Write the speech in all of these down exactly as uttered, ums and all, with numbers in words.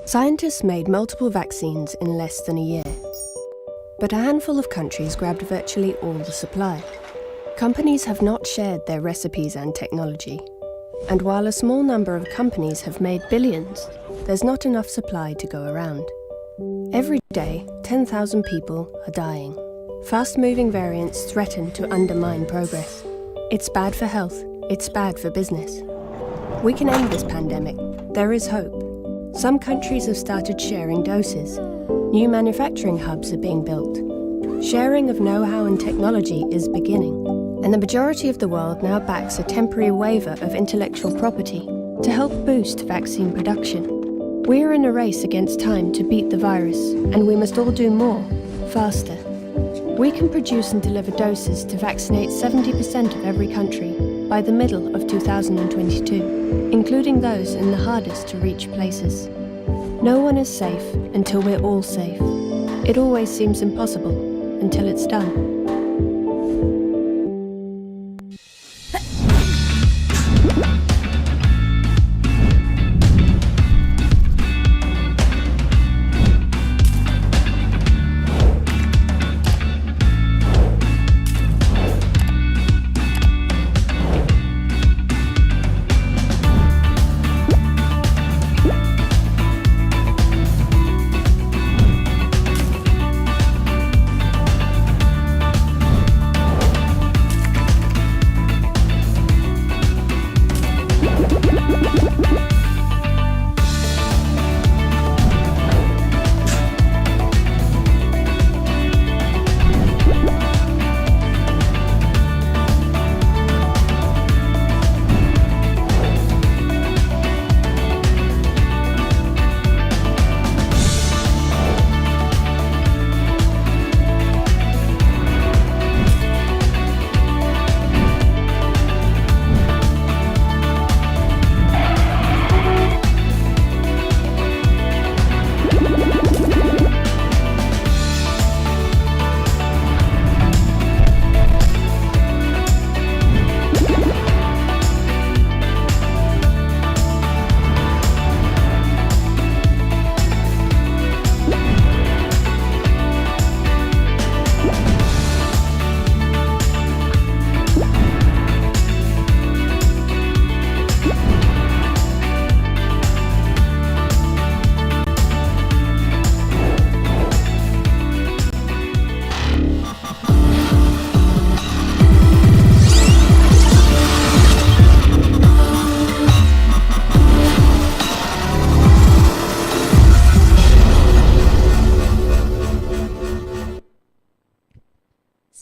Scientists made multiple vaccines in less than a year. But a handful of countries grabbed virtually all the supply. Companies have not shared their recipes and technology. And while a small number of companies have made billions, there's not enough supply to go around. Every day, ten thousand people are dying. Fast-moving variants threaten to undermine progress. It's bad for health. It's bad for business. We can end this pandemic. There is hope. Some countries have started sharing doses. New manufacturing hubs are being built. Sharing of know-how and technology is beginning. And the majority of the world now backs a temporary waiver of intellectual property to help boost vaccine production. We are in a race against time to beat the virus, and we must all do more, faster. We can produce and deliver doses to vaccinate seventy percent of every country by the middle of two thousand and twenty-two, including those in the hardest to reach places. No one is safe until we're all safe. It always seems impossible until it's done.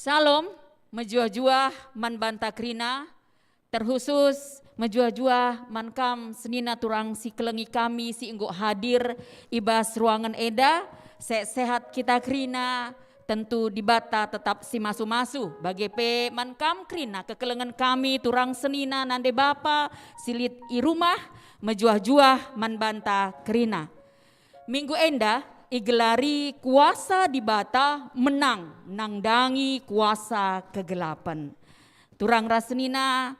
Shalom, mejuah-juah man banta kerina, terkhusus mejuah-juah man kam senina turang si kelengi kami si enggo hadir i bas ruangen enda. Sehat-sehat kita kerina, tentu Dibata tetap si masu-masu. Bage pe man kam kerina kekelengen kami turang senina nande bapa si lit i rumah, mejuah-juah man banta kerina. Minggu enda igelari kuasa Dibata menang nandangi kuasa kegelapen. Turang ras senina,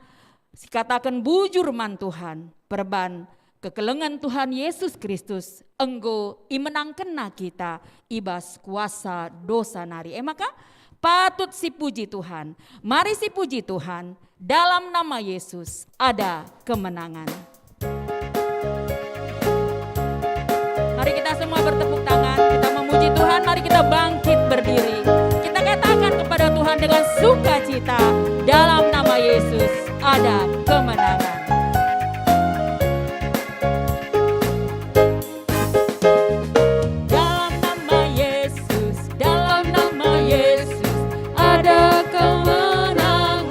sikataken bujur man Tuhan, perban kekelengen Tuhan Yesus Kristus enggo imenangkenNa kita i bas kuasa dosa nari. E maka, patut sipuji Tuhan. Mari sipuji Tuhan, dalam nama Yesus ada kemenangan. Mari kita semua bertepuk tangan, kita memuji Tuhan, mari kita bangkit berdiri. Kita katakan kepada Tuhan dengan sukacita, dalam nama Yesus ada kemenangan. Dalam nama Yesus, dalam nama Yesus, ada kemenangan.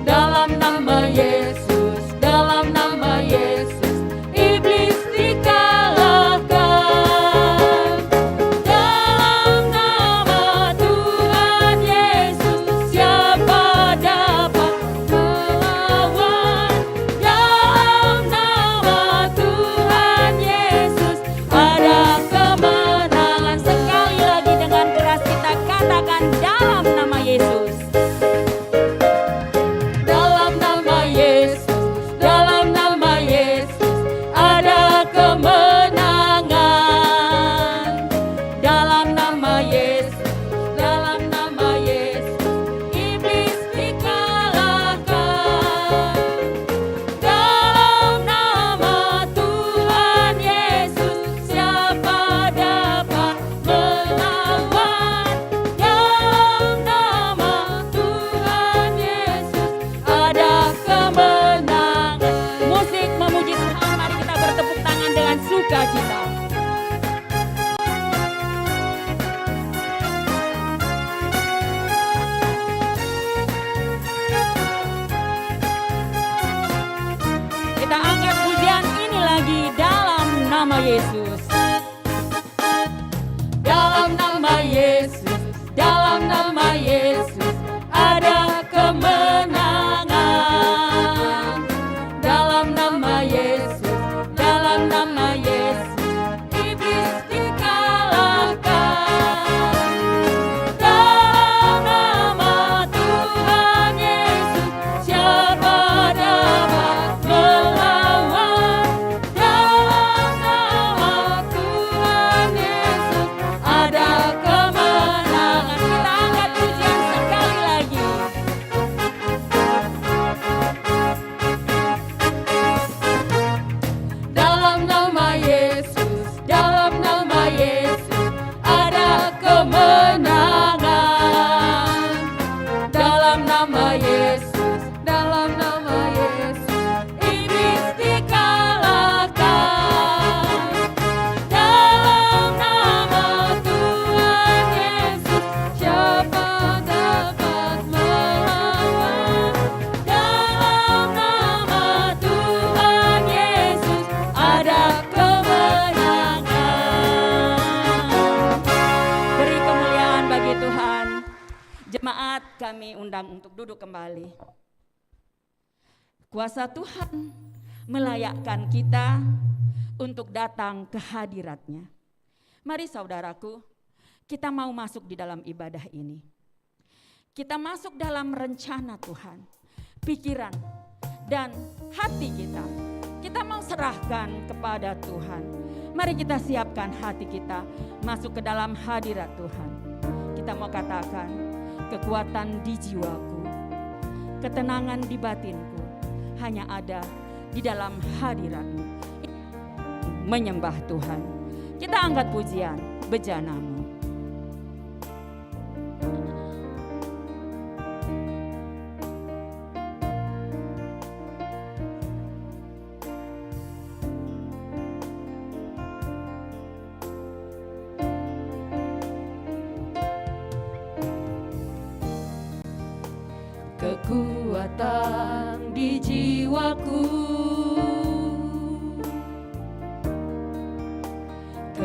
Dalam nama Yesus, dalam nama Yesus, iblis dikalahkan. Dalam nama Tuhan Yesus, siapa dapat melawan? Dalam nama Tuhan Yesus ada kemenangan. Sekali lagi dengan keras kita katakan, "Dalam nama Yesus." Dalam nama Yesus, dalam nama Yesus ada kemenangan. Dalam nama Yesus, dalam nama Yesus, iblis dikalahkan. Dalam nama Tuhan Yesus, siapa dapat melawan? Dalam nama Tuhan Yesus, ada kemenangan. Musik memuji Tuhan, mari kita bertepuk tangan dengan sukacita. Kita angkat pujian ini lagi, dalam nama Yesus. Dalam nama Yesus, dalam nama Yesus, ada kemenangan. Dalam nama Yesus, dalam nama Yesus, iblis dikalahkan. Dalam nama Tuhan Yesus, siapa dapat melawan? Dalam nama Tuhan Yesus ada kemenangan. Kita angkat pujian sekali lagi. Dalam nama Yesus, dalam nama Yesus ada kemenangan. Dalam nama Yesus, dalam nama Yesus, iblis dikalahkan. Dalam nama Tuhan Yesus, siapa dapat melawan? Dalam nama Tuhan Yesus, ada kemenangan. Beri kemuliaan bagi Tuhan. Jemaat, kami undang untuk duduk kembali. Kuasa Tuhan melayakkan kita untuk datang ke hadirat-Nya. Mari, saudaraku, kita mau masuk di dalam ibadah ini. Kita masuk dalam rencana Tuhan. Pikiran dan hati kita, kita mau serahkan kepada Tuhan. Mari kita siapkan hati kita masuk ke dalam hadirat Tuhan. Kita mau katakan, "Kekuatan di jiwaku, ketenangan di batinku, hanya ada di dalam hadirat-Mu." Menyembah Tuhan. Kita angkat pujian, "Bejana-Mu."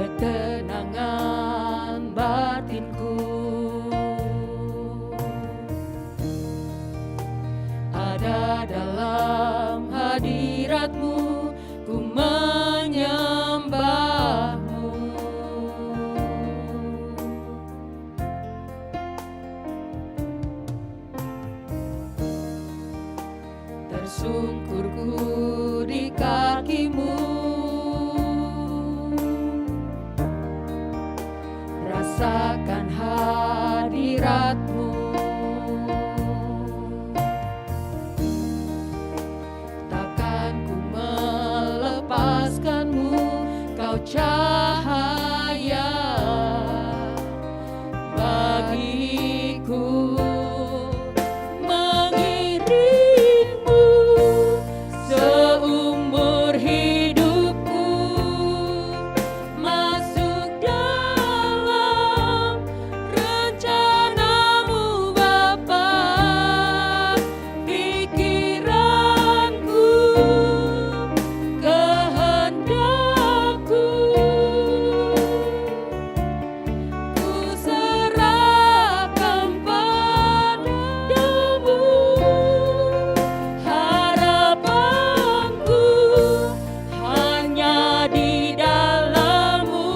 ketenangan batinku. Ada dalam hadirat-Mu, ku menyembah-Mu. Tersungkur ku di kaki-Mu, rasakan hadirat-Mu. Takkan ku melepaskan-Mu, Kau cahaya bagiku. Mengiring-Mu seumur hidupku, masuk dalam rencana-Mu, Bapa. Pikiranku, kehendakku, kuserahkan padamu. Harapanku hanya di dalam-Mu.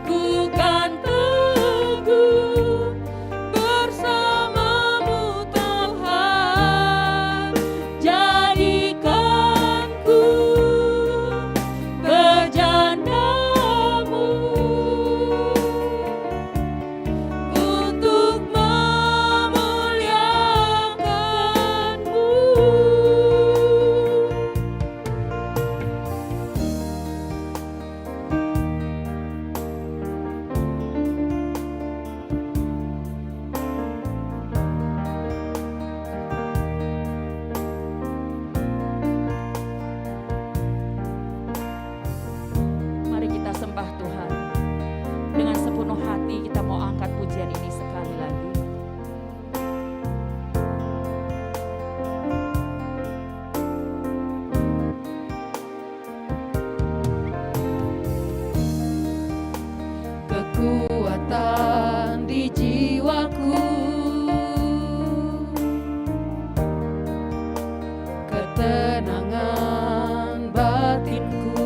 Ku kan teguh bersama-Mu, Tuhan. Jadikan ku bejana-Mu untuk memuliakan-Mu. Mari kita sembah Tuhan. Dengan sepenuh hati kita mau angkat pujian ini sekali lagi. Kekuatan di jiwaku, ketenangan batinku,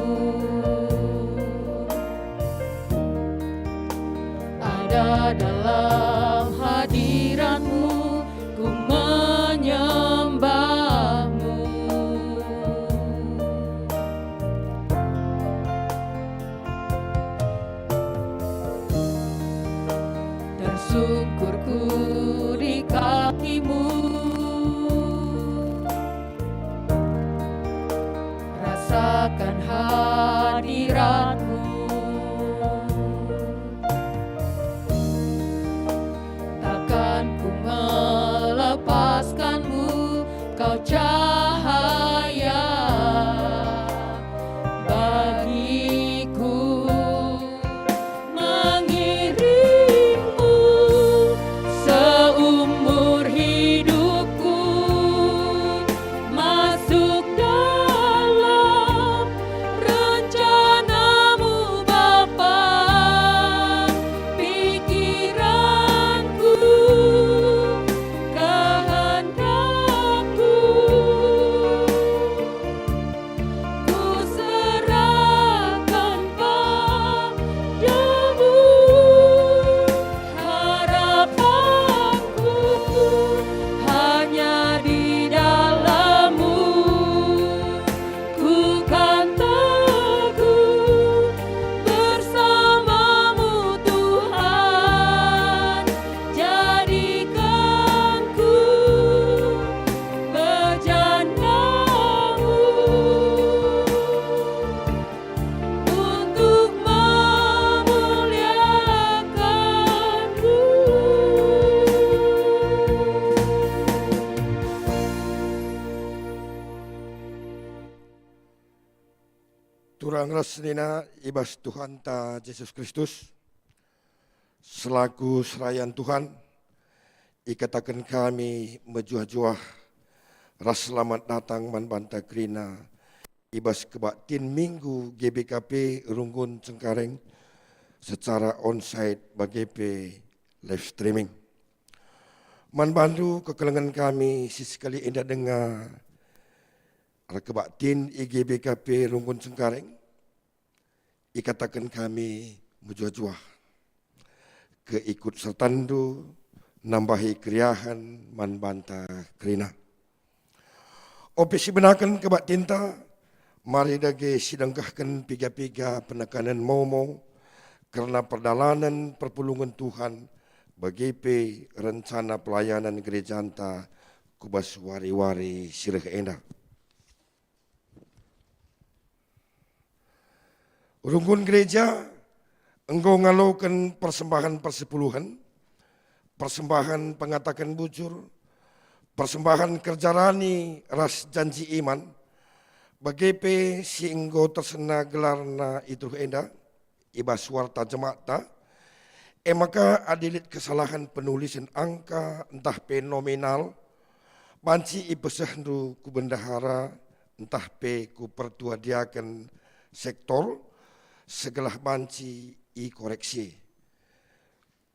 ada dalam hadirat-Mu. Ku menyembah-Mu. Tersungkur ku di kaki-Mu. Rasakan hadirat-Mu. Takkan ku melepaskan-Mu, Kau cahaya bagiku. Mengiring-Mu seumur hidupku, masuk dalam rencana-Mu, Bapa. Pikiranku, kehendakku, kuserahkan padamu. Harapanku hanya di dalam-Mu. Ku kan teguh bersama-Mu, Tuhan. Jadikan ku bejana-Mu untuk memuliakan-Mu. Turang ras senina i bas Tuhanta Jesus Kristus, selaku serayan Tuhan, ikataken kami mejuah-juah ras selamat datang man banta kerina i bas kebaktin Minggu G B K P Runggun Cengkareng secara onsite bage pe live streaming. Man bandu kekelengen kami si sekali enda denga erkebaktin i G B K P Runggun Cengkareng, ikataken kami mejuah-juah keikut sertandu nambahi keriahen man banta kerina. Ope sibenaken kebaktinta, mari dage sidengkehken piga-piga penekanen momo kerna perdalanen perpulungen Tuhan, bage pe rencana pelayanan gerejanta ku bas wari-wari si reh enda. Runggun gereja enggo ngaloken persembahen persepuluhen, persembahen pengataken bujur, persembahen kerja rani ras janji iman, bage pe si enggo tersena gelarna i teruh enda i bas warta jemakta, e maka adi lit kesalahen penulisen angka ntah pe nominal, banci ipesehndu ku bendahara ntah pe ku pertua diaken sektor, segelah banci ikoreksi.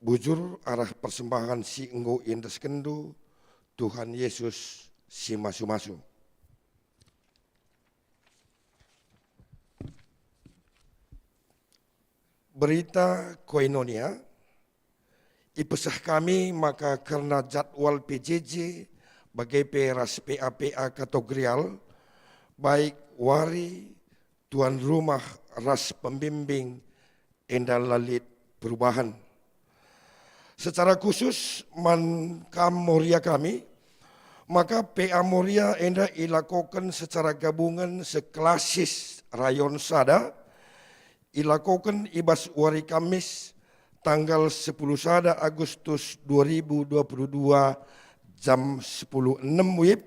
Bujur arah persembahen si enggo iendeskenndu, Tuhan Yesus si masu-masu. Berita Koinonia, ipeseh kami maka kerna jadwal P J J bage pe ras P A P A katedral, baik wari, tuan rumah ras pembimbing, enda la lit perubahen. Secara khusus man kam Moria kami, maka P A Moria enda ilakoken secara gabungen seklasis rayon sada, ilakoken i bas wari Kamis tanggal sepuluh sada Agustus dua ribu dua puluh dua jam sepuluh enem wib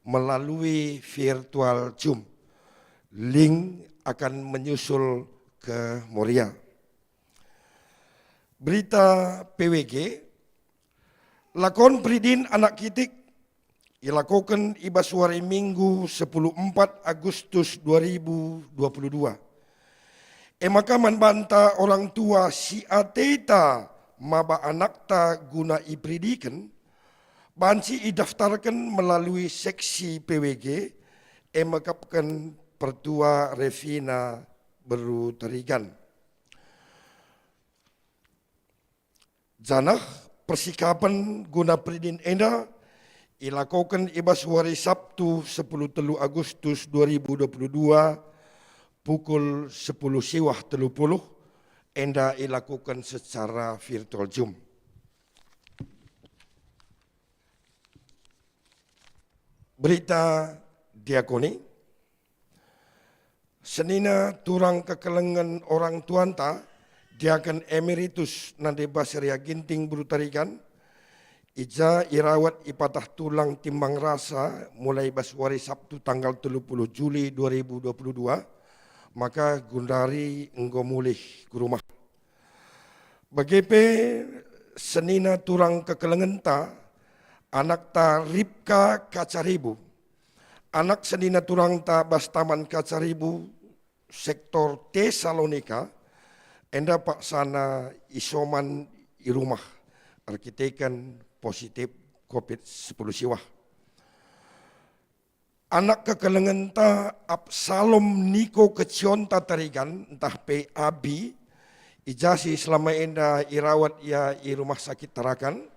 melalui virtual Zoom. Link akan menyusul ke Moria. Berita P W G, lakon peridin anak kitik ilakoken i bas wari Minggu sepuluh empat Agustus dua ribu dua puluh dua. E maka man banta orang tua si ateta maba anakta guna iperidiken, banci idaftarken melalui seksi P W G, e mekapken Pertua Revina Beru Tarigan. Janah persikapen guna peridin enda ilakoken i bas wari Sabtu sepuluh telu Agustus dua ribu dua puluh dua pukul sepuluh siwah telu puluh, enda ilakoken secara virtual Zoom. Berita diakoni. Senina turang kekelengen orang tuanta, Diaken Emeritus Nande Basaria Ginting Beru Tarigan, i ja irawat ipatah tulang timbang rasa mulai bas wari Sabtu tanggal telu puluh Juli dua ribu dua puluh dua, maka gundari enggo mulih ku rumah. Bage pe senina turang kekelengenta, anakta Ripka Kacaribu, anak senina turangta bas Taman Kacaribu, sektor Tesalonika, enda paksana isoman i rumah erkiteken positif covid sepuluh siwah. Anak kekelengenta Absalom Niko Kecionta Tarigan, ntah pe Abi, i ja si selama enda irawat ia i Rumah Sakit Tarakan,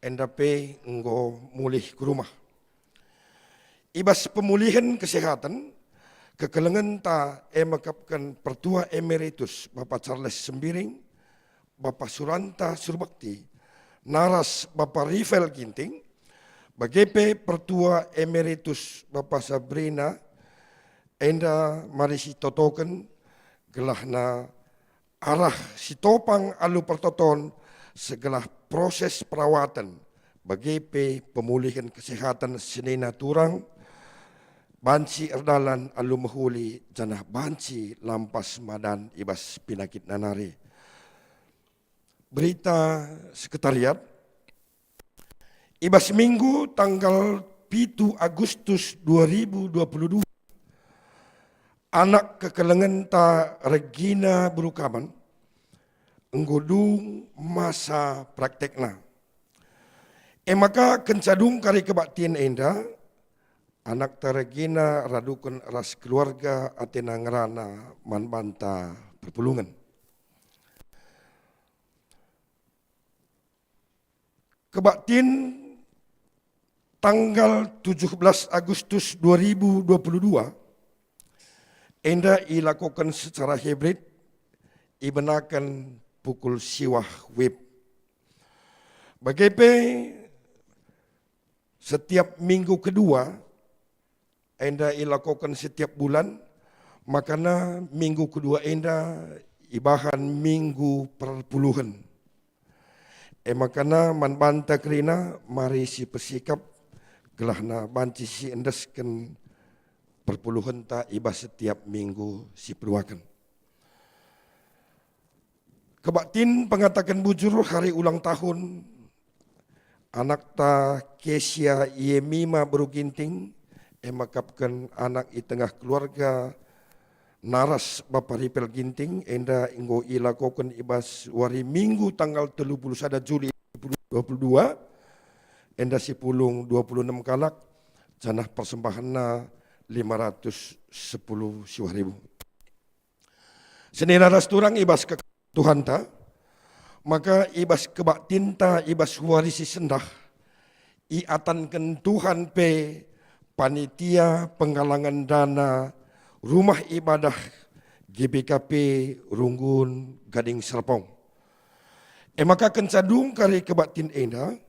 enda pe enggo mulih ku rumah. I bas pemulihen kesehatan, kekelengenta e mekapken Pertua Emeritus Bapa Charles Sembiring, Bapa Suranta Surbakti, naras Bapa Rifael Ginting, bage pe Pertua Emeritus Bapa Sabrina, enda mari sitotoken gelahna arah sitopang alu pertoton segelah proses perawatan bage pe pemulihen kesehatan senina turang banci erdalan alu mehuli janah banci lampas madan i bas penakitna nari. Berita Sekretariat. I bas Minggu tanggal pitu Agustus dua ribu dua puluh dua, Anak kekelengenta Regina Berukaman enggo dung masa praktekna. E maka kenca dung kari kebaktin enda, anakta Regina raduken ras keluarga atena ngerana man banta perpulungen. Kebaktin tanggal tujuh belas Agustus dua ribu dua puluh dua enda ilakoken secara hibrid, ibenaken pukul siwah wib. Bage pe setiap minggu kedua enda ilakoken setiap bulan, makana minggu kedua enda ibahan minggu perpuluhen. E makana man banta kerina mari sipersikap gelahna banci siendesken perpuluhenta i bas setiap minggu sipeduaken. Kebaktin pengataken bujur hari ulang tahun anakta Kesia Yemima Beru Ginting, e maka kepeken anak i tengah keluarga naras Bapa Ripel Ginting, enda enggo ilakoken i bas wari Minggu tanggal telu puluh sada Juli dua puluh dua, enda sipulung dua puluh enem kalak, janah persembahenna lima ratus sepuluh siwah ribu. Senina ras turang i bas ke-, Tuhanta, maka i bas kebaktinta i bas wari si sendah, iatanken Tuhan pe panitia penggalangan dana Rumah Ibadah G B K P Runggun Gading Serpong. E maka kenca dung kari kebaktin enda,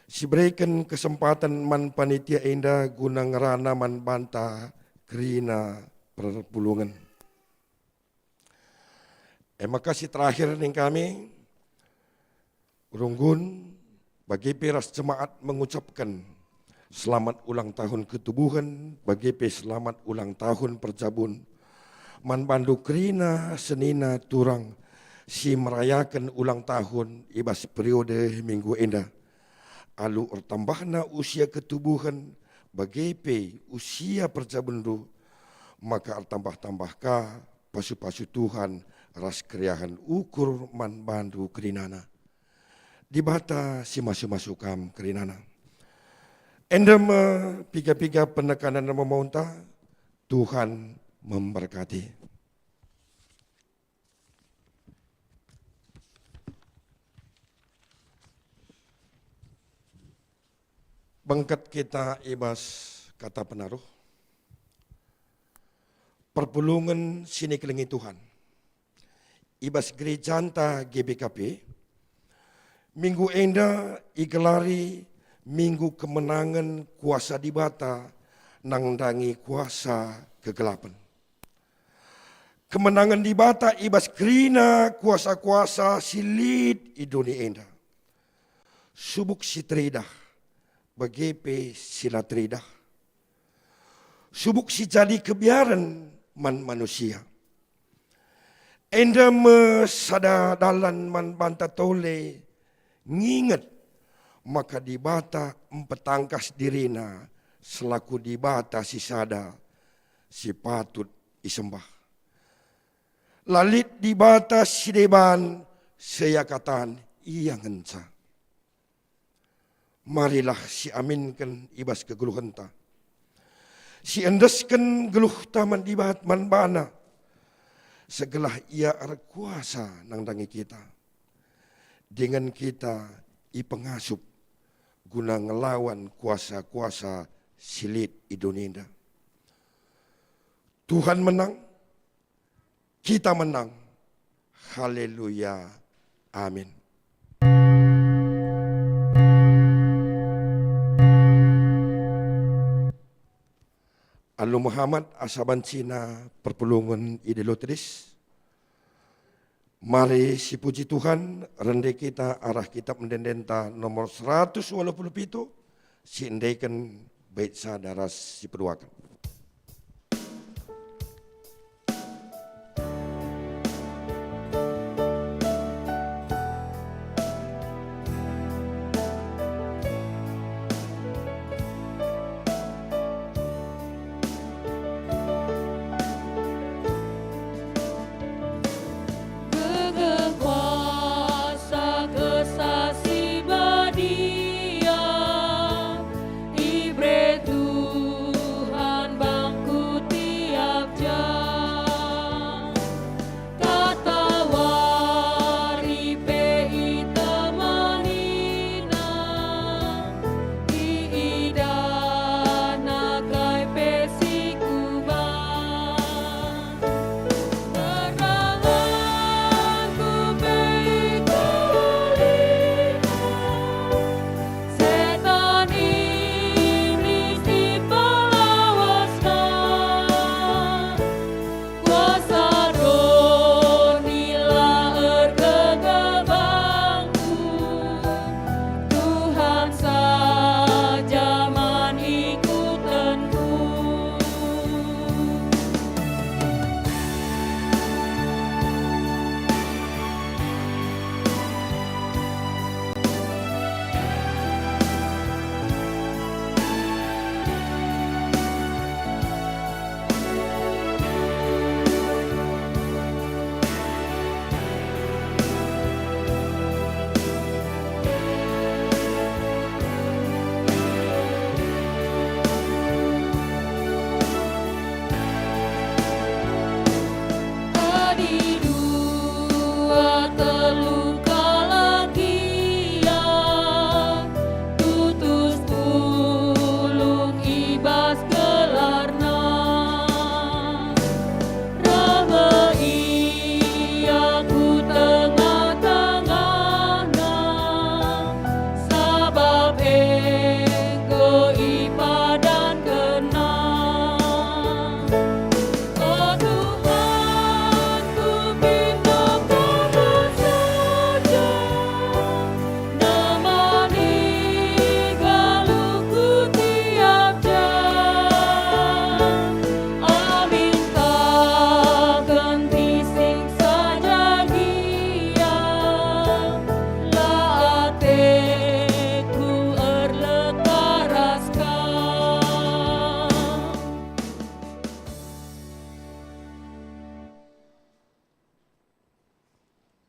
sibereken kesempaten man panitia enda guna ngerana man banta kerina perpulungen. E maka si terakhir ning kami, Runggun, bage pe ras jemaat mengucapken selamat ulang tahun ketubuhen, bage pe selamat ulang tahun perjabun man bandu kerina senina turang si merayaken ulang tahun i bas periode minggu enda. Alu ertambahna usia ketubuhen, bage pe usia perjabundu, maka ertambah-tambah ka pasu-pasu Tuhan ras keriahen ukur man bandu kerinana. Dibata si masu-masu kam kerinana. Enda me piga-piga penekanen memaunta, Tuhan memberkati. Bengket kita i bas kata penaruh. Perpulungen si nikelengi Tuhan. I bas gerejanta G B K P, minggu enda igelari Minggu Kemenangen Kuasa Dibata nandangi kuasa kegelapen. Kemenangen Dibata i bas kerina kuasa-kuasa si lit i doni enda. Subuk si teridah, bage pe si la teridah. Subuk si jadi kebiaren man manusia. Enda me sada dalan man banta tole nginget maka Dibata mpetangkas diriNa selaku Dibata si sada si patut isembah. La lit Dibata si deban seakatan Ia ngenca. Marilah siaminken i bas kegeluhenta, siendesken geluhta man Dibat-, man baNa, segelah Ia erkuasa nandangi kita, dingen kita ipengasup guna ngelawan kuasa-kuasa si lit i doni enda. Tuhan menang, kita menang. Haleluya. Amin. Alu mehamat asa bancina perpulungen i Delo Tedis. Mari sipuji Tuhan, rende kita arah kitab ende-endenta nomor seratus waluh puluh pitu, siendeken bait sada ras sipeduaken.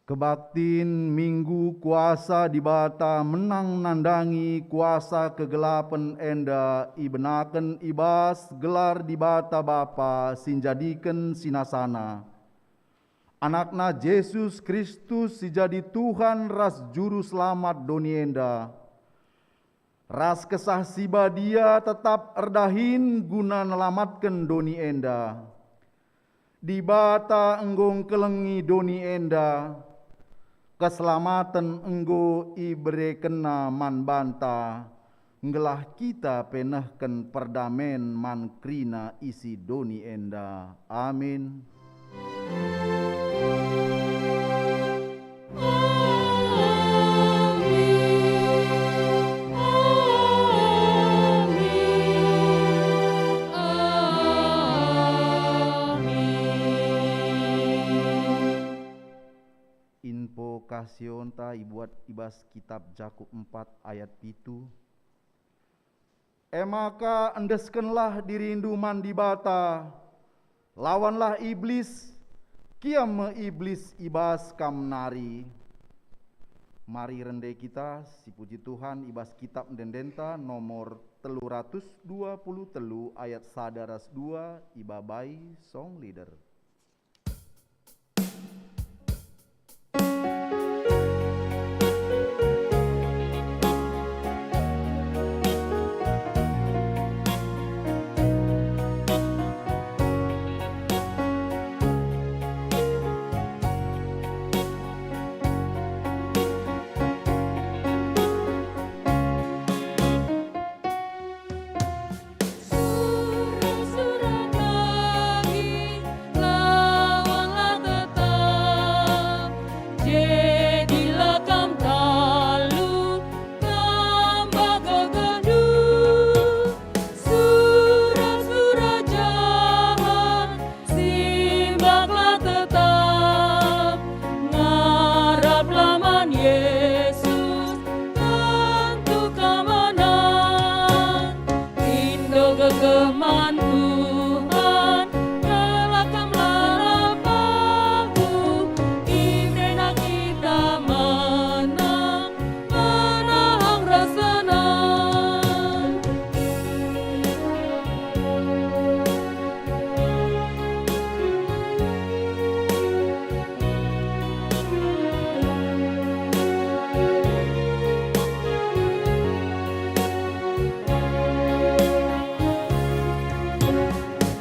Kebaktin Minggu Kuasa Dibata menang nandangi kuasa kegelapen enda ibenaken i bas gelar Dibata Bapa si njadiken sinasana. AnakNa Jesus Kristus si jadi Tuhan ras Juru Selamat doni enda, ras Kesah Si Badia tetap erdahin guna nelamatken doni enda. Dibata enggo engkelengi doni enda, keselamaten enggo iberekenNa man banta, nggelah kita pe nehken perdamen man kerina isi doni enda. Amin. Amin. Amin. Amin. Invokasionta ibuat i bas Kitap Jakup empat ayat pitu. E maka endeskenlah dirindu man Dibata, lawanlah Iblis, kiam me Iblis i bas kam nari. Mari rende kita sipuji Tuhan i bas Kitap Ende-endenta nomor telu ratus dua puluh telu ayat sada ras dua, ibabai song leader. Sura-sura daging, lawanlah tetap, jadilah kam talu, tambah gegehndu. Sura-sura jahat, simbaklah tetap, ngaraplah man Yesus, tentu kam menang. Indo gegeh man Tuhan, kelak kam lalap pagu, iberena kita menang, menang ras senang.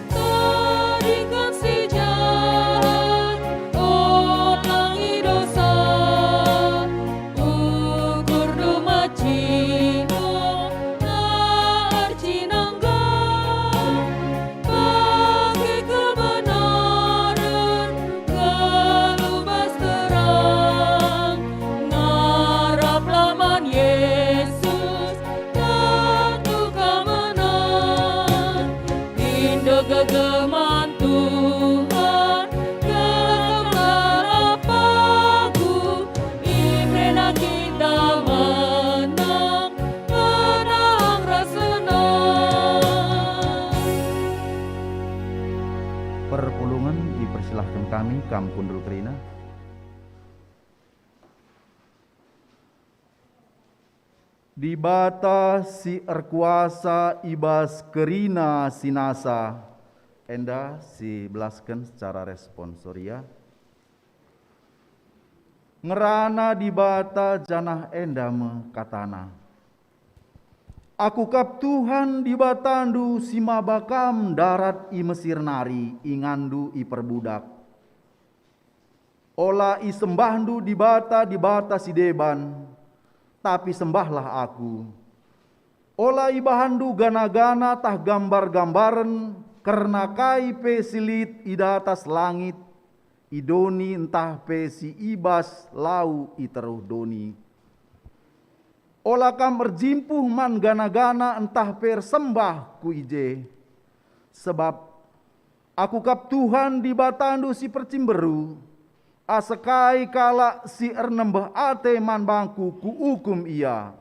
Tadingken si jahat, olangi dosa, ukurndu macino, la ercinangga. Bage kebenaren, kelubas terang, ngaraplah man Yesus, tentu kam menang. Indo gegeh man Tuhan, kelak kam lalap pagu, iberena kita menang, menang ras senang. Perpulungen ipersilahken kami, kam kundul kerina. Dibata si erkuasa i bas kerina si nasa, enda sibelasken secara responsoria. Ngerana Dibata janah enda me kataNa, "Aku kap Tuhan Dibatandu si maba kam ndarat i Mesir nari inganndu iperbudak. Ola isembahndu dibata-dibata si deban, tapi sembahlah Aku. Ola ibahanndu gana-gana tah gambar-gambaren kerna kai pe si lit i datas langit, i doni ntah pe si i bas lau i teruh doni. Ola kam erjimpuh man gana-gana ntah pe ersembah ku i je. Sebab Aku kap Tuhan Dibatandu si percimberu. Asa kai kalak si ernembeh ate man bangKu Kuukum ia,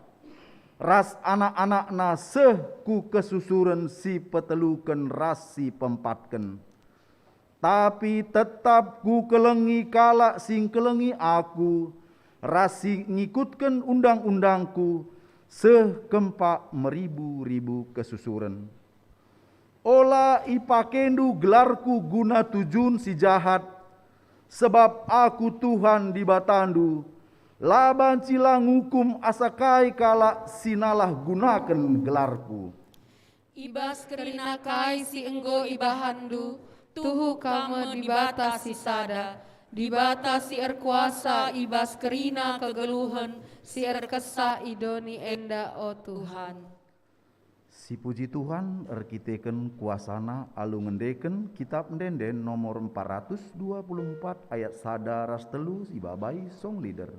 ras anak-anakna seh ku kesusuren si peteluken ras si peempatken. Tapi tetap kukelengi kalak si ngkelengi aku, ras si ngikutken undang-undangku, seh kempak meribu-ribu kesusuren. Ola ipakendu gelarku guna tujun si jahat, sebab aku Tuhan Dibatandu, la banci la ngukum asa kai kalak si nalah gunaken gelarku. I bas kerina kai si enggo ibahanndu, tuhu ka me Dibata si sada, Dibata si erkuasa i bas kerina kegeluhen si erkesah i doni enda, o Tuhan. Sipuji Tuhan erkiteken kuasaNa alu ngendeken Kitap Ende-enden nomor empat ratus dua puluh empat ayat sada ras telu ibabai song leader.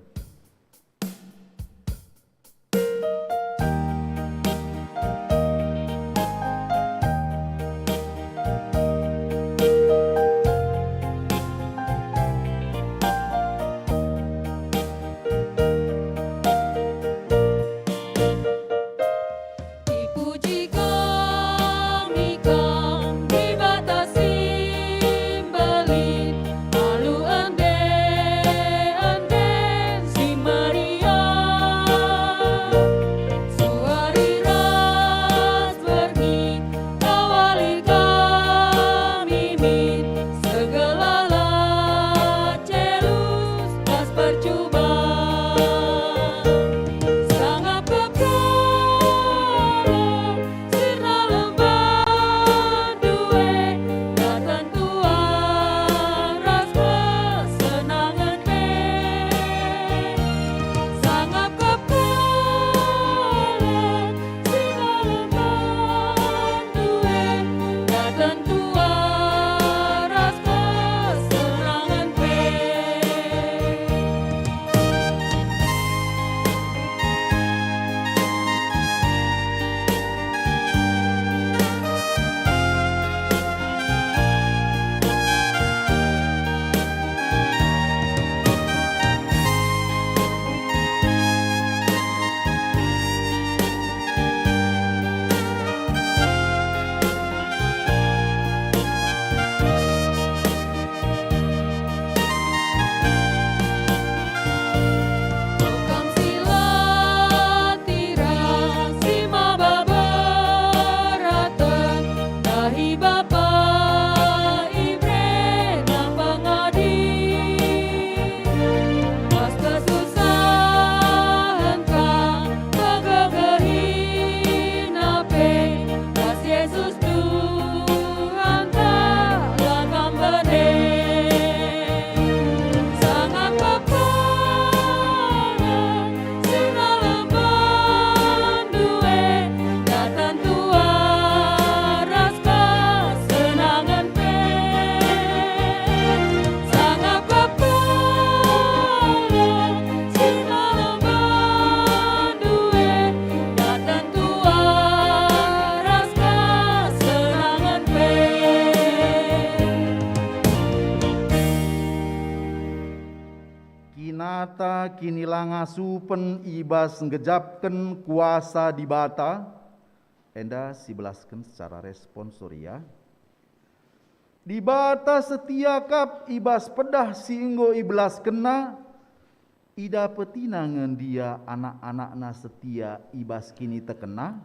Ipuji kami Kam, Dibata si mbelin, alu ende-enden si meriah. Suari ras berngi, kawali kami min, segala la celus ras percuban. Sangap kepulung sirna lemban due, daten tuah ras kesenangen pe. Sangap kepulung sirna lemban due, daten tuah ras kesenangen pe. Kam si la tira, si maba beraten, dahi Bapa iberena pengadi. Bas kesusahen ka, kegegehin pe, bas Jesus Tuhanta la Kam bene. Sangap kepulung sirna lemban due, daten tuah ras kesenangen pe. Sangap kepulung sirna lemban due, daten tuah ras kesenangen pe. Kinata kinilangasupen i bas nggejapken kuasa Dibata, enda sibelasken secara responsoria. Dibata setia kap i bas pedah si enggo ibelaskenNa, idapetina nge ndia anak-anakNa setia i bas kinitekenNa?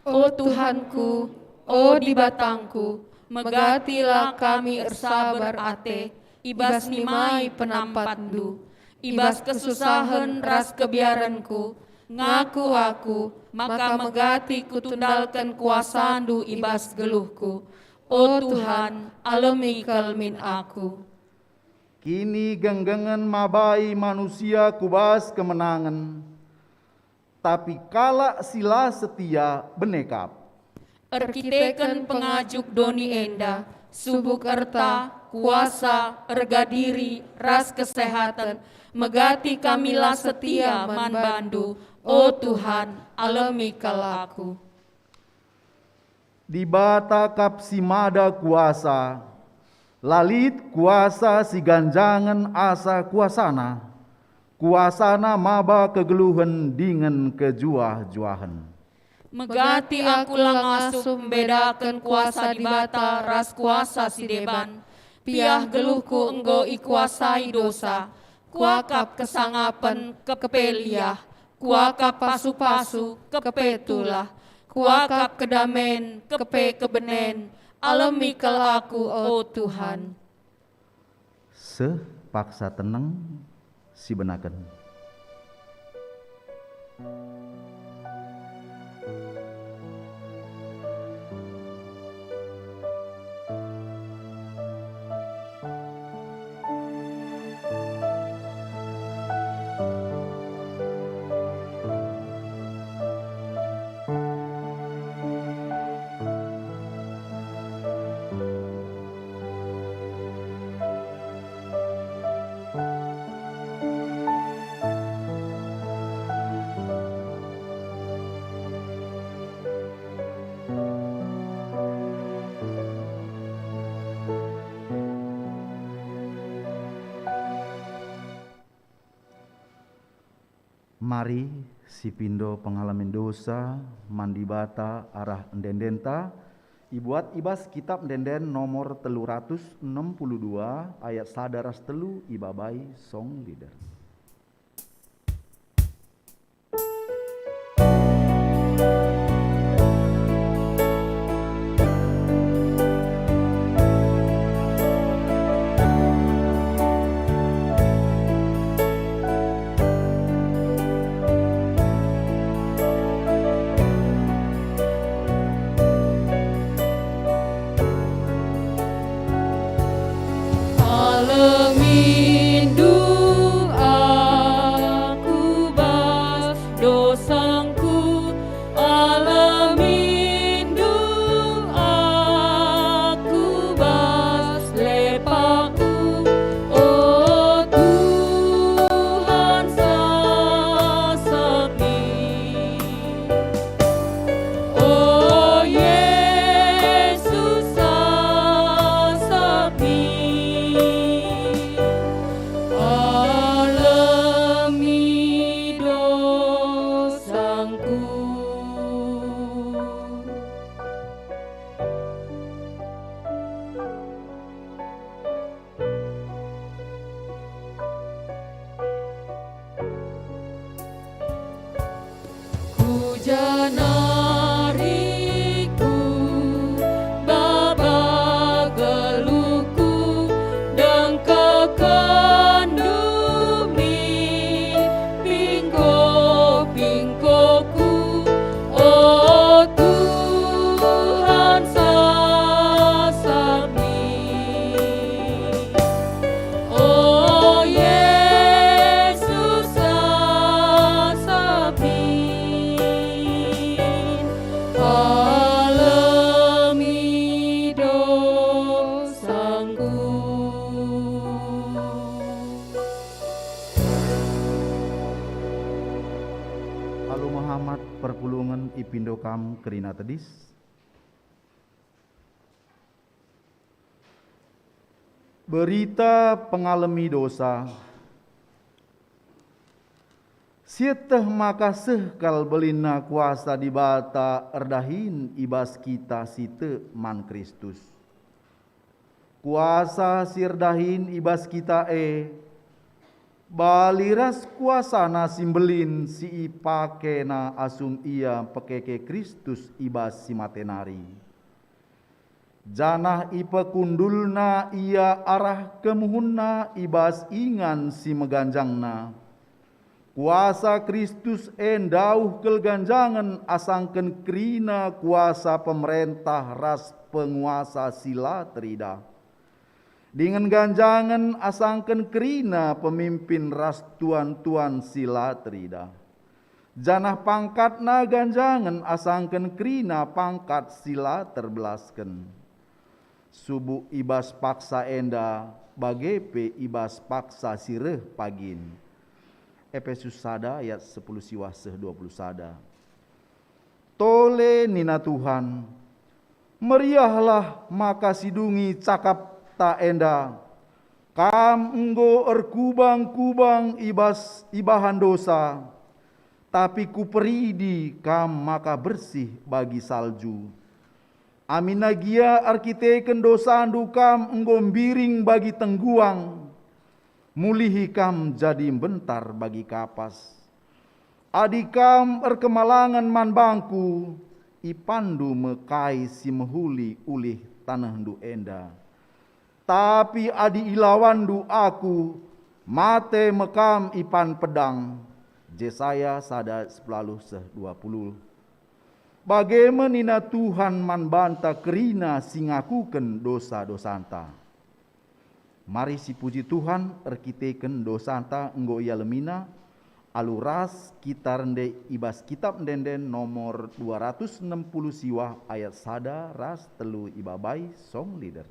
O Tuhanku, o Dibatangku, megatilah kami ersabar ate i bas nimai penampatNdu. I bas kesusahen ras kebiarenku, ngaku aku maka megati kutundalken kuasaNdu i bas geluhku. O Tuhan, alemi kal min aku. Kinigenggengen mabai manusia ku bas kemenangen, tapi kalak si la setia bene kap. Erkiteken pengajuk doni enda, subuk erta, kuasa, erga diri, ras kesehaten, megati kami la setia man baNdu, o Tuhan, alemi kal aku. Dibata kap si mada kuasa, la lit kuasa si ganjangen asa kuasaNa. KuasaNa maba kegeluhen dingen kejuah-juahen. Megati aku la ngasup mbedaken kuasa Dibata ras kuasa si deban. Piah geluhku enggo ikuasai dosa, kuakap kesangapen kepe liah, kuakap pasu-pasu kepe tulah, kuakap kedamen kepe kebenen, alemi kal aku, o Tuhan. Seh paksa teneng sibenaken. Mari sipindo pengalamen dosa man Dibata arah ende-endenta, ibuat i bas Kitab Ende-enden nomor telu ratus enem puluh dua, ayat sada ras telu, ibabai song leader. Alemindu aku bas dosangku, alemindu aku bas lepakku, o Tuhan, sasap min. O Jesus, sasap min, alemi dosangku. Kujanari ku Bapa geluhku, dengkehkenndu min pingko-pingkoku, o Tuhan, sasap min. O Jesus, sasap min, alemi dosangku. Alu Muhammad perpulungen ipindo kam kerina tedis. Berita pengalemi dosa. Sieteh maka seh kal belinna kuasa Dibata erdahin i bas kita si tek man Kristus. Kuasa si erdahin i bas kita e, bali ras kuasaNa si mbelin si ipakeNa asum Ia mpekeke Kristus i bas si mate nari. Janah ipekundulNa Ia arah kemuhenNa i bas ingan si meganjangna. Kuasa Kristus e ndauh kal ganjangen asangken kerina kuasa pemerentah ras penguasa si la teridah, dingen ganjangen asangken kerina pemimpin ras tuan-tuan si la teridah. Janah pangkatna ganjangen asangken kerina pangkat si la terbelasken. Subuk i bas paksa enda, bage pe i bas paksa si reh pagin. Epesus sada ayat sepuluh siwah seh dua puluh sada. Tole nina Tuhan, "Meriahlah maka sidungi cakapta enda. Kam enggo erkubang-kubang i bas ibahan dosa, tapi Kuperidi kam maka bersih bagi salju. Aminna gia erkiteken dosandu kam enggo mbiring bagi tengguang, mulihi kam jadi mbentar bagi kapas. Adi kam erkemalangen man bangku, ipanndu me kai si mehuli ulih tanehndu enda. Tapi adi ilawanndu aku, mate me kam ipan pedang. Jesaya sada sepuluh seh dua puluh. Bage me nina Tuhan man banta kerina si ngakuken dosa-dosanta. Mari sipuji Tuhan erkiteken dosanta enggo ialemiNa, alu ras kita rende i bas Kitab Ende-enden nomor dua ratus enem puluh siwah ayat sada ras telu ibabai song leader.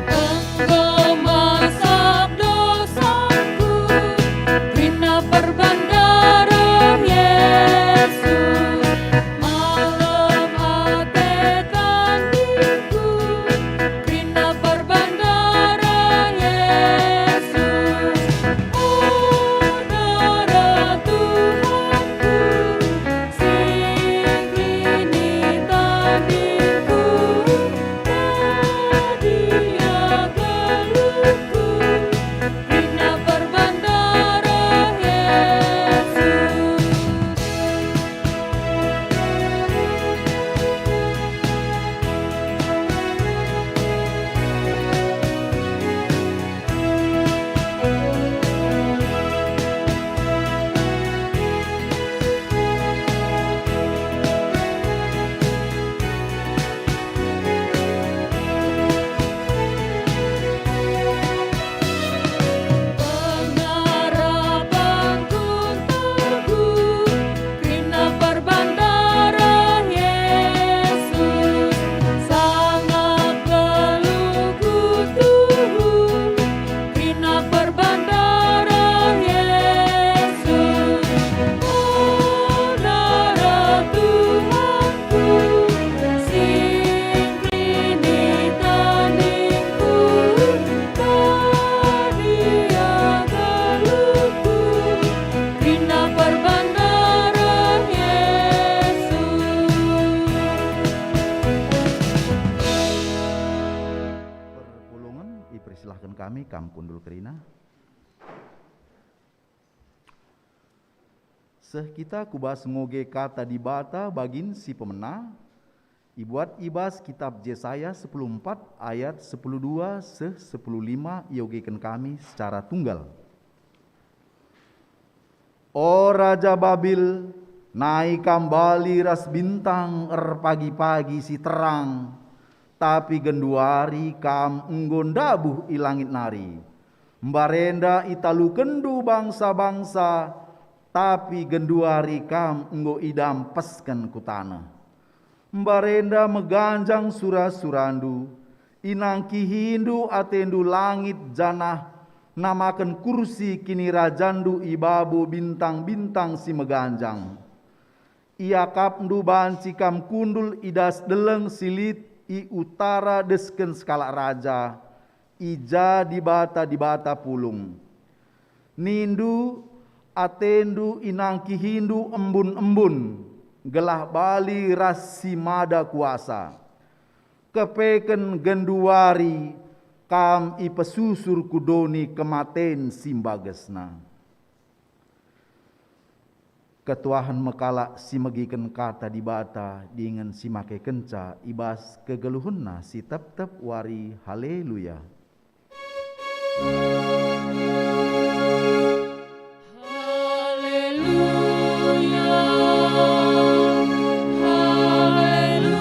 Enggo masap dosaku, kerina perban dareh Yesus. Malem ate tandingku, kerina perban dareh Yesus. O dareh Tuhanku, sing kini tandingku, badia geluhku, kerina perban dareh Yesus. Kerina perban dareh Yesus, sangap geluhku tuhu, kerina perban dareh Yesus. O dareh Tuhanku, sing kini tandingku, badia geluhku, kerina perban dareh Yesus. Perpulungen, ipersilahken kami kam kundul kerina. Seh kita ku bas ngoge Kata Dibata bagin si pemena, ibuat i bas Kitap Jesaya sepuluh empat ayat sepuluh dua seh sepuluh lima iogeken kami secara tunggal. O Raja Babil, nai kam bali ras bintang erpagi-pagi si terang, tapi genduari kam enggo ndabuh i langit nari. Mbarenda italukenndu bangsa-bangsa, tapi genduari kam enggo idampesken ku taneh. Mbarenda meganjang sura-surandu, inangkihindu atendu langit janah namaken kursi kinirajandu i babo bintang-bintang si meganjang. Iakapndu banci kam kundul i das deleng si lit i utara desken sekalak raja, i ja dibata-dibata pulung. Nindu, atendu inangkihindu embun-embun, gelah bali ras si mada kuasa. Kepeken genduari kam ipesusur ku doni kematen si mbagesna. Ketuahen me kalak si megiken Kata Dibata dingen si makekenca i bas kegeluhenna si tep-tep wari. Haleluya! Haleluya, haleluya, haleluya.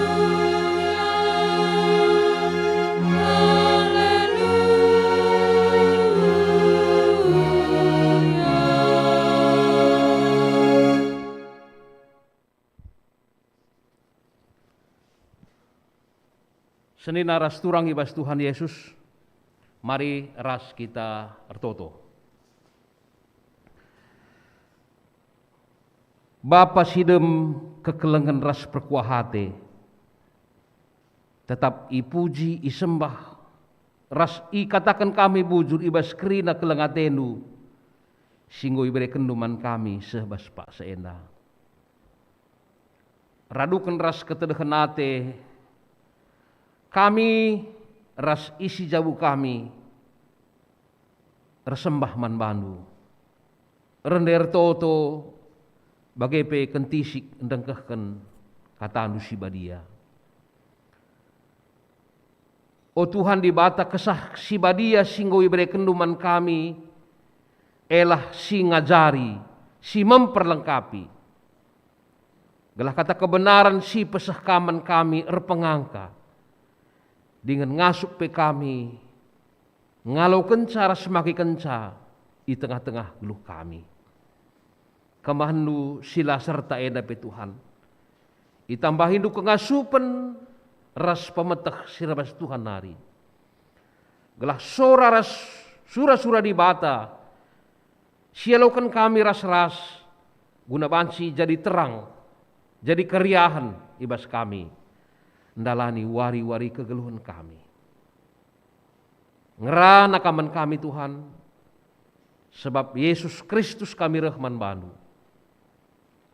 Senina ras turang i bas Tuhan Yesus, Mari ras kita ertoto. Bapa si dem kekelengen ras perkuah ate, tetap ipuji, isembah, ras ikataken kami bujur i bas kerina keleng atendu si enggo iberekenndu man kami seh bas paksa enda. Raduken ras ketedehen ate, kami ras isi jabu kami ersembah man bandu, rende ertoto, bage pe kentisik ndengkehken katandu si badia. O Tuhan Dibata, Kesah Si Badia si enggo iberekenndu man kami, elah si ngajari, si memperlengkapi, gelah kata kebenaren si peseh Kam man kami erpengangka, dingen ngasup pe kami ngalokenca ras makekenca i tengah-tengah geluh kami. KemahenNdu si la serta enda pe, Tuhan, itambahindu kengasupen ras pemeteh si ras Tuhan nari, gelah sora ras sura-sura Dibata si ialoken kami ras-ras guna banci jadi terang, jadi keriahen i bas kami ndalani wari-wari kegeluhen kami. Ngerana Kam man kami, Tuhan, sebab Jesus Kristus kami reh man bandu.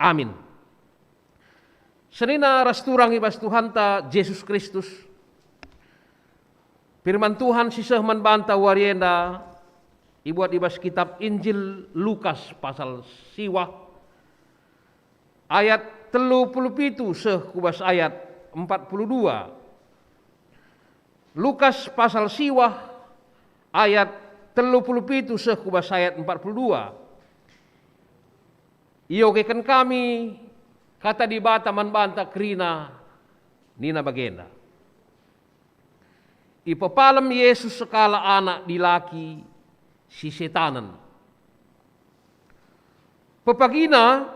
Amin. Senina ras turang i bas Tuhanta Jesus Kristus, firman Tuhan si seh man banta wari enda ibuat i bas kitap Injil Lukas pasal siwah, ayat telu puluh pitu seh ku bas ayat empat puluh dua. Lukas pasal siwah ayat telu puluh pitu seh ku bas ayat empat puluh dua. Iogeken kami Kata Dibata man banta kerina, nina bagenda. Ipepalem Jesus sekalak anak dilaki si setanen. Pepagina,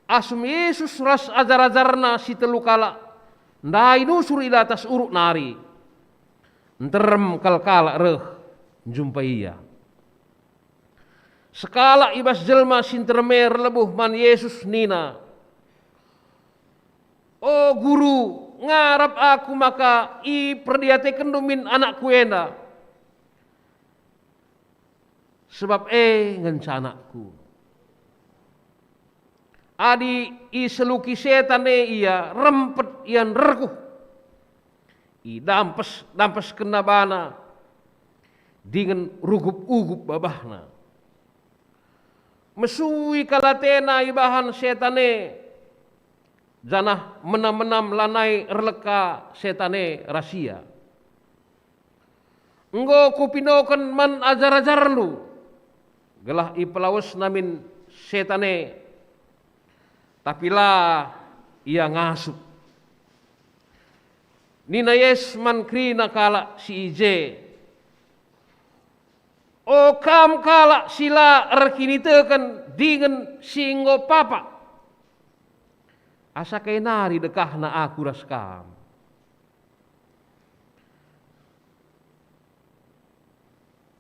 asum Jesus ras ajar-ajarNa si telu kalak ndai nusur i datas uruk nari, nterem kal kalak reh njumpai Ia. Sekalak i bas jelma si nterem e erlebuh man Jesus nina, "O Guru, ngarap aku maka iperdiatekenNdu min anakku enda, sebab e ngenca anakku. Adi iseluki setan e ia, rempet ia nderkuh, idampes-dampeskenna bana, dingen rugup-ugup babahna. Mesui kal atena ibahan setan e, janah menam-menam lanai erleka setan e ras ia. Enggo kupinoken man ajar-ajarNdu, gelah ipelawesna min setan e, tapi la ia ngasup." Nina Jesus man kerina kalak si i je, "O kam kalak si la erkiniteken dingen si enggo papa, asa kai nari dekahna Aku ras kam?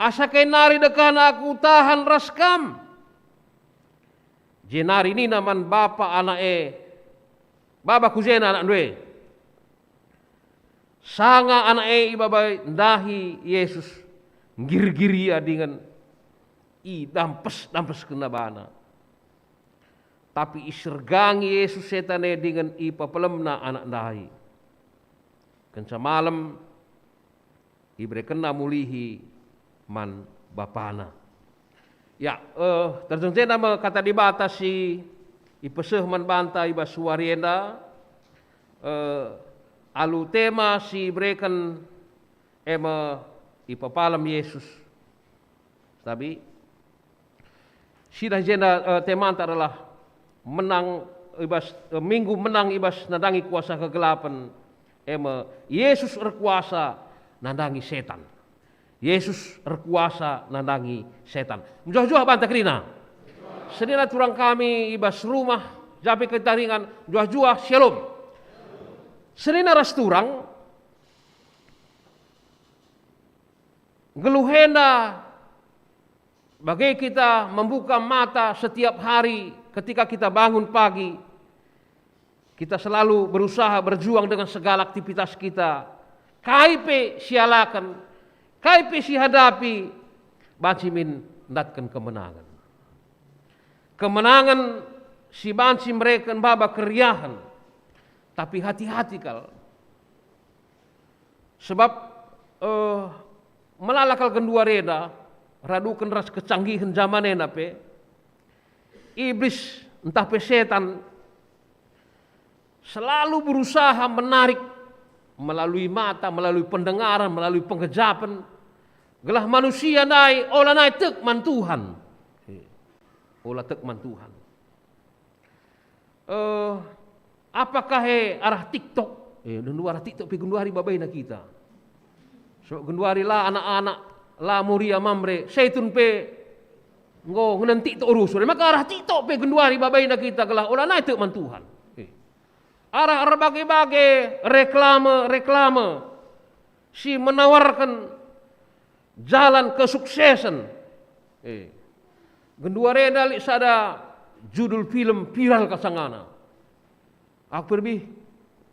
Asa kai nari dekahna Aku tahan ras kam?" Jenari nina man bapa anak e, "Baba ku jenda anakndu e." Sanga anak e ibabai ndahi Jesus, nggirgir ia dingen idampes-dampeskenna bana. Tapi isergangi Jesus setan e dingen ipepelemna anak ndai. Kenca malem, iberekenna mulihi man bapana. Ya, eh, terjeng jenda me Kata Dibata si ipeseh man banta i bas wari enda, eh, alu tema si ibereken e me ipepalem Jesus. Tapi sidah jenda, eh, temanta adalah menang i bas, eh, minggu menang i bas nandangi kuasa kegelapen, e me Yesus erkuasa nandangi setan. Yesus erkuasa nandangi setan. Njuah-juah banta kerina. Senina turang kami i bas rumah, japi ketaringan, njuah-juah, Shalom. Senina ras turang, Nggeluh enda bage kita membuka mata setiap hari ketika kita bangun pagi, kita selalu berusaha berjuang dengan segala aktivitas kita. Kai pe sialaken, kai pe sihadapi, banci min ndatken kemenangen. Kemenangen si banci mereken baba keriahen. Tapi hati-hati kal. Sebab, eh, melala kal genduari enda, raduken ras kecanggihen jaman enda pe, Iblis ntah pe setan selalu berusaha menarik melalui mata, melalui pendengaran, melalui penggejapen, gelah manusia ndai ola nai tek man Tuhan. Ola tek man Tuhan. Eh, apakah e arah TikTok? Eh, genduari arah TikTok pe genduari babaina kita. So genduari la anak-anak, la Moria Mamre, Saitun pe enggo ngenen TikTok rusur. Maka arah TikTok pe genduari babaina kita gelah ola nai tek man Tuhan. Eh. Arah erbage-bage reklame-reklame si menawarken jalan kesuksesen. Eh. Genduari enda lit sada judul film viral kal sangana. Aku pe erbih,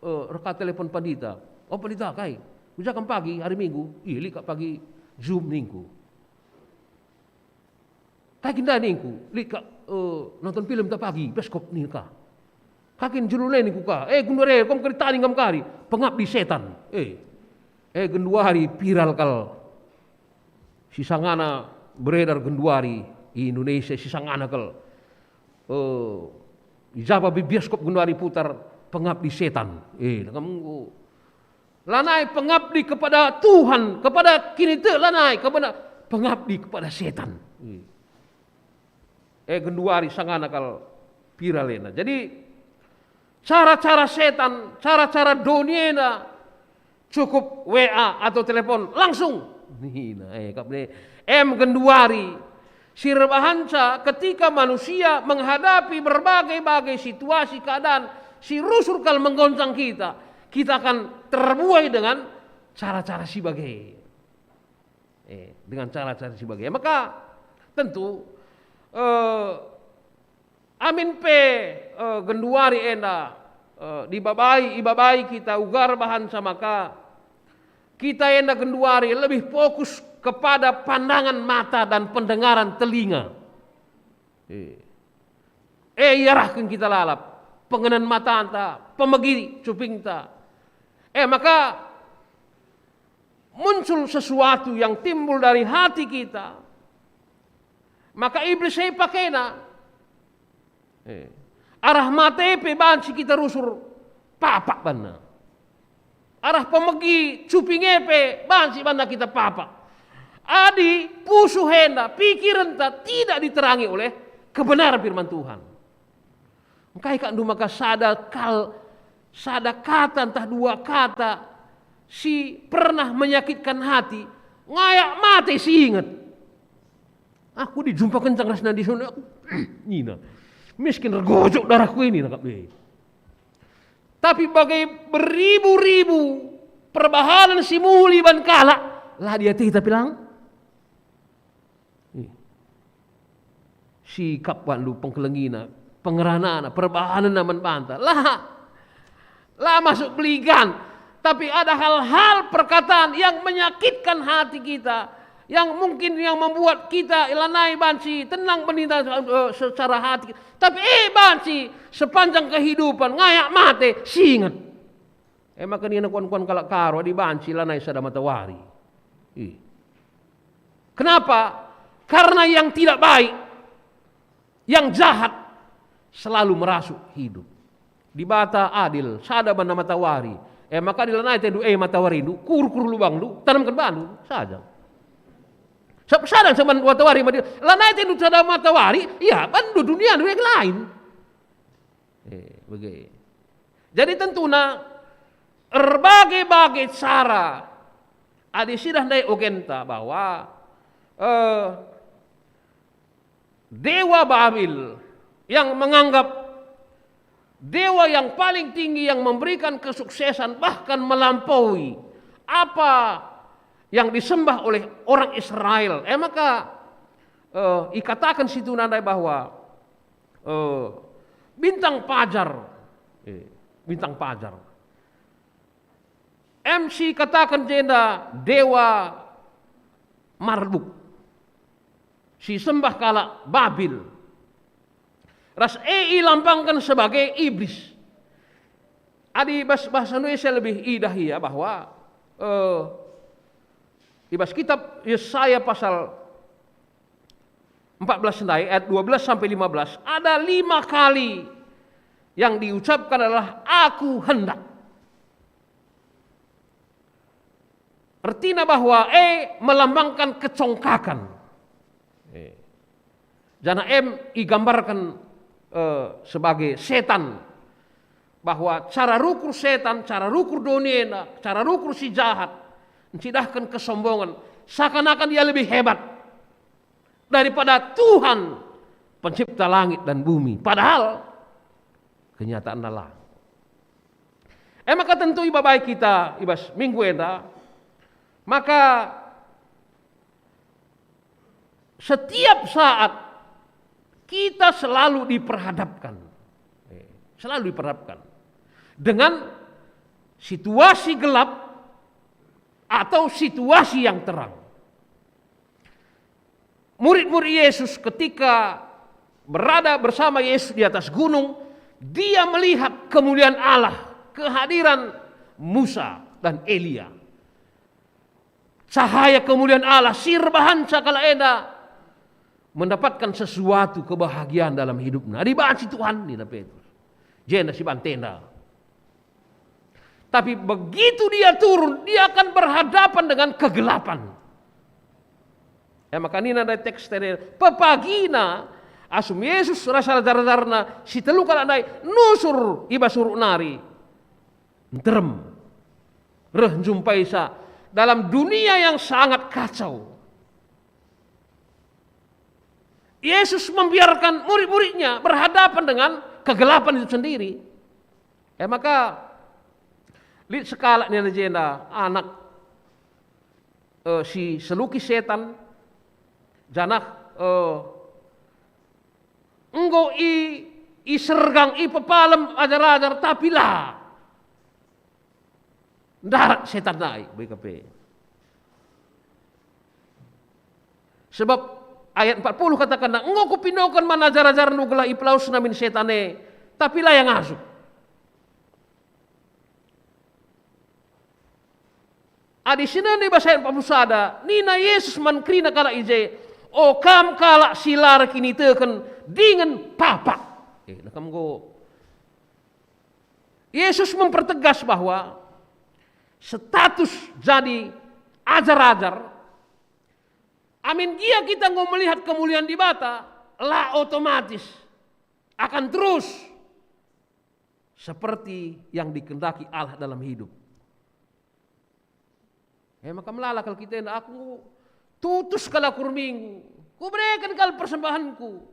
eh, reka telepon pandita. "Oh, pandita, kai? Ku ja kam pagi hari Minggu?" "Ih, lit kap pagi Zoom," ningku. "Kai kin ndai?" ningku. "Lit kap, eh, nonton film ntah pagi, bioskop," nina ka. "Kai kin judulna?" ningku ka. "Eh, genduari e, kom kari tani kam kari, Pengabdi Setan." Eh. Eh, genduari viral kal. Si sangana beredar genduari i Indonesia, si sangana kal. Eh, i ja pe bioskop genduari putar Pengabdi Setan. Eh, kam enggo. Lanai pengabdi kepada Tuhan, kepada kiniteken, lanai kepada pengabdi kepada setan. Eh, genduari sangana kal viral enda. Jadi, cara-cara setan, cara-cara doni enda cukup W A atau telepon langsung. Nina, eh, kap ne, em genduari. Si erbahanca ketika manusia menghadapi berbagai-bagai situasi keadaan si rusur kal menggoncang kita, kita akan terbuai dengan cara-cara si bage. Eh, dengan cara-cara si bage. Maka tentu, eh, amin pe, eh, genduari enda, eh, dibabai, ibabai kita uga erbahanca maka kita enda genduari lebih fokus kepada pandangan mata dan pendengaran telinga. Eh. Eh, iarahken kita lalap, pengenen matanta, pemegi cupingta. Eh, maka muncul sesuatu yang timbul dari hati kita, maka Iblis e pakena. Eh, arah mata e pe banci kita rusur papak banna. Arah pemegi cuping e pe banci banna kita papak. Adi pusuh enda, pikirenta tidak diterangi oleh kebenaran firman Tuhan. Engkai kak ndu maka sada kal, sada kata ntah dua kata si pernah menyakitkan hati, ngayak mate si inget. Aku dijumpa kencang ras nandisona, aku nina, "Miskin, ergojok darahku ini," nangkap e. Tapi bage beribu-ribu perbahanen si muli ban kalak, la diatei tapi lang. Ih. Sikap bandu pengkelengina, pengeranana, perbahanenna man banta. La, la masuk beligan. Tapi ada hal-hal perkataan yang menyakitkan hati kita, yang mungkin yang membuat kita lanai banci tenang beninta, eh, secara hati. Tapi, eh, banci sepanjang kehidupan ngayak mate, si inget. E maka nina kuan-kuan kalak Karo, adi banci lanai sada matawari. Ih. Kenapa? Karena yang tidak baik, yang jahat selalu merasuk hidup. Dibata adil, sada banna matawari. E maka adi lanai atendu, eh, matawarindu, kur-kur lubangndu, tanamken bandu saja. Sab-, sada seban matawari, lanai atendu sada matawari, ya, bandu duniandu yang lain. Eh, bage. Jadi tentuna erbage-bage cara adi sidah ndai ogenta bahwa, eh, dewa Babil yang menganggap dewa yang paling tinggi yang memberikan kesuksesan bahkan melampaui apa yang disembah oleh orang Israel. E maka, eh, ikataken situ nandai bahwa, eh, bintang pajar, eh, bintang pajar. Em si kataken jenda dewa Marduk, si sembah kalak Babil, ras e ilambangken sebagai iblis. Adi bas bahasa Indonesia lebih idah ia bahwa, eh, i bas kitab Yesaya pasal empat belas ndai ayat dua belas sampai lima belas, ada lima kali yang diucapkan adalah "Aku hendak". Ertina bahwa e melambangkan kecongkakan. Eh. Janah em igambarken, eh, sebagai setan, bahwa cara rukur setan, cara rukur doni enda, cara rukur si jahat, ncidahken kesombongen, seakan-akan ia lebih hebat daripada Tuhan pencipta langit dan bumi. Padahal kenyataanna la. E maka tentu ibabai kita i bas minggu enda, maka setiap saat kita selalu diperhadapkan, eh, selalu diperhadapkan dengan situasi gelap atau situasi yang terang. Murid-murid Yesus ketika berada bersama Yesus di atas gunung, dia melihat kemuliaan Allah, kehadiran Musa dan Elia. Cahaya kemuliaan Allah si erbahanca kalak enda mendapatkan sesuatu kebahagiaan dalam hidupna. "Adi banci Tuhan," nina Petrus. Jenda si bantenda. Tapi begitu dia turun, dia akan berhadapan dengan kegelapan. E maka nina ndai teks tadi, pepagina asum Yesus ras ajar-ajarna si telu kalak ndai nusur i bas uruk nari. Nterem. Reh njumpaisa dalam dunia yang sangat kacau. Yesus membiarkan murid-muridnya berhadapan dengan kegelapan itu sendiri. E maka, lit sekalak nina jenda anak, eh, si seluki setan, janah, eh, enggo i, isergang, ipepalem ajar-ajar, tapi la ndarat setan nai, bage pe. Sebab ayat empat puluh katakenna, "Enggo kupindoken man ajar-ajarNdu gelah ipelawesna min setan e, tapi la ia ngasup." Adi sinena i bas ayat empat puluh sada, nina Yesus man kerina kalak i je, "O kam kalak si la erkiniteken dingen papak." Eh, nah kam enggo. Yesus mempertegas bahwa status jadi ajar-ajar, amin gia kita enggo melihat kemuliaan Dibata, la otomatis akan terus seperti yang dikendaki Allah dalam hidup. E maka melala kal kita enda, "Aku tutus kal aku erminggu, kubereken kal persembahenku,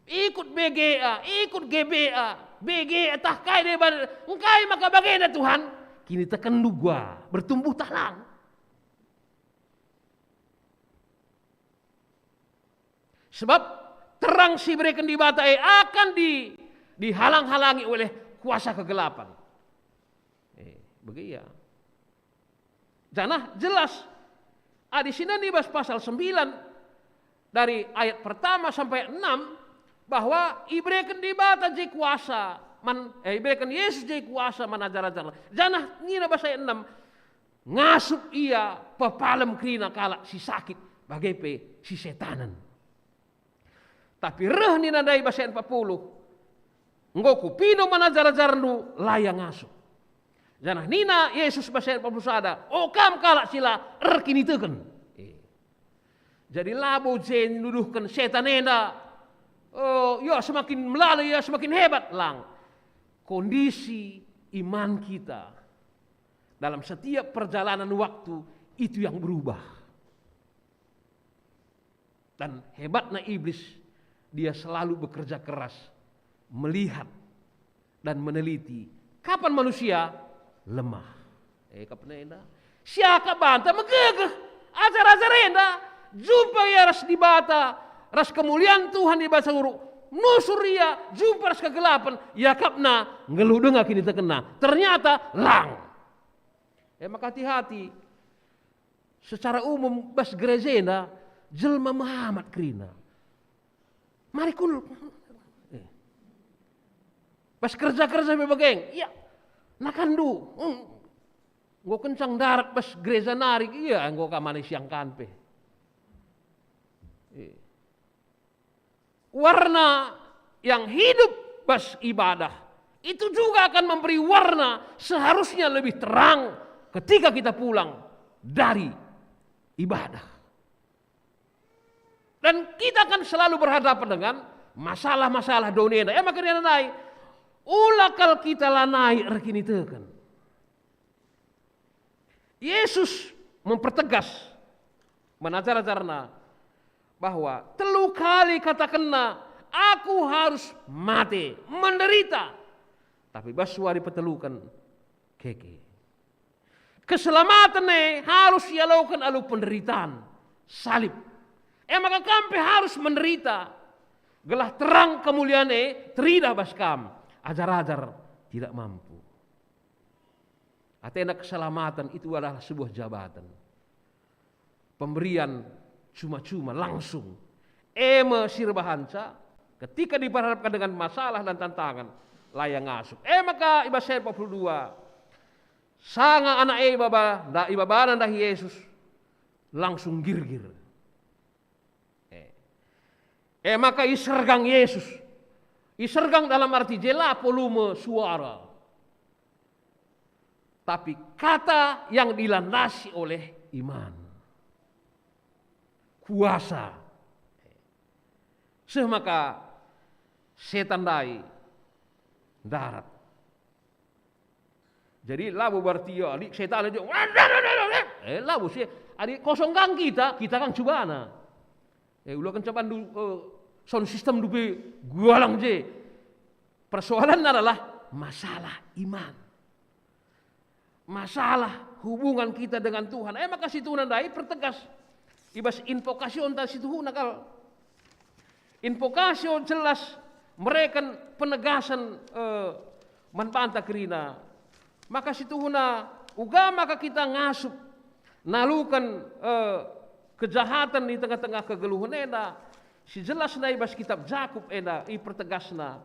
ikut B G A, ikut G B A, B G A tah kai deba, engkai maka bagenda Tuhan?" Kinitekenndu gua bertumbuh tah lang? Sebab terang si ibereken Dibata e akan di, dihalang-halangi oleh kuasa kegelapan. Eh, bage ia. Janah jelas, adi sinena i bas pasal sembilan dari ayat pertama sampai enam, bahwa ibereken Dibata je kuasa man, eh, ibereken Yesus je kuasa man ajar-ajarNa. Janah nina bas ayat enam, ngasup ia pepalem kerina kalak si sakit, bage pe si setanen. Tapi reh nina ndai bas ayat empat puluh, "Enggo kupindo man ajar-ajarNdu, la ia ngasup." Janah nina Yesus bas ayat empat puluh sada, "O kam kalak si la erkiniteken." Eh. Jadi labo je nuduhken setan enda, "Oh, ia semakin melala, ia semakin hebat." Lang. Kondisi iman kita dalam setiap perjalanan waktu itu yang berubah. Dan hebatna iblis, dia selalu bekerja keras melihat dan meneliti kapan manusia lemah. Eh, kapan enda? Siakap banta megegeh. Ajar-ajar enda jumpa ia ras Dibata, ras kemulian Tuhan i bas uruk. Nusur ia jumpa ras kegelapen, iakapna nggeluh denga kinitekenna. Ternyata lang. E maka hati-hati. Secara umum bas gereja enda jelma mehamat kerina. Mari kul. Eh. Bas kerja-kerja pe bage. Iya. Nakanndu. Hmm. Enggo kencang ndarat bas gereja nari. Iya, enggo ka mane siangkan pe. Eh. Warna yang hidup bas ibadah itu juga akan memberi warna seharusnya lebih terang ketika kita pulang dari ibadah. Dan kita akan selalu berhadapan dengan masalah-masalah doni enda. E maka nai, ula kal kita lanai erkiniteken. Yesus mempertegas man ajar-ajarNa bahwa telu kali katakenNa, "Aku harus mate, menderita, tapi bas wari peteluken keke." Keselamaten e harus ialoken alu penderitaan, salib. E maka kam pe harus menderita, gelah terang kemulian e teridah bas kam. Ajar-ajar tidak mampu. Atena keselamatan itu adalah sebuah jabatan. Pemberian cuma-cuma langsung. E me si erbahanca ketika diperhadapkan dengan masalah dan tantangan, la ia ngasup. E maka i bas ayat empat puluh dua, sanga anak e ibaba, nda, ibabana ndahi Yesus, langsung girgir. E. E maka isergang Yesus. Isergang dalam arti je la volume suara. Tapi kata yang dilandasi oleh iman. Kuasa. Seh maka setan ndai ndarat. Jadi labo berarti ya, adi setan aja, eh, labo sih. Adi kosong kang kita, kita kang cubana. Eh, ula kenca bandu, eh, sound system dupe gualang je. Persoalan adalah masalah iman. Masalah hubungan kita dengan Tuhan. Eh, maka situhuna ndai pertegas. I bas invokasionta situhuna kal. Invokasio jelas mereken penegasan, eh, man banta kerina. Maka situhuna uga maka kita ngasup naluken, eh, kejahaten di tengah-tengah kegeluhen enda, si jelas ndai bas kitab Jakup enda ipertegasna.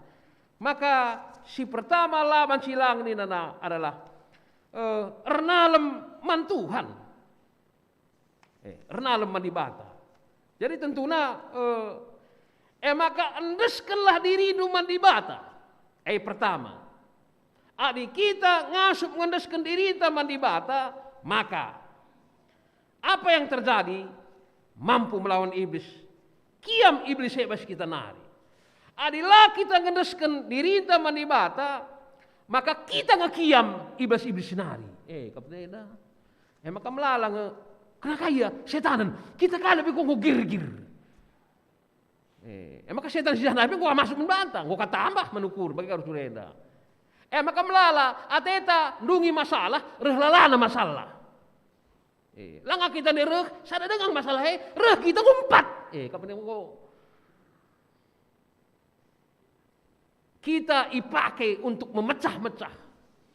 Maka si pertama la banci lang ninana adalah, eh, ernalem man Tuhan. Eh, ernalem man Dibata. Jadi tentuna, eh, e maka endeskenlah dirindu man Dibata. Eh, pertama, adi kita ngasup ngendesken dirinta man Dibata, maka apa yang terjadi? Mampu melawan iblis. Kiam iblis e bas kita nari. Adi la kita ngendesken dirinta man Dibata, maka kita nge kiam i bas iblis nari. Eh, kapten enda. E maka melala nge, kenaka ia setanen, kita kalak pe enggo girgir. Eh, e maka setan si jahat nari pe enggo masuk man banta, enggo ka tambah man ukur bagi kal sura enda. E maka melala ateta ndungi masalah, reh lalana masalah. Eh, langa kita ndai reh sada denga masalah e, reh kita ngumpat. Eh, kapten enggo. Kita ipake untuk memecah-mecah.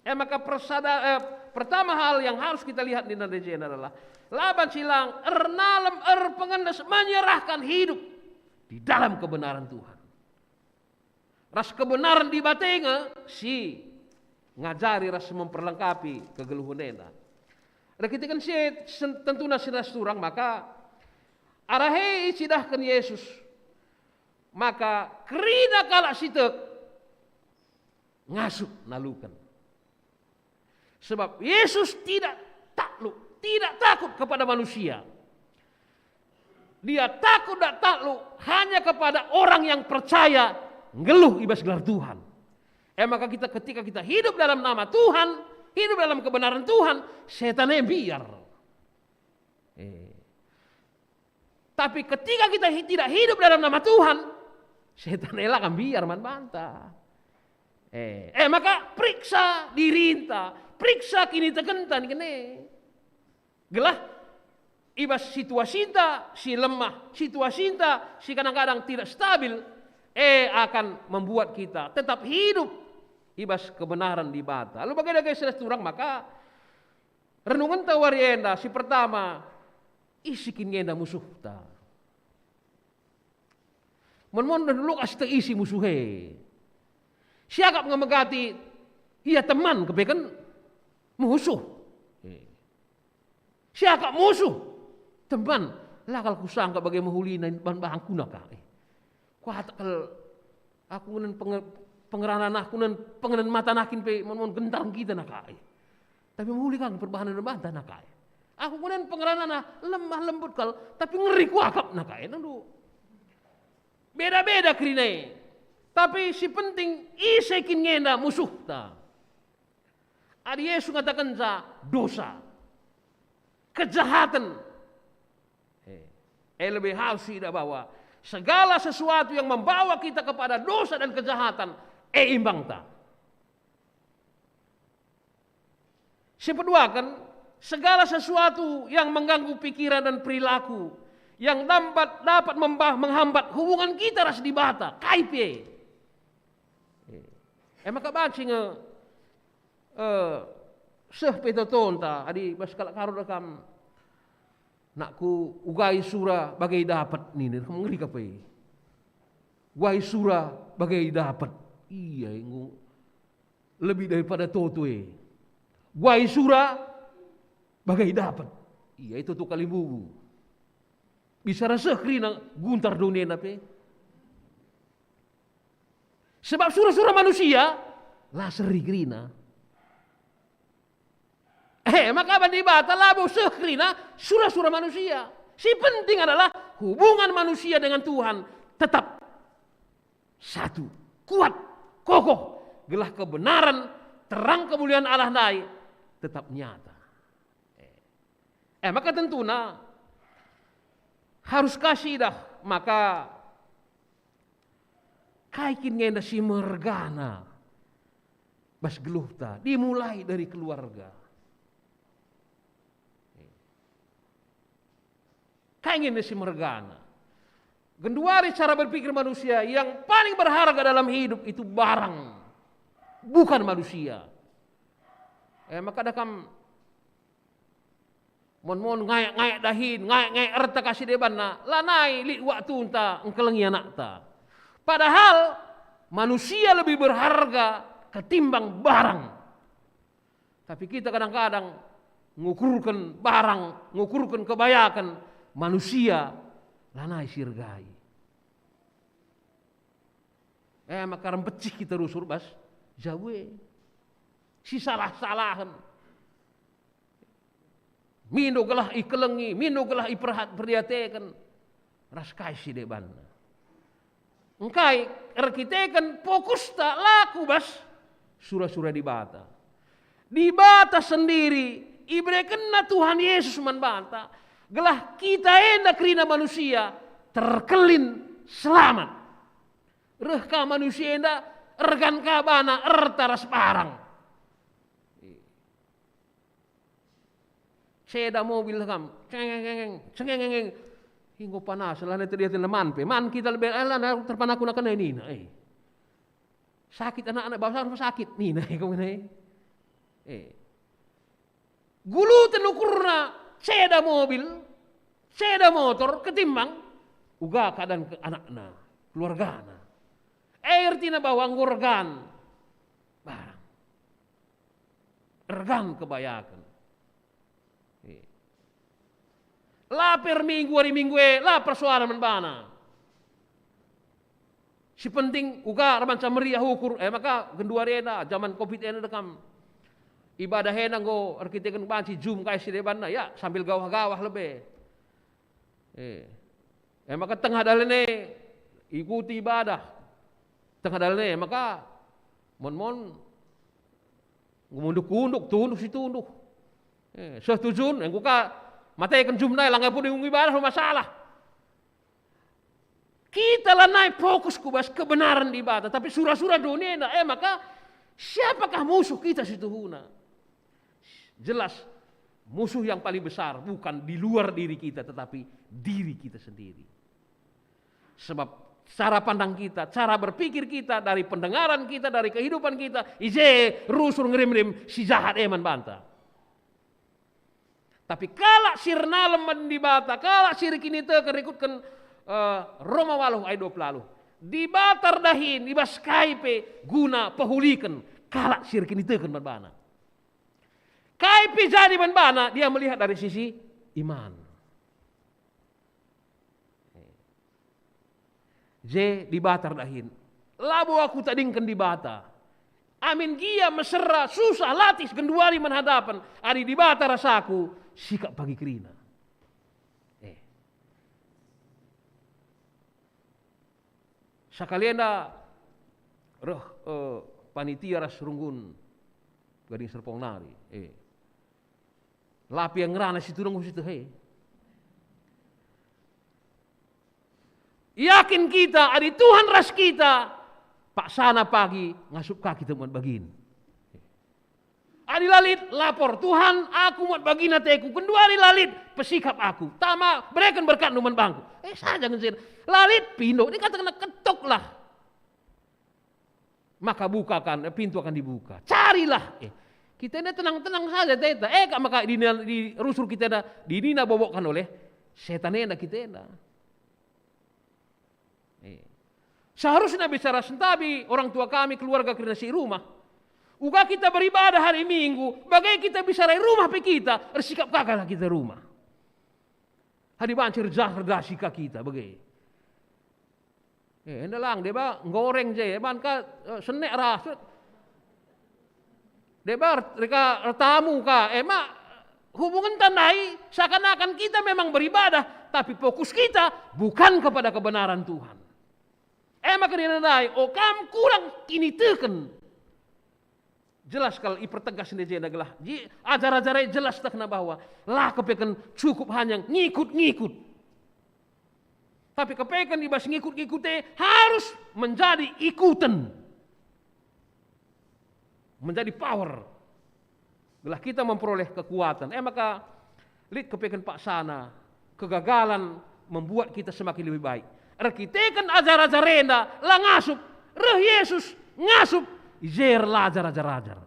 E maka persada, eh, pertama hal yang harus kita lihat di nande enda adalah la banci lang ernalem erpengendes menyerahkan hidup di dalam kebenaran Tuhan. Ras kebenaran Dibata nge si ngajari ras memperlengkapi kegeluhen enda. Erkiteken si e sen-, tentuna si ras turang maka arah e icidahken Yesus. Maka kerina kalak si tek ngasup naluken. Sebab Yesus tidak takluk, tidak takut kepada manusia. Dia takut dan takluk hanya kepada orang yang percaya nggeluh i bas gelar Tuhan. E maka kita, ketika kita hidup dalam nama Tuhan, hidup dalam kebenaran Tuhan, setan e mbiar. Eh. Tapi ketika kita hi-, tidak hidup dalam nama Tuhan, setan e la ka mbiar man banta. Eh, eh, maka periksa dirinta, periksa kinitekenta nih kene. Gelah i bas situasinta si lemah, situasinta si kadang-kadang tidak stabil, e akan membuat kita tetap hidup i bas kebenaran Dibata. Lalu bage dage, saudara seturang, maka renungenta wari enda, si pertama, ise kin nge enda musuhta? Mon-mon dulu kasi tek ise musuh e. Siakap nge megati ia teman kepeken musuh. E. Siakap musuh teman, la kal kusangka bage mehulina ban bangkuna ka. E. Kuatak kal aku ngenen penge-, pengeranana, aku ngenen pengenen mata nakin pe mon-mon gentar kita na ka. E. Tapi mehuli kal perbahanen banta na ka. E. Aku ngenen pengeranana lemah lembut kal, tapi ngeri kuakap na ka. E. Ndu. Beda-beda kerina e. Tapi si penting, ise kin nge enda musuhta? Adi Yesus ngatakenca dosa, kejahaten, eh, eh, lebih harus idah bahwa segala sesuatu yang membawa kita kepada dosa dan kejahatan, e imbangta. Si peduaken, segala sesuatu yang mengganggu pikiran dan perilaku, yang dapat, dapat membah-, menghambat hubungan kita ras Dibata, kai pe. E maka banci nge, eh, seh pe totonta, adi bas kalak Karo dekam, "Nakku, ugai sura bage idapet," nina, ngeri ka pe. "Ugai sura bage idapet." Iya, enggo lebih daripada toto e. "Ugai sura bage idapet." Iya, itoto kalimbubu. Bisa reh seh kerina guntar dunena pe. Sebab sura-sura manusia la seri kerina. Eh, maka ban Dibata labo seh kerina sura-sura manusia. Si penting adalah hubungan manusia dengan Tuhan tetap satu, kuat, kokoh, gelah kebenaran, terang kemuliaan Allah ndai tetap nyata. Eh, maka tentuna harus kasi idah maka kai kin nge enda si mergana bas geluhta, dimulai dari keluarga. Kai nge enda si mergana? Genduari cara berpikir manusia, yang paling berharga dalam hidup itu barang, bukan manusia. Eh, maka dekam mon-mon ngayak-ngayak dahin, ngayak-ngayak erta ka si debanna, lanai lit waktunta engkelengi anakta. Padahal manusia lebih berharga ketimbang barang. Tapi kita kadang-kadang ngukurken barang, ngukurken kebayaken, manusia lanai si ergai. Eh, maka rempecih kita rusur bas jabu e. Si salah-salahen. Mindo gelah ikelengi, mindo gelah iperhat-, perdiateken ras kai si debanna. Engkai erkiteken fokusta la ku bas sura-sura Dibata. Dibata sendiri iberekenna Tuhan Yesus man banta, gelah kita enda kerina manusia terkelin selamat. Reh ka manusia enda, ergan ka bana erta ras barang. Seda mobil kam, cengengengeng, cengengengeng. Enggo panas, lanai tedihati man pe. Man kita lebe, eh, lanai terpanaku nak kena nina, eh. Sakit anak-anak, bawa rumah sakit, nina, eh, kau kena, eh. Eh. Guluten ukurna, seda mobil, seda motor, ketimbang uga keadaan ke anakna, keluargana. Eh, ertina bahwa enggo ergan barang. Ergan kebayaken. Eh. La per minggu, hari Minggu e, la persoalan man bana. Si penting uga erbanca meriah ukur, eh, maka genduari enda, jaman covid enda dekam. Ibadah enda enggo erkiteken banci Zoom kai si debanna, ya, sambil gawah-gawah lebe. Eh. Eh, maka tengah dalan e ikuti ibadah. Tengah dalan e, maka mon-mon enggo munduk-unduk, tunduk si tunduk. Eh, seh tujun, enggo ka mateken Zoom ndai, langa pun ibadah, masalah. Kita lanai fokus ku bas kebenaran Dibata, tapi sura-sura doni enda, eh, maka siapakah musuh kita si tuhuna? Jelas, Musuh yang paling besar bukan di luar diri kita, tetapi diri kita sendiri. Sebab cara pandang kita, cara berpikir kita, dari pendengaran kita, dari kehidupan kita, i je rusur ngerim-ngerim si jahat e man banta. Tapi kalak si ernalem man Dibata, kalak si erkiniteken rikutken, eh, Roma waluh ayat dua puluh waluh, Dibata erdahin i bas kai pe guna pehuliken kalak si erkiniteken man baNa. Kai pe jadi man bana, dia melihat dari sisi iman. Je Dibata erdahin. Labo aku tadingken Dibata. Amin gia mesera, susah, latih, genduari man hadapen. Adi Dibata ras aku, sikap pagi kerina. Eh. Sakali enda reh, eh, panitia ras runggun Gading Serpong nari. Eh. Lapi ngerana si turung si tehe. Yakin kita, adi Tuhan ras kita, paksana pagi ngasup ka kita muat bagin. Adi la lit, lapor, "Tuhan, aku muat bagin ateku, genduari la lit, pesikap aku. Tama, bereken berkatNdu man bangku." Eh, saja ngenca. La lit, pindo, dikatakan ketuklah. Maka bukakan, eh, pintu akan dibuka. Carilah. Eh, kita ini tenang-tenang saja, teta. Eh, kak maka di, di rusur kita enda, dinina bobokkan oleh setan enda kita enda. Eh. Seharusnya bicara sentabi orang tua kami, keluarga kerina si rumah. Uga kita beribadah hari Minggu, bage kita bisa rai rumah pe kita, ersikap kakalah kita rumah. Adi banci erjah erdasi ka kita, bage. Eh, enda lang, deba nggoreng je, eban ka, eh, senek ras. Deba reka ertamu ka, ema hubungenta ndai seakan-akan kita memang beribadah, tapi fokus kita bukan kepada kebenaran Tuhan. Ema kerina ndai, o kam kurang kiniteken. Jelas kal ipertegas ndai jenda gelah. Ji, ajar-ajar e jelas tehna bahwa la kepeken cukup hanya ngikut-ngikut. Tapi kepeken i bas ngikut-ngikut e harus menjadi ikuten. Menjadi power. Gelah kita memperoleh kekuatan. E maka lit kepeken paksana, kegagalan membuat kita semakin lebih baik. Erkiteken ajar-ajar enda la ngasup, reh Yesus ngasup, i je erlajar ajar-ajar.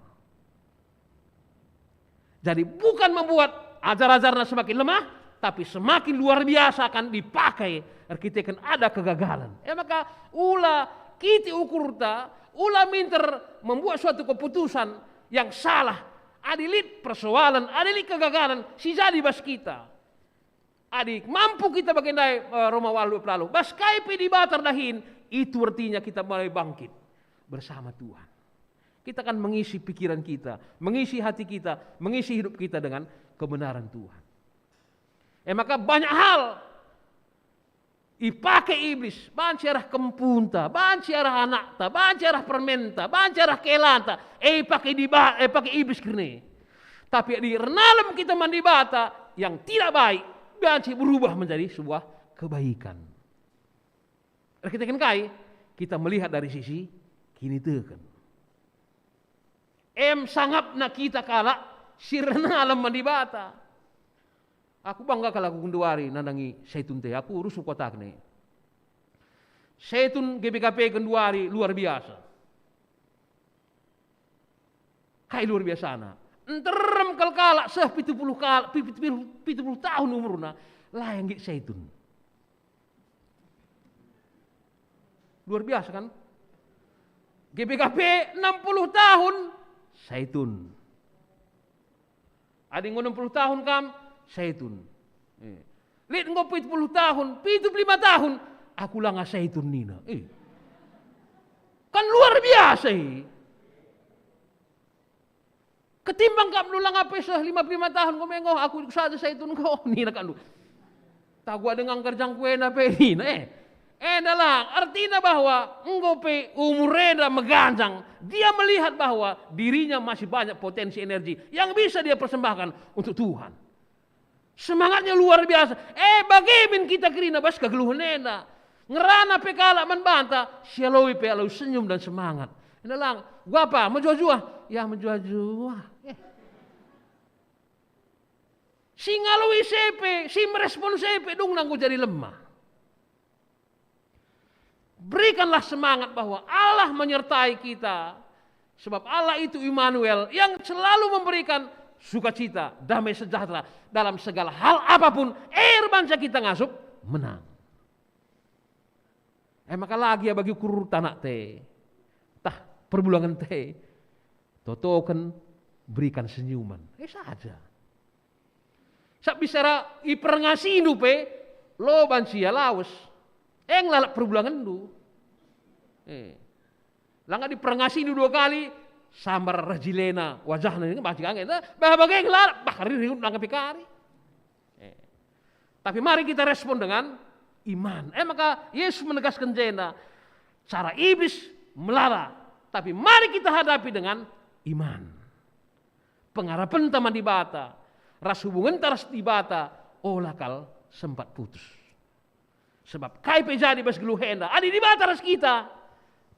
Jadi bukan membuat ajar-ajarna semakin lemah, tapi semakin luar biasa akan dipakai erkiteken ada kegagalan. E maka ula kiti ukurta, ula minter membuat suatu keputusan yang salah. Adi lit persoalan, adi lit kegagalan, si jadi bas kita. Adi mampu kita bage ndai, eh, Roma waluh dua puluh waluh, bas kai pe Dibata erdahin, itu artinya kita mulai bangkit bersama Tuhan. Kita akan mengisi pikiran kita, mengisi hati kita, mengisi hidup kita dengan kebenaran Tuhan. E maka banyak hal ipake iblis, banci arah kempunta, banci arah anakta, banci arah permenta, banci arah kelanta, e ipake diba-, e ipake iblis kerina. Tapi adi ernalem kita man Dibata, yang tidak baik banci berubah menjadi sebuah kebaikan. Erkiteken kai? Kita melihat dari sisi kiniteken. Em sangapna kita kalak si ernalem man Dibata. Aku bangga kal aku genduari nandangi Saitun te, aku rusur kuataken e. Saitun G B K P genduari luar biasa. Kai luar biasana? Nterem kal kalak seh pitu puluh kal-, pi-, pitu puluh, pitu puluh tahun umurna, la nggit Saitun. Luar biasa kan? G B K P enam puluh tahun, Saitun. Adi enggo enam puluh tahun kam, Saitun. Eh. Lit enggo pitu puluh tahun, pitu puluh lima tahun, aku langa Saitun nina. Eh. Kan luar biasa i. Ketimbang kam nulanga pe seh lima puluh lima tahun, enggo me enggo aku saja Saitun enggo, nina kandu. Tagua denga kerjangku enda pe nina, eh. Enda lang, artina bahwa enggo pe umur enda meganjang, dia melihat bahwa dirinya masih banyak potensi energi yang bisa dia persembahkan untuk Tuhan. Semangatnya luar biasa. Eh, bage min kita kerina bas kegeluhen enda. Ngerana pe kalak man banta, sialoi pe alu senyum dan semangat. Enda lang, gua apa? Mejuah-juah? Ya, mejuah-juah. Eh. Si ngaloi si pe, si merespon si pe, dungna enggo jadi lemah. Berikanlah semangat bahwa Allah menyertai kita, sebab Allah itu Immanuel yang selalu memberikan sukacita, damai sejahtera dalam segala hal apapun, erbanca kita ngasup menang. E maka lagi ia bagi ukur tanakta, tah perbulangen ta, totoken berikan senyuman. E saja. Sab bicara iperngasi ndu pe, lo banci ia lawes. E ngelalap perbulangenndu. E. Langa diperngasi ndu dua kali, sambar reh jilena, wajahna ini banci kangen. Bah bage ngelalap, bah kari riut nangkapi kari. E. Tapi mari kita respon dengan iman. E maka Yesus menegaskan jenda, cara iblis melala, tapi mari kita hadapi dengan iman. Pengarapenta man Dibata, ras hubungenta ras Dibata, ola kal sempat putus. Sebab kai pe jadi bas geluh enda, adi Dibata ras kita,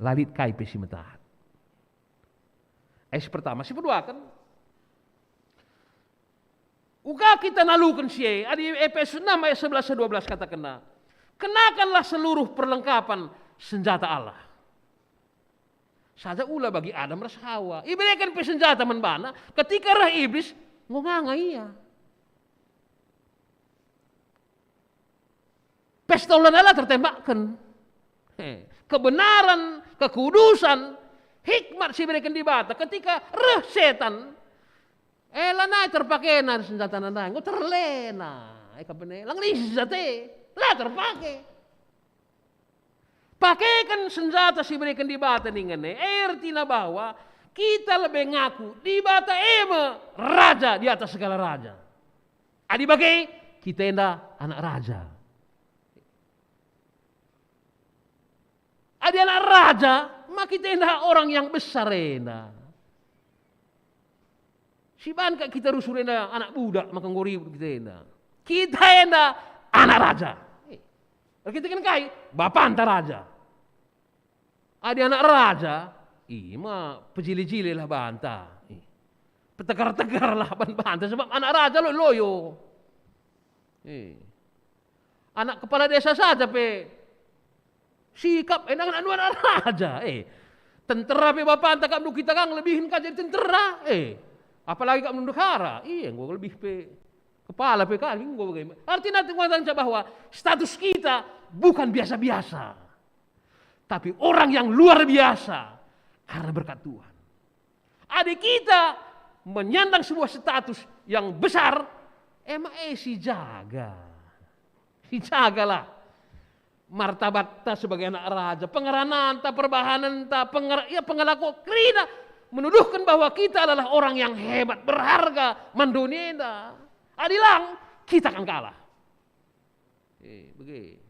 la lit kai pe si metahat. Ayat si pertama, si peduaken. Uga kita naluken si e, adi Epesus enam ayat sebelas dua belas katakenna, "Kenakanlah seluruh perlengkapan senjata Allah." Saja ula bagi Adam ras Hawa. Ibereken pe senjata man bana, ketika reh iblis, enggo nganga ia. Pistolna la tertembakken. He, kebenaran, kekudusan, hikmat si ibereken Dibata ketika reh setan, e, lanai terpakena senjatana ndai, enggo terlena. E, kapen e, lang nisa te, la terpake. Pakeken senjata si ibereken Dibata ningen e, e ertina bahwa kita lebe ngaku Dibata e me Raja di atas segala raja. Adi bage, kita enda anak raja. Adi anak raja, ma kita enda orang yang besar enda. Si ban kap kita rusur enda anak budak maka enggo ribut kita enda. Kita enda anak raja. Eh, erkiteken kai? Bapanta raja. Adi anak raja, ima pejile-jilelah banta. Eh, petegar-tegarlah ban banta, sebab anak raja loyo-loyo. Eh. Anak kepala desa saja pe sikap, eh, anak-anak raja, eh. Tentera pe bapanta kap ndu kita kang lebihin ka jadi tentera, eh. Apalagi kap ndu ndehara, iya, enggo lebih pe kepala pe kang, enggo bagaimana. Artinya, artinya bahwa status kita bukan biasa-biasa, tapi orang yang luar biasa karena berkat Tuhan. Adi kita menyandang sebuah status yang besar, ema e sijaga. Sijagalah martabatta sebagai anak raja, pengerananta, perbahanenta, penger-, ya, pengelaku kerina menuduhken bahwa kita adalah orang yang hebat, berharga man doni enda. Adi lang, kita akan kalah. Eh, bage.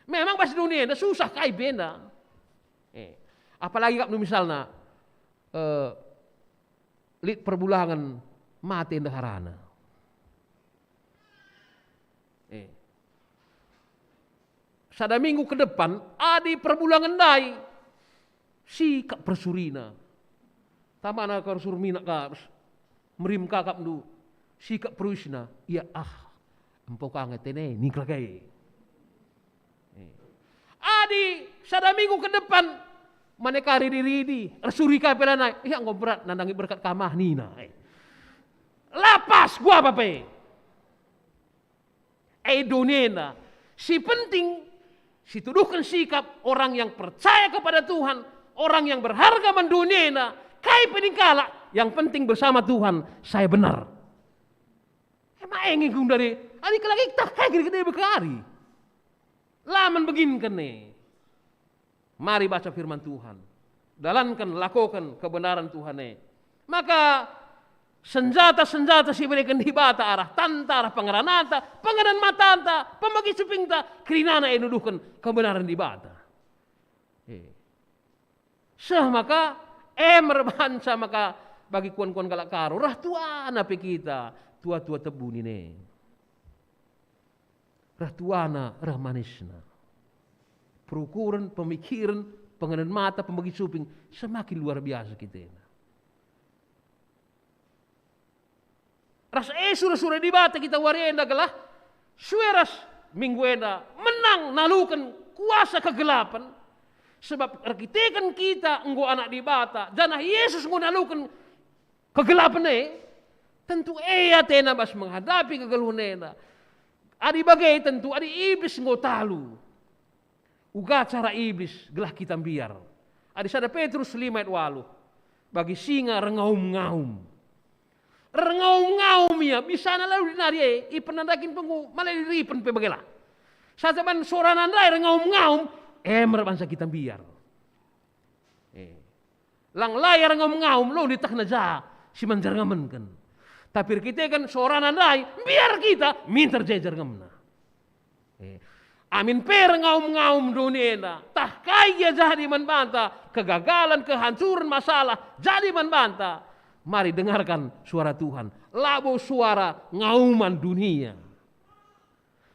Memang bas doni enda susah kai pe enda. Eh, apalagi kap misalna, eh, lit perbulangen mate ndeharana. Eh. Sada minggu ke depan, adi perbulangen ndai, sikap persurina. Tamana ka rusur minak ka, merim kakapndu, sikap peruisna, ia, ah, empo ka nge tene, ningklah kai. Eh. Adi sada minggu ke depan, mane ka ridi-ridi, ersuri ka pe lanai, ia enggo berat nandangi berkat kamah nina. Eh. La pas kuapa pe. E doni enda. Si penting, situduhken sikap orang yang percaya kepada Tuhan, orang yang berharga man doni enda, kai pe ning kalak, yang penting bersama Tuhan, saya benar. Ema e nge gundari, adi kalak iktah kai gede-gede bekari. La man beginken e. Mari baca firman Tuhan. Dalanken, lakoken kebenaran Tuhan e. Maka senjata-senjata si ibereken Dibata arah tanta, arah pengerananta, pengeran matanta, pemegi cupingta, kerinana e nuduhken kebenaran Dibata. Eh. Seh maka e merbanca maka bagi kuan-kuan kalak Karo, reh tuana pe kita, tua-tua tebu nine. Reh tuana, reh manisna. Perukuren, pemikiren, pengenen mata, pemegi cuping, semakin luar biasa kita enda. Ras e sura-sura Dibata kita wari enda gelah sue ras minggu enda menang naluken kuasa kegelapen, sebab erkiteken kita enggo anak Dibata, janah Yesus enggo naluken kegelapen e, tentu e atena bas menghadapi kegeluhen enda. Adi bage tentu adi Iblis enggo talu. Uga cara Iblis gelah kita mbiar. Adi sada Petrus lima ayat waluh, bagi singa erngaum-ngaum. Erngaum-ngaum ia, bisana lalu nari e, ipenandakin penggu, malah iripen pe bagela. Saja man sorana ndai erngaum-ngaum, e merbansa kita mbiar. Eh. Lang la ia erngaum-ngaum, lo ditehna ja si man jerngemenken. Tapi erkiteken sorana ndai, mbiar kita, minter je jerngemna. Eh, amin pe erngaum-ngaum doni enda, tah kai gia jadi man banta, kegagalan, kehancuren, masalah jadi man banta, mari dengarkan suara Tuhan, labo suara ngauman dunia.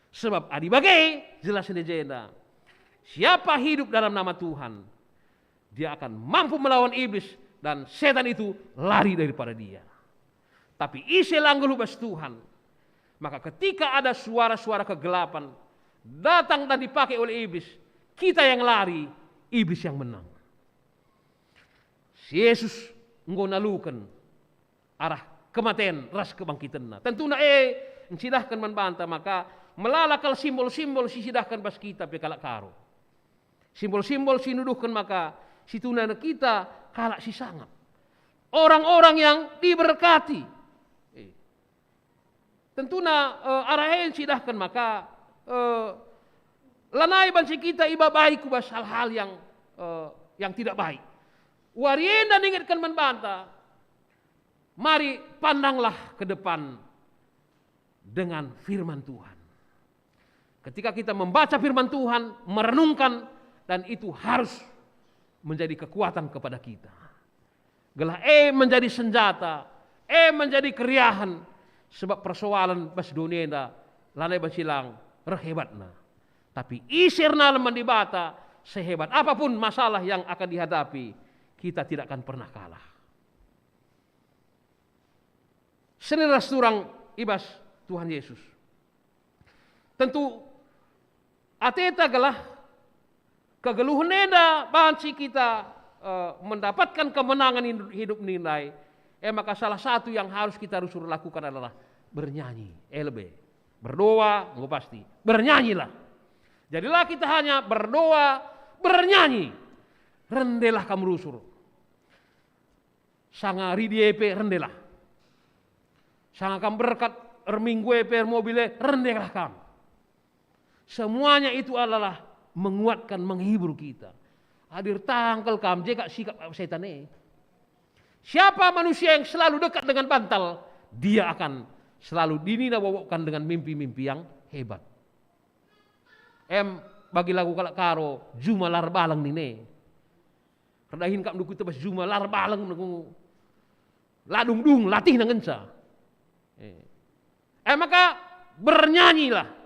Sebab adi bage, jelas ni jenda, siapa hidup dalam nama Tuhan, dia akan mampu melawan iblis, dan setan itu lari daripada dia. Tapi ise la nggeluh bas Tuhan, maka ketika ada suara-suara kegelapan datang dan dipakai oleh iblis, kita yang lari, iblis yang menang. Si Yesus enggo naluken arah kematen ras kebangkitenna. Tentuna e ncidahken man banta maka melala kal simbol-simbol si sidahken bas kita pe kalak Karo. Simbol-simbol si nuduhken maka situhuna kita kalak si sangap. Orang-orang yang diberkati. Eh. Tentuna, eh, arah e ncidahken maka, eh, lanai banci kita ibabai ku bas hal-hal yang, eh, yang tidak baik. Wari enda ningetken man banta, mari pandanglah ke depan dengan firman Tuhan. Ketika kita membaca firman Tuhan, merenungkan, dan itu harus menjadi kekuatan kepada kita. Gelah e menjadi senjata, e menjadi keriahen, sebab persoalan bas doni enda lanai banci lang reh hebatna. Tapi ise ernalem man Dibata, sehebat apapun masalah yang akan dihadapi, kita tidak akan pernah kalah. Seh ras turang i bas Tuhan Yesus. Tentu ateta gelah kegeluhen enda banci kita, eh, mendapatkan kemenangan hidup, hidup ni ndai. E maka salah satu yang harus kita rusur lakukan adalah bernyanyi. E lebe. Berdoa, enggo pasti. Bernyanyilah. Jadilah kita hanya berdoa, bernyanyi. Rendelah kam rusur. Sanga ridi e pe rendelah. Sanga kam berkat erminggu e pe ermobil e rendelah kam. Semuanya itu adalah menguatkan, menghibur kita. Adi ertangkel kam, je kap sikap setan e. Siapa manusia yang selalu dekat dengan bantal, dia akan selalu dinina wawokkan dengan mimpi-mimpi yang hebat. Em, bagi lagu kalak Karo, juma la erbaleng nina e. Erdahin kap nduku tebas juma la erbaleng nduku. La dung-dung, latihna ngenca. Eh. Eh, maka bernyanyilah.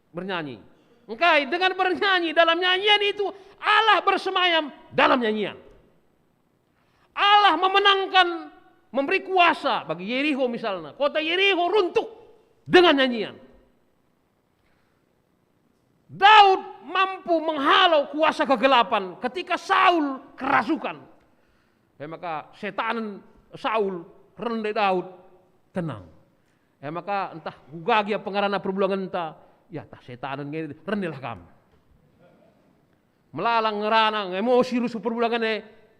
Bernyanyi. Engkai, dengan bernyanyi dalam nyanyian itu Allah bersemayam dalam nyanyian. Allah memenangkan, memberi kuasa bagi Yeriho misalnya. Kota Yeriho runtuh dengan nyanyian. Daud mampu menghalau kuasa kegelapan ketika Saul kerasukan. E maka setanen Saul rende Daud tenang. E maka ntah kuga gia pengerana perbulangenta, ya tah setanen nge rendelah kam. Melala ngerana, emosi rusur perbulangen e,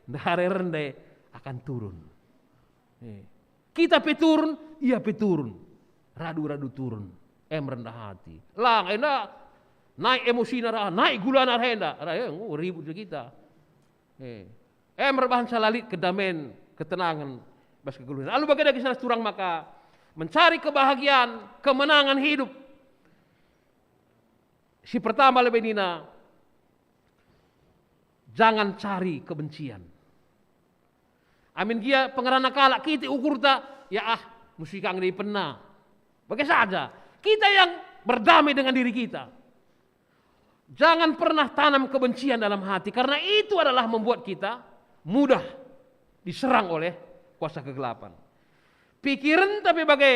ndare rende akan turun. Eh. Kita pe turun, ia pe turun. Radu-radu turun. Em rendah hati. Lang, enda naik emosina ra, naik gulana ra enda. Ra, eh, enggo ribut kita. Eh. Em erbahanca la lit kedamen, ketenangen, bas kegeluhen. Alu bage dage salah turang maka mencari kebahagiaan, kemenangan hidup. Si pertama lebe nina, jangan cari kebencian. Amin gia pengerana kalak kitik ukurta, ya ah, musuhi ka nge ipenna. Bage saja, kita yang berdamai dengan diri kita. Jangan pernah tanam kebencian dalam hati, karena itu adalah membuat kita mudah diserang oleh kuasa kegelapan. Pikirenta pe bage,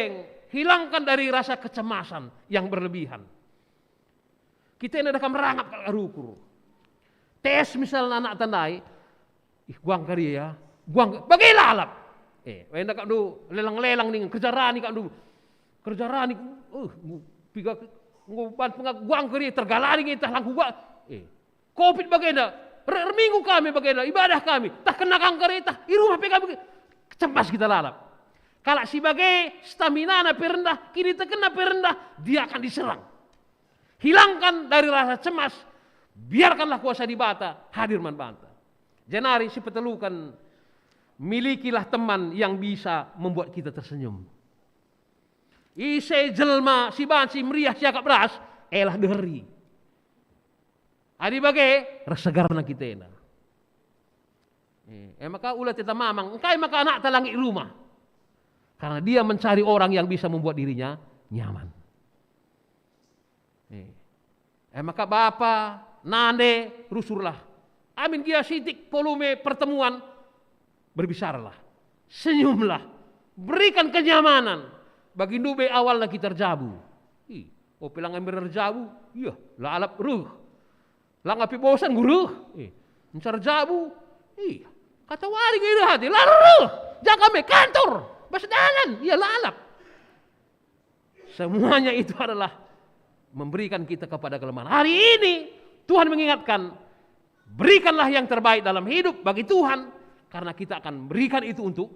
Hilangkan dari rasa kecemasan yang berlebihan. Kita ini ada kam rangap kal rukur. Tes misalna anak tandai, "Ih, guang kari ya, guang, bage lalap." Eh, enda kak du lelang-lelang ning kerja rani kak du. Kerja rani, uh, piga enggo ban pengak guang kari tergalari nge tah langku ba. Eh, covid bagenda, re-, erminggu kami bagenda, ibadah kami, tah kena kanker, eh, tah i rumah pe kami, cemas kita lalap. Kalak si bage, staminana pe rendah, kinitekenna pe rendah, dia akan diserang. Hilangkan dari rasa cemas, biarkanlah kuasa Dibata hadir man banta. Jenari si peteluken, milikilah teman yang bisa membuat kita tersenyum. Ise jelma si banci meriah siakap ras, elah deheri. Adi bage, ersegarna kita enda. Eh, e maka ula teta mamang, engkai maka anakta la nggit rumah? Karena dia mencari orang yang bisa membuat dirinya nyaman. Eh, e maka bapa, nande, rusurlah. Amin gia sitik volume pertemuan, berbicaralah. Senyumlah. Berikan kenyamanan. Bagi ndube awalna kita erjabu. Ih, ope la nggo erjabu, iya, lalap reh. Lang api bosan guru. Eh, ncar jabu. Iya. Kata wari nge reh ate, la reh. Jaga me kantor. Bas dalan, iya lalap. Semuanya itu adalah memberikan kita kepada kelemahan. Hari ini Tuhan mengingatkan, berikanlah yang terbaik dalam hidup bagi Tuhan, karena kita akan berikan itu untuk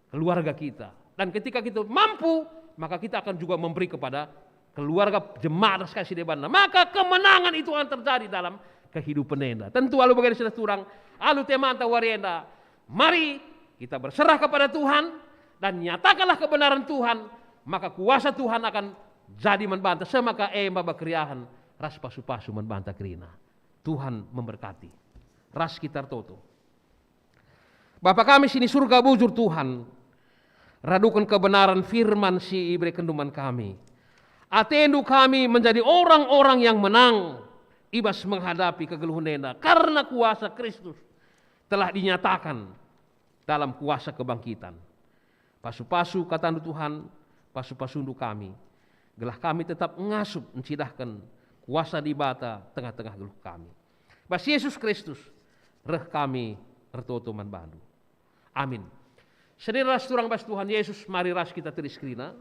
keluarga kita. Dan ketika kita mampu, maka kita akan juga memberi kepada keluarga, jemaat, ras kasih debanna. Maka kemenangan itu akan terjadi dalam kehidupan enda. Tentu alu bagi si turang, alu temanta wari enda. Mari kita berserah kepada Tuhan dan nyatakanlah kebenaran Tuhan, maka kuasa Tuhan akan jadi man banta, semaka e maba keriahen ras pasu-pasu man banta kerina. Tuhan memberkati. Ras kita ertoto. Bapa kami si ni Surga, bujur Tuhan, raduken kebenaran firman si iberekenNdu man kami. Atendu kami menjadi orang-orang yang menang i bas menghadapi kegeluhen enda, karena kuasa Kristus telah dinyatakan dalam kuasa kebangkitan. Pasu-pasu kataNdu Tuhan, pasu-pasuNdu kami, gelah kami tetap ngasup ncidahken kuasa Dibata tengah-tengah geluh kami. Bas Yesus Kristus reh kami ertoto man baNdu. Amin. Senina ras turang bas Tuhan Yesus, mari ras kita tedis kerina.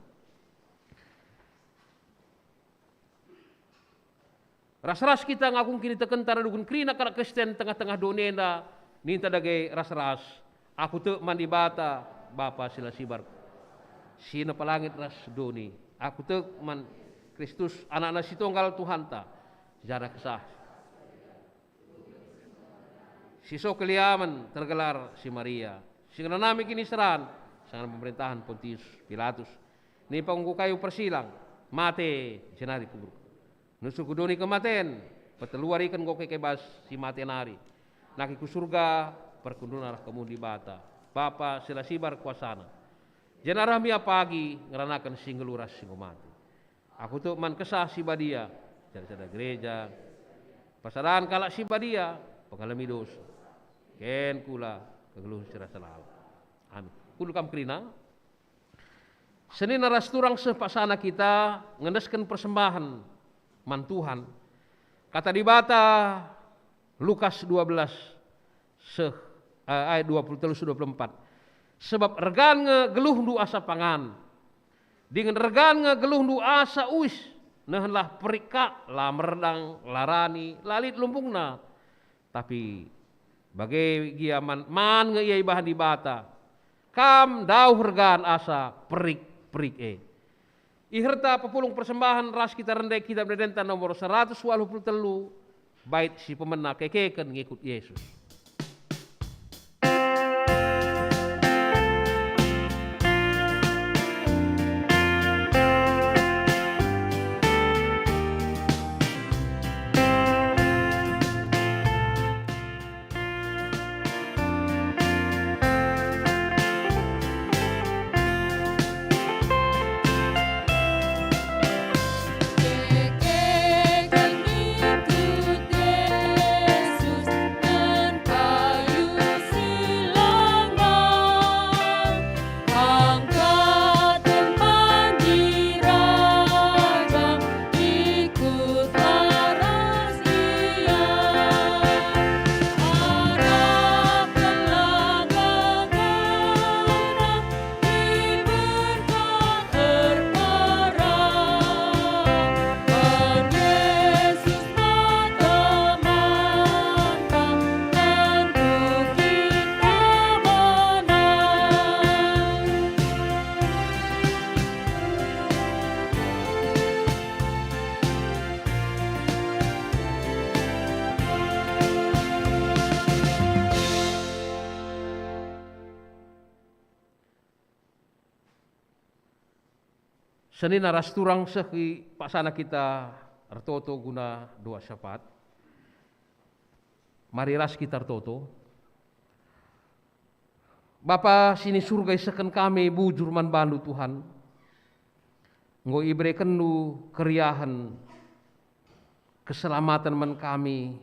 Ras-ras kita ngakung kinitekenta raduken kerina kalak Kristen tengah-tengah doni enda, ninta dage ras-ras, "Aku tek man Dibata, Bapa si la sibar, si nepa langit ras doni. Aku tek man Kristus, AnakNa si Tonggal Tuhanta, si sada Kesah, si so keliamen, tergelar si Maria, si ngenanami kiniseran, sanga pemerentahen Pontius Pilatus. Nipa ku kayu persilang, mate, jenari kuburuken. Nusur ku doni kematen, peteluariken enggo keke bas si mate nari. Nagi ku Surga, perkundulna arah kemuhen Dibata, Bapa si la sibar kuasaNa. Jenari reh me ia pagi ngeranaken si nggeluh ras si enggo mate. Aku tek man Kesah si Badia, sada-sada gereja, persadan kalak si badia, pengalemi dosa, ken kula kegeluhen si rasa lalap." Amin. Kundul kam kerina. Senina ras turang seh paksana kita ngendesken persembahen man Tuhan. Kata Dibata, Lukas dua belas seh, eh, ayat dua puluh telu seh dua puluh empat. "Sebab ergan nge geluhndu asa pangan, dingen ergan nge geluhndu asa uis. Nehenlah perik kak, la merdang, la rani, la lit lumbungna. Tapi bage gia man, man nge ia ibahan Dibata. Kam ndauh ergan asa perik-perik e." Iherta pepulung persembahen ras kita rende Kitab Ende-endenta nomor seratus waluh puluh telu, bait si pemena kekeken ngikut Yesus. Senina ras turang seh i paksana kita ertoto guna doa syafaat. Mari ras kita ertoto. Bapa si ni Surga, isehken kami bujur man bandu, Tuhan. Enggo iberekenNdu keriahen, keselamaten man kami,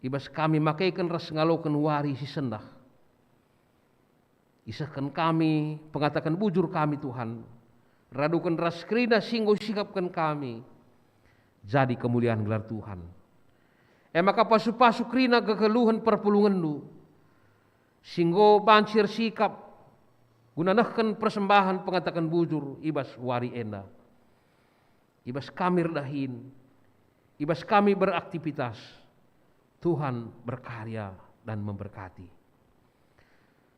i bas kami makeken ras ngaloken wari si sendah. Isehken kami, pengataken bujur kami, Tuhan. Raduken ras kerina si enggo isikapken kami, jadi kemulian gelar Tuhan. E maka pasu-pasu kerina kegeluhen perpulungenNdu, si enggo banci ersikap guna nehken persembahen pengataken bujur i bas wari enda. I bas kami erdahin, i bas kami beraktivitas, Tuhan berkarya dan memberkati.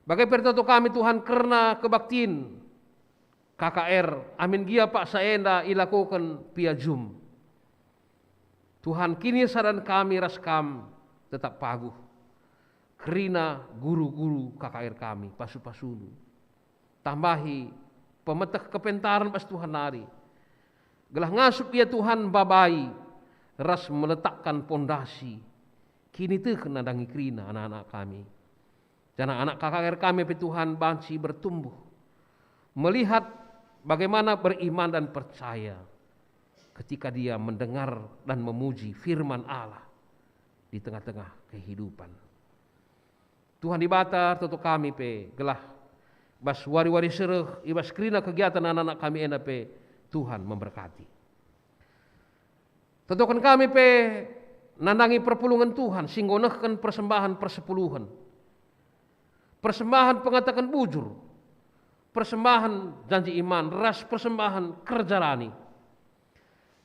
Bage pe ertoto kami, Tuhan, kerna kebaktin K K R, amin gia paksa enda ilakoken via Zoom. Tuhan, kinisadan kami ras Kam tetap paguh. Kerina guru-guru K K R kami, pasu-pasuNdu. Tambahi pemeteh kepentaren bas Tuhan nari, gelah ngasup ia, Tuhan, mbabai ras meletakkan pondasi kiniteken nandangi kerina anak-anak kami. Janah anak K K R kami pe, Tuhan, banci bertumbuh, melihat bagaimana beriman dan percaya ketika dia mendengar dan memuji firman Allah di tengah-tengah kehidupan. Tuhan Dibata, ertoto kami pe, gelah bas wari-wari si reh, i bas kerina kegiatan anak-anak kami enda pe, Tuhan memberkati. Totoken kami pe nandangi perpulungen Tuhan si enggo nehken persembahen persepuluhen, persembahen pengataken bujur, persembahen janji iman, ras persembahen kerja rani.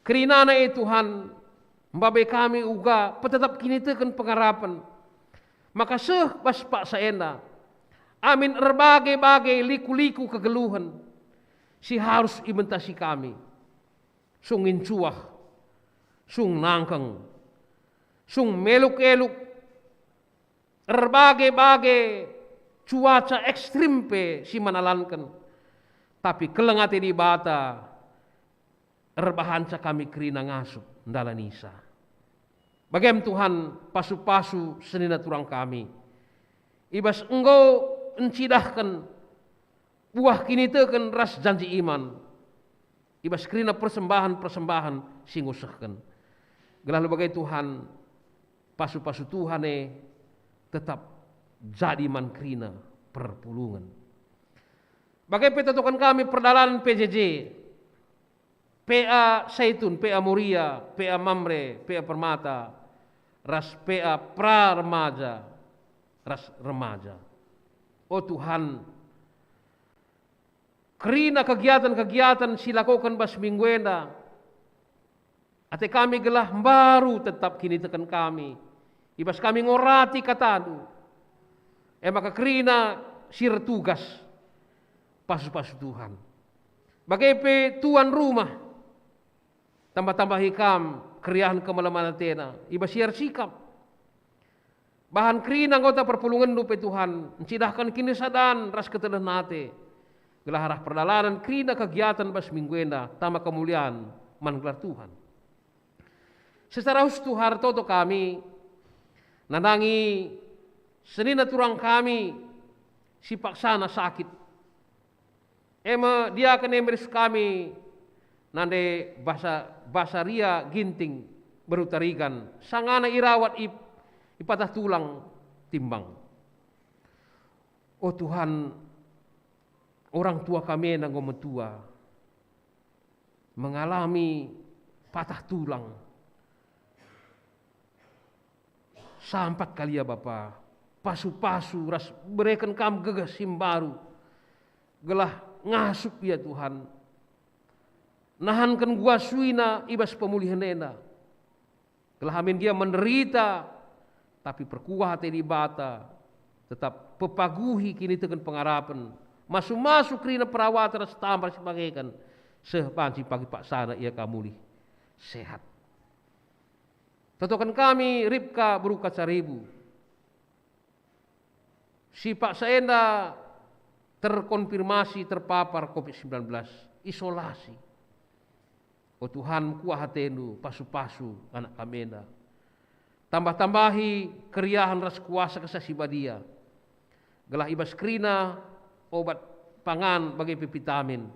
Kerinana e, Tuhan, mbabai kami uga petetap kiniteken pengarapen, maka seh bas paksa enda, amin erbage-bage liku-liku kegeluhen si arus ibentasi kami, sung ngincuah, sung nangkeng, sung meluk-eluk, erbage-bage cuaca ekstrim pe si manalanken, tapi keleng ate Dibata erbahanca kami kerina ngasup ndalanisa. Bagem, Tuhan, pasu-pasu senina turang kami, i bas enggo ncidahken buah kiniteken ras janji iman, i bas kerina persembahen-persembahen si enggo sehken. Gelah alu bage, Tuhan, pasu-pasu Tuhan e tetap jadi man kerina perpulungen. Bage pe totoken kami perdalanen P J J, P A Saitun, P A Moria, P A Mamre, P A Permata, ras P A Pra Remaja ras remaja. O Tuhan, kerina kegiatan-kegiatan si lakoken bas minggu enda, ate kami gelah mbaru tetap kiniteken kami, i bas kami ngorati kataNdu. E maka kerina si ertugas, pasu-pasu Tuhan. Bage pe tuan rumah, tambah-tambahi Kam keriahen kemalemen atena, i bas ia ersikap. Bahan kerina anggota perpulungenNdu pe, Tuhan, ncidahken kinisadan ras ketelehen ate, gelah arah perdalanen kerina kegiatan bas minggu enda tama kemulian man gelar Tuhan. Secara khusus, Tuhan, ertoto kami nandangi senina turang kami si paksana sakit. E me diaken Emir kami nande Basa-, Basaria Ginting, beru Tarigan, sangana irawat i, i patah tulang timbang. O Tuhan, orang tua kami enda enggo metua, mengalami patah tulang. Sampat kal ia, Bapa, pasu-pasu ras bereken Kam gegeh si mbaru, gelah ngasup ia, Tuhan, nahanken guasina i bas pemulihen enda. Gelah amin gia menderita, tapi perkuah ate Dibata, tetap pepaguhi kiniteken pengarapen, masu-masu kerina perawat ras tambah si bageken, seh banci pagi paksana ia ka mulih sehat. Totoken kami Ripka beru Kacaribu, si paksa enda terkonfirmasi terpapar covid sembilan belas, isolasi. O Tuhan, mekuah atendu, pasu-pasu anak kami enda. Tambah-tambahi keriahen ras kuasa Kesah Si Badia, gelah i bas kerina obat pangan bage pe vitamin,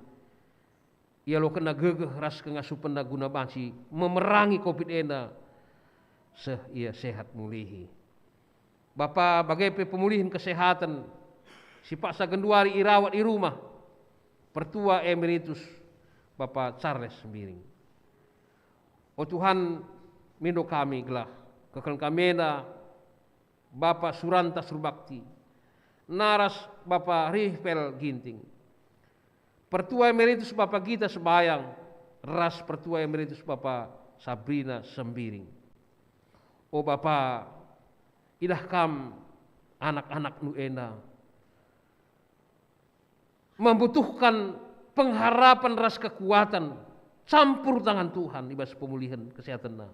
ialokenna gegeh ras kengasupenna guna banci memerangi covid enda seh ia sehat mulihi. Bapa, bage pe pemulihen kesehaten si paksa genduari irawat i rumah Pertua Emeritus Bapa Charles Sembiring. O Tuhan, mindo kami gelah kekelengen kami enda, Bapa Suranta Surbakti, naras Bapa Rihpel Ginting, Pertua Emeritus Bapa Gita Sebayang, ras Pertua Emeritus Bapa Sabrina Sembiring. O Bapa, idah Kam anak-anakNdu enda membutuhkan pengharapan ras kekuatan campur tangan Tuhan i bas pemulihen kesehatenna.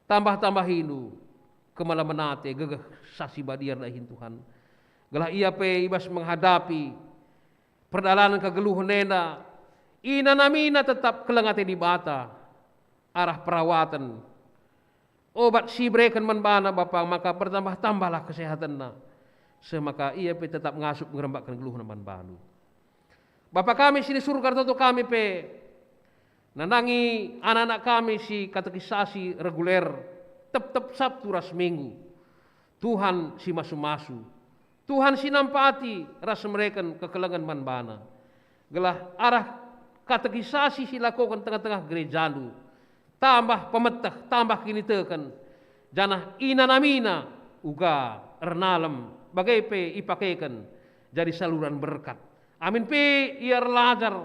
Tambah-tambahindu kemalemen ate, gegeh Kesah Si Badia erdahin Tuhan, gelah ia pe i bas menghadapi perdalanen kegeluhen enda, inanamina tetap keleng ate Dibata arah perawaten, obat si ibereken man bana, Bapa, maka bertambah-tambahlah kesehatenna, seh maka ia pe tetap ngasup ngerembakken geluhna man bandu. Bapa kami si ni Surga, ertoto kami pe nandangi anak-anak kami si katekisasi reguler tep-tep Sabtu ras Minggu. Tuhan si masu-masu, Tuhan si nampati ras mereken kekelengen man bana, gelah arah katekisasi si ilakoken tengah-tengah gerejandu tambah pemeteh, tambah kiniteken, janah inanamina uga ernalem, bage pe ipakeken jadi saluran berkat. Amin pe ia erlajar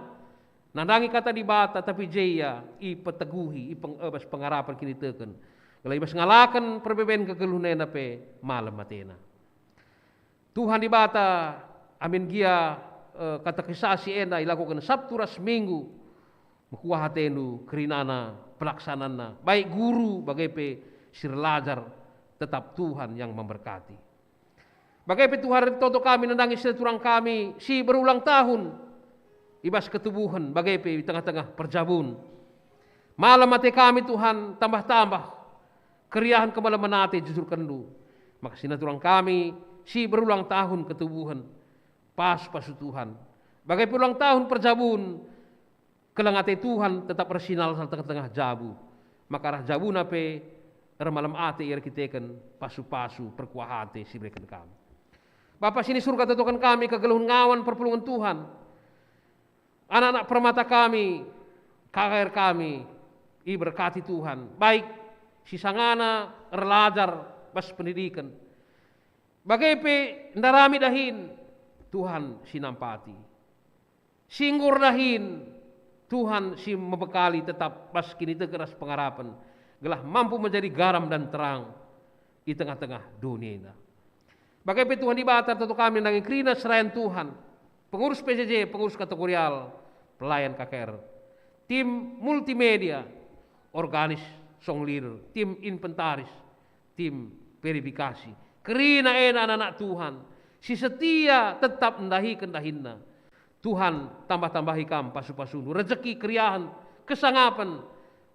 nandangi Kata Dibata, tapi je ia ipeteguhi, ipeng-, i bas pengarapen kiniteken, gelah i bas ngalaken perbeben kegeluhen enda pe malem atena. Tuhan Dibata, amin gia, eh, katekisasi enda ilakoken Sabtu ras Minggu, mekuah atendu kerinana pelaksananna, baik guru bage pe si erlajar, tetap Tuhan yang memberkati. Bage pe Tuhan, ertoto kami nandangi siturang kami si berulang tahun i bas ketubuhen bage pe i tengah-tengah perjabun. Malem ate kami, Tuhan, tambah-tambah keriahen kemalemen ate ijuturkenNdu. Maka siturang kami si berulang tahun ketubuhen, pasu-pasu Tuhan. Bage pe ulang tahun perjabun, keleng ate Tuhan tetap ersinalsal tengah-tengah jabu. Maka arah jabuna pe ermalem ate ia erkiteken pasu-pasu perkuah ate si ibereken kami. Bapa si ni Surga, totoken kami kegeluhen ngawan perpulungen Tuhan. Anak-anak permata kami, K K R kami, iberkati Tuhan, baik si sangana erlajar bas pendidiken, bage pe ndarami dahin, Tuhan si nampati. Si enggo erdahin, Tuhan si mebekali tetap bas kiniteken ras pengarapen, gelah mampu menjadi garam dan terang i tengah-tengah doni enda. Bage pe Tuhan Dibata, ertoto kami nandangi kerina serayan Tuhan, pengurus P J J, pengurus kategorial, pelayan K K R, tim multimedia, organis, songlir, tim inventaris, tim verifikasi. Kerina enda anak-anak Tuhan si setia tetap ndahiken dahinna. Tuhan, tambah-tambahi Kam pasu-pasundu, rejeki, keriahen, kesangapen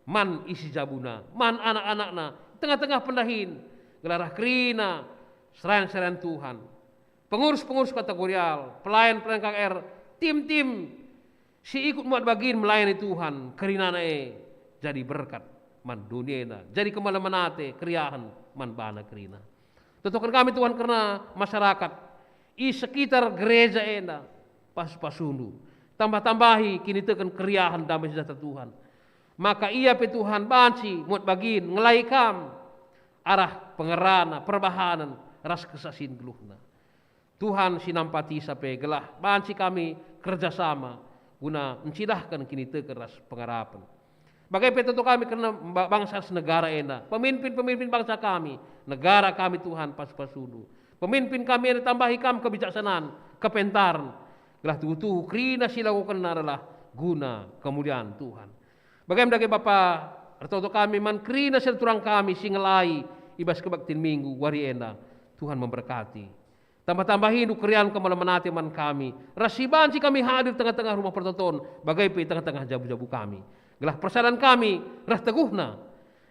man isi jabuna, man anak-anakna, tengah-tengah pendahin, gelah arah kerina serayan-serayan Tuhan, pengurus-pengurus kategorial, pelayan-pelayan K K R, tim-tim si ikut muat bagin melayani Tuhan, kerinana e jadi berkat man doni enda, jadi kemalemen ate, keriahen man bana kerina. Totoken kami, Tuhan, kerna masyarakat i sekitar gereja enda, pasu-pasundu. Tambah-tambahi kiniteken keriahen damai sejahtera Tuhan. Maka ia pe, Tuhan, banci muat bagin ngelai Kam arah pengerana, perbahanen, ras kesaksian geluhna. Tuhan si nampatisa pe gelah banci kami kerja sama guna ncidahken kiniteken ras pengarapen. Bage pe toto kami kerna ba-, bangsa ras negara enda, pemimpin-pemimpin bangsa kami, negara kami, Tuhan, pasu-pasundu. Pemimpin kami enda tambahi Kam kebijaksanaan, kepentaren, gelah tuhu-tuhu kerina si ilakokenna adalah guna kemulian Tuhan. Bage me dage Bapa, ertoto kami man kerina siturang kami si ngelai i bas kebaktin Minggu wari enda. Tuhan memberkati. Tambah-tambahindu keriahen kemalemen ate man kami, ras si banci kami hadir tengah-tengah Rumah Pertoton, bage pe tengah-tengah jabu-jabu kami. Gelah persadan kami reh teguhna,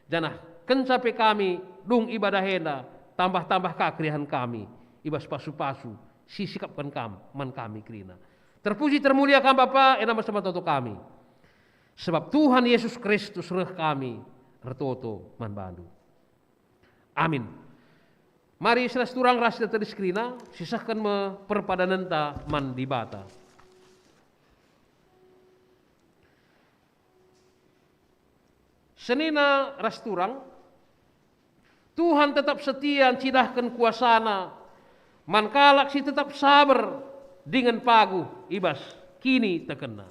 janah kenca pe kami dung ibadah enda, tambah-tambah ka keriahen kami i bas pasu-pasu si sikapken Kam man kami kerina. Terpuji termulia Kam Bapa, enda me si ertoto kami. Sebab Tuhan Yesus Kristus reh kami ertoto man baNdu. Amin. Mari sera turang ras tedis kerina, sisehken me perpadanenta man Dibata. Senina ras turang, Tuhan tetap setia ncidahken kuasaNa man kalak si tetap saber dingen paguh i bas kinitekenna.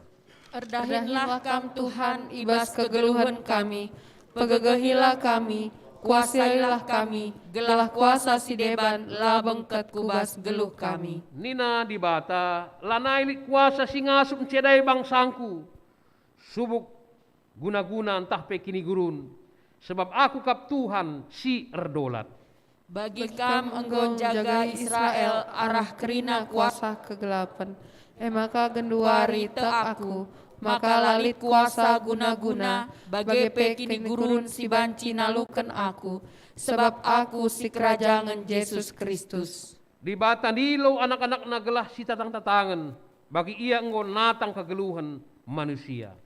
Erdahinlah Kam, Tuhan, i bas kegeluhen kami, pegegehilah kami, kuasailah kami, gelah kuasa si deban la bengket ku bas geluh kami. Nina Dibata, lanai lit kuasa si ngasup ncedai bangsangKu, subuk guna-guna ntah pe kinigurun, sebab Aku kap Tuhan si erdolat. Bagi Kam enggo njaga Israel arah kerina kuasa kegelapen, e maka genduari tek Aku, maka la lit kuasa guna-guna, bage pe kinigurun si banci naluken Aku, sebab Aku sikerajangen Jesus Kristus. Dibata ndilo anak-anakNa gelah sitatang-tatangen, bagi Ia enggo natang kegeluhen manusia.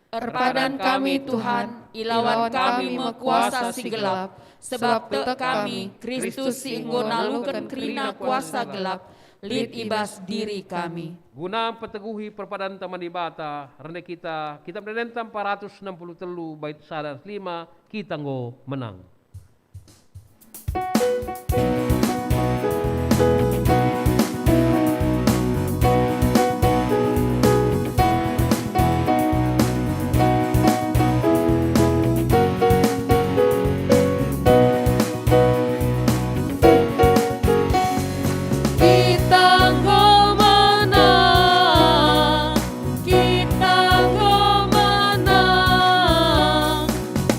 Erpadan kami, Tuhan, ilawan kami me kuasa si gelap, sebab tek kami, Kristus si enggo naluken kerina kuasa gelap, lit i bas diri kami. Guna mpeteguhi perpadanta man Dibata, rende kita, Kitab Ende-endenta empat ratus enam puluh telu bait sada ras lima, kita enggo menang. Kita enggo menang, kita enggo menang,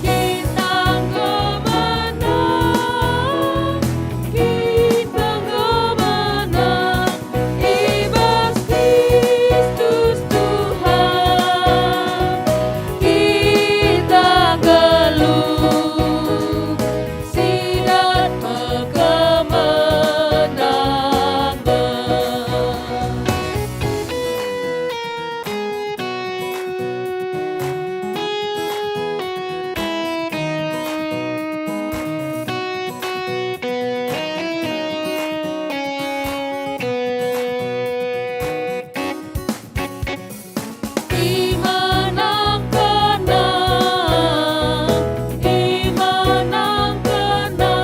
kita enggo menang, kita enggo menang, i bas Kristus Tuhan kita nggeluh. Si dat me kemenangen. Imenangkenna, imenangkenna,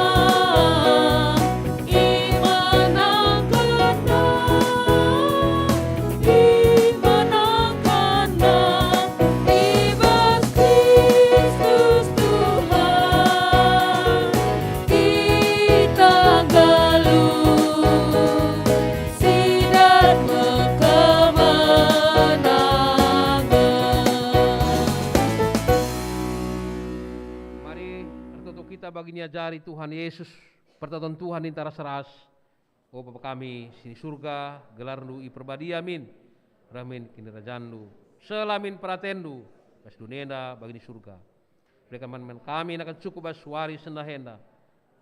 imenangkenna, imenangkenna, i bas Kristus Tuhan. Kita nggeluh, si dat me kemenangen. Mari ertoto kita bagi niajari Tuhan Yesus, pertoton Tuhan ninta ras-ras. O Bapa kami si i Surga, gelarNdu iperbadia min, reh min kinirajanNdu, seh la min peratenNdu, bas doni enda bagi i Surga. Berikan man, man kami nakan cukup bas wari sendah enda.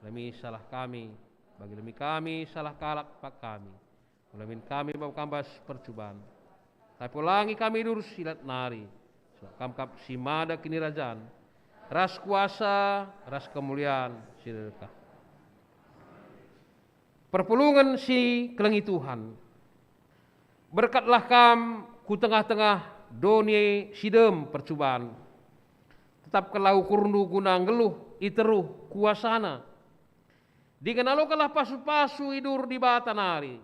Lemi salah kami, bagi lemi kami salah kalak pag kami. Ula min kami baba kam bas percuban. Tapi olangi kami durus si lat nari, sebab Kam kap si mada kinirajan, ras kuasa, ras kemulian si dekah. Perpulungen si kelengi Tuhan. Berkatlah Kam ku tengah-tengah doni si dem percuban. Tetapkenlah ukurNdu guna nggeluh i teruh kuasaNa. Dingen alokenlah pasu-pasu i dur Dibata nari.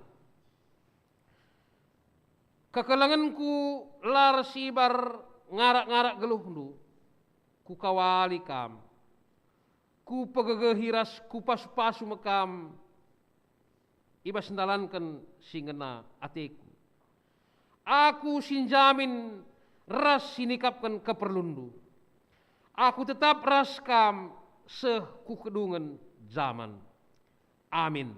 Kekelengenku la ersibar ngarak-ngarak geluhNdu. Kukawali Kam. Kupegegehi ras kupasu-pasu me Kam i bas ndalanken si ngena ateku. Aku si njamin ras si nikapken keperlunNdu. Aku tetap ras Kam seh ku kedungen jaman. Amin.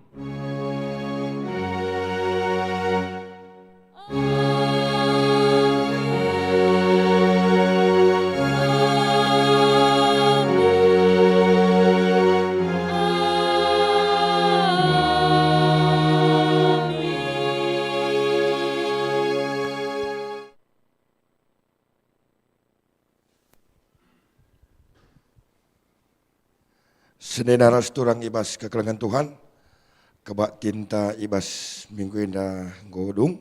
Senina ras turang i bas kekelengen Tuhan, kebaktinta i bas minggu enda enggo dung.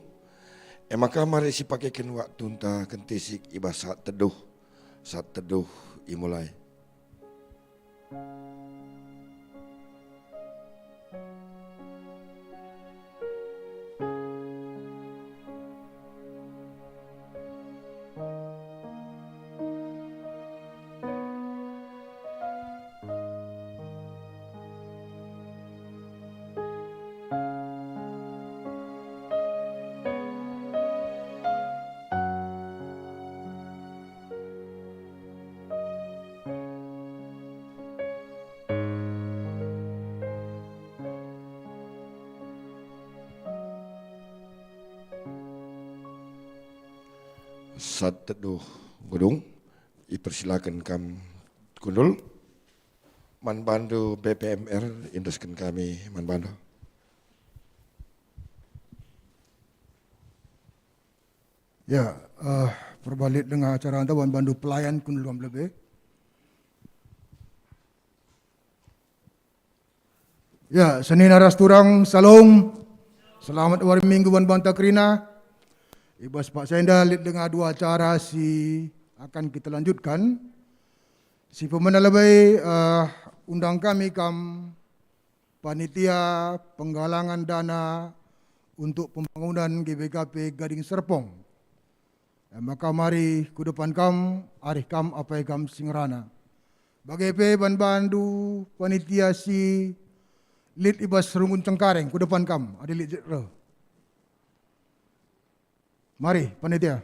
E maka mari sipakeken waktunta kentisik i bas saat teduh, saat teduh imulai. Saat teduh enggo dung, ipersilaken kam kundul. Man bandu B P M R, iendesken kami man bandu. Ya, eh, perbahagia denga acara enda, man bandu pelayan kundul kam lebe. Ya, senina ras turang, Salom. Selamat wari Minggu man banta kerina. I bas paksa enda lit denga dua acara si akan kita lanjutkan. Si pemena lebe, eh, undang kami kam panitia penggalangan dana untuk pembangunan G B K P Gading Serpong. E maka mari ku depan kam, arih kam apai kam si ngerana. Bage pe man bandu panitia si lit i bas Runggun Cengkareng, ku depan kam, adi lit reh. Mari, panitia.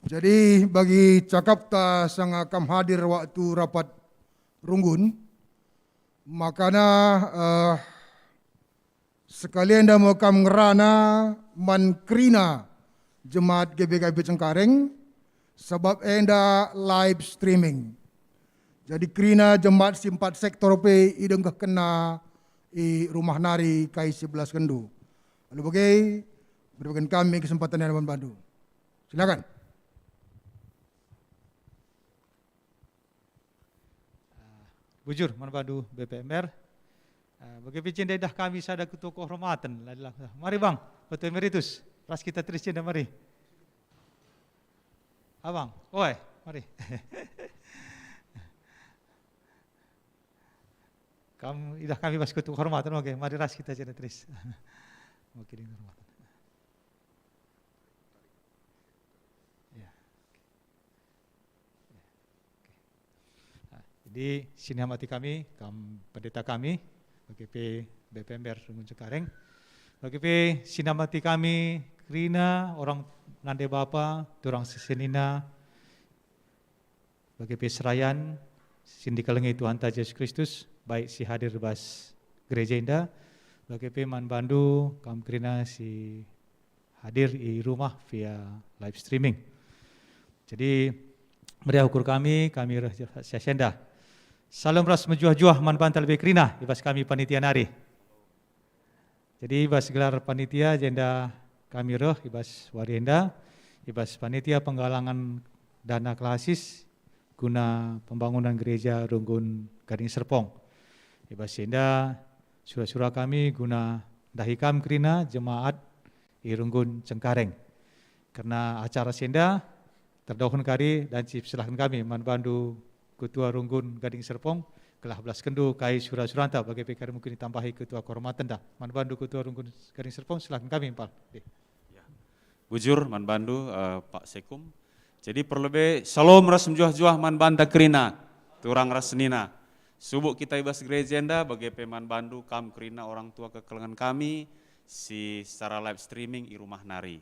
Jadi, bagi cakapta sanga kam hadir waktu rapat runggun, makana, eh, sekali enda me kam ngerana man kerina jemaat G B K P Cengkareng, sabap enda live streaming. Jadi kerina jemaat si empat sektor pe idengkehkenna i rumah nari kai si belaskenndu. Alu bage, berikan kami kesempatan yang bandu. Silakan. Ah, bujur man bandu B P M R. Ah, bage pe enda idah kami sada ketua kehormatan. Mari, Bang, Ketua Emeritus, ras kita terus enda, mari. Abang, oi, mari. Kam idah kami bas ketua kehormatan, oke, mari ras kita enda terus. Oke, dengan kehormatan. Ya. Oke. Nah, jadi, si nihamati kami, kam pendeta kami, bage pe B P M R Runggun Cengkareng, bage pe si nihamati kami kerina orang nande bapa, turang senina, bage pe serayan si ndikelengi Tuhanta Jesus Kristus, baik si hadir bas gereja enda, bage pe man bandu kam kerina si hadir i rumah via live streaming. Jadi, meriah ukur kami, kami reh siasenda. Salom ras mejuah-juah man banta lebe kerina i bas kami panitia nari. Jadi, i bas gelar panitia jenda kami reh i bas wari enda, i bas panitia penggalangan dana klasis guna pembangunan gereja Runggun Gading Serpong. I bas enda sura-sura kami guna ndahi kam kerina jemaat i Runggun Cengkareng. Kerna acara si enda terdohen kari dan si persilahken kami man bandu Ketua Runggun Gading Serpong, gelah belaskenndu kai sura-suranta, bage pe kari mungkin itambahi ketua kehormatenda. Man bandu Ketua Runggun Gading Serpong, silahken kami, Empal. Deh. Ya. Bujur man bandu, eh, Pak Sekum. Jadi perlebe salom ras mejuah-juah man banta kerina, turang ras senina. Subuk kita i bas gereja enda, bage pe man bandu kam kerina orang tua kekelengen kami, si secara live streaming i rumah nari.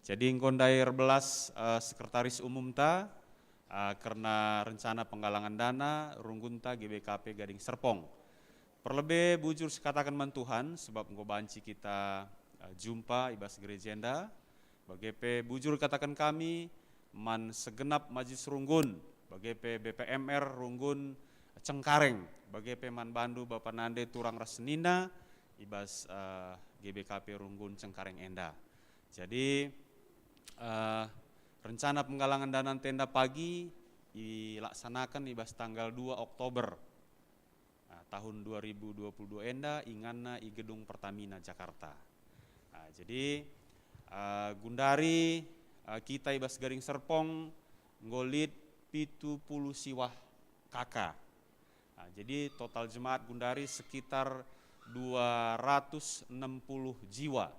Jadi enggo ndai erbelas, eh, sekretaris umumta, eh, kerna rencana penggalangan dana runggunta G B K P Gading Serpong. Perlebe bujur sikataken man Tuhan, sebab enggo banci kita, eh, jumpa i bas gereja enda. Bage pe bujur kataken kami man segenap Majelis Runggun, bage pe B P M R Runggun Cengkareng, bage pe man bandu bapa nande turang ras senina i bas, eh, G B K P Runggun Cengkareng enda. Jadi, eh, rencana penggalangan dana tenda pagi ilaksanaken i bas tanggal dua Oktober, eh, tahun dua ribu dua puluh dua enda, inganna i Gedung Pertamina Jakarta. Nah, jadi, eh, gundari, eh, kita i bas Gading Serpong enggo lit pitu puluh siwah K K. Nah, jadi total jemaat gundari sekitar dua ratus enam puluh jiwa.